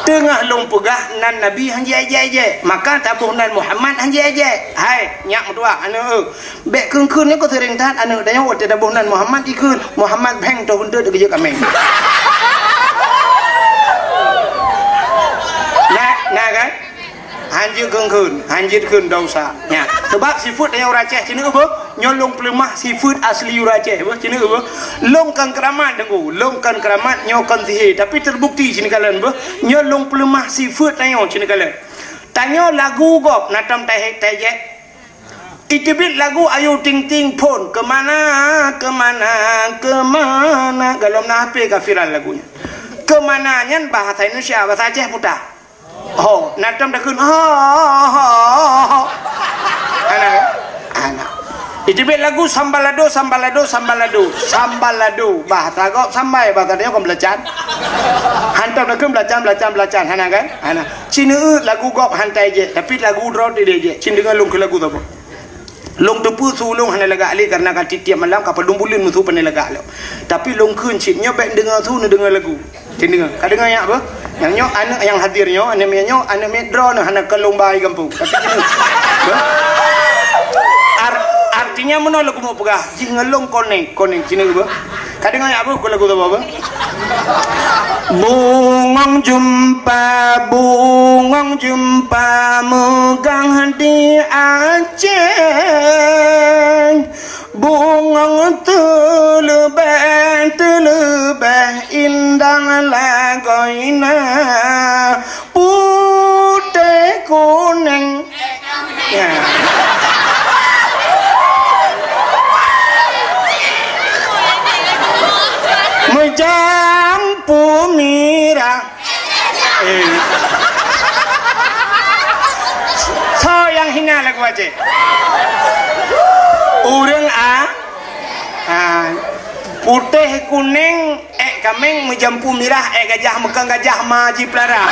Teungoh lôn peugah nan Nabi han jijak-jak, maka taboh nan Muhammad han jijak-jak. Hai, nyak meutuah aneuk eu. Bèk kheun-kheun nyoe keu seuring that aneuk tanyoe watèe taboh nan Muhammad ikheun, Muhammad bheng toh beutôi teukeujot kaméng. Nah, nah kan? Hanjeuet kheun-kheun, hanjeuet kheun dosa. Nya, sebab sifeuet tanyoe ureueng Aceh ceuneuk beuh, nyoe lôn peuleumah sifeuet asli ureueng Aceh beuh, ceuneuk beuh. Lôn kon keuramat Teungku, lôn kon keuramat, nyoe kon sihé, tapi terbukti ceuneuk kalon beuh, nyoe lôn peuleumah sifeuet tanyoe ceuneuk kalon. Tanyoe lagu gob na tom tahe-, tajek. Iteubiet lagu Ayu Ting Ting phôn, "Kemana, kemana, kemana." Golom na H P ka viral lagu nyan. "Kemana" nyan bahasa Indonesia, bahasa Aceh puta. Ho, na tom takheun, ho, ho, ho, ho. Hana, hana. Iteubiet lagu Sambalado, Sambalado, Sambalado, Sambalado. Bahasa gob sambai, bahasa tanyoe kon beulacan. Han tom takheun beulacan, beulacan, beulacan. Hana kan? Hana. Ceuneuk lagu gob han tajek, tapi lagu droe teuh jijek. Cit deungoe lôn kheun lagu saboh. Lôn teupeue su lôn hana lagak lé, karena ka tiep-tiep malam ka padum buleuen meusu pane lagak lom. Tapi lôn kheun cit, nyoe bèk neudeungoe su, neudeungoe lagu. Cit deungoe. Ka deungoe nyak beuh? Nyang nyoe aneuk nyang hadir nyoe, aneuk miet nyoe, aneuk miet droeneuh hana kon lôn ba i gampông. Tapi cit deungoe. Beuh? Ar-, artinya meunoe lôn keumeung peugah, jih ngon lôn konek, konek cit deungoe beuh. Ka deungoe nyak beuh, kon lagu saboh beuh? Bungong jeumpa, bungong jeumpa meugah di Aceh. Bungong teuleubeh, teuleubeh indah lagoina. Putéh kunéng. Ya. Meujampu mirah. Eh. Soe nyang hina lagu Aceh? Ureueng a-, a, putéh kunéng. Èk kaméng meujampu mirah, èk gajah meukang gajah ma jipeulara.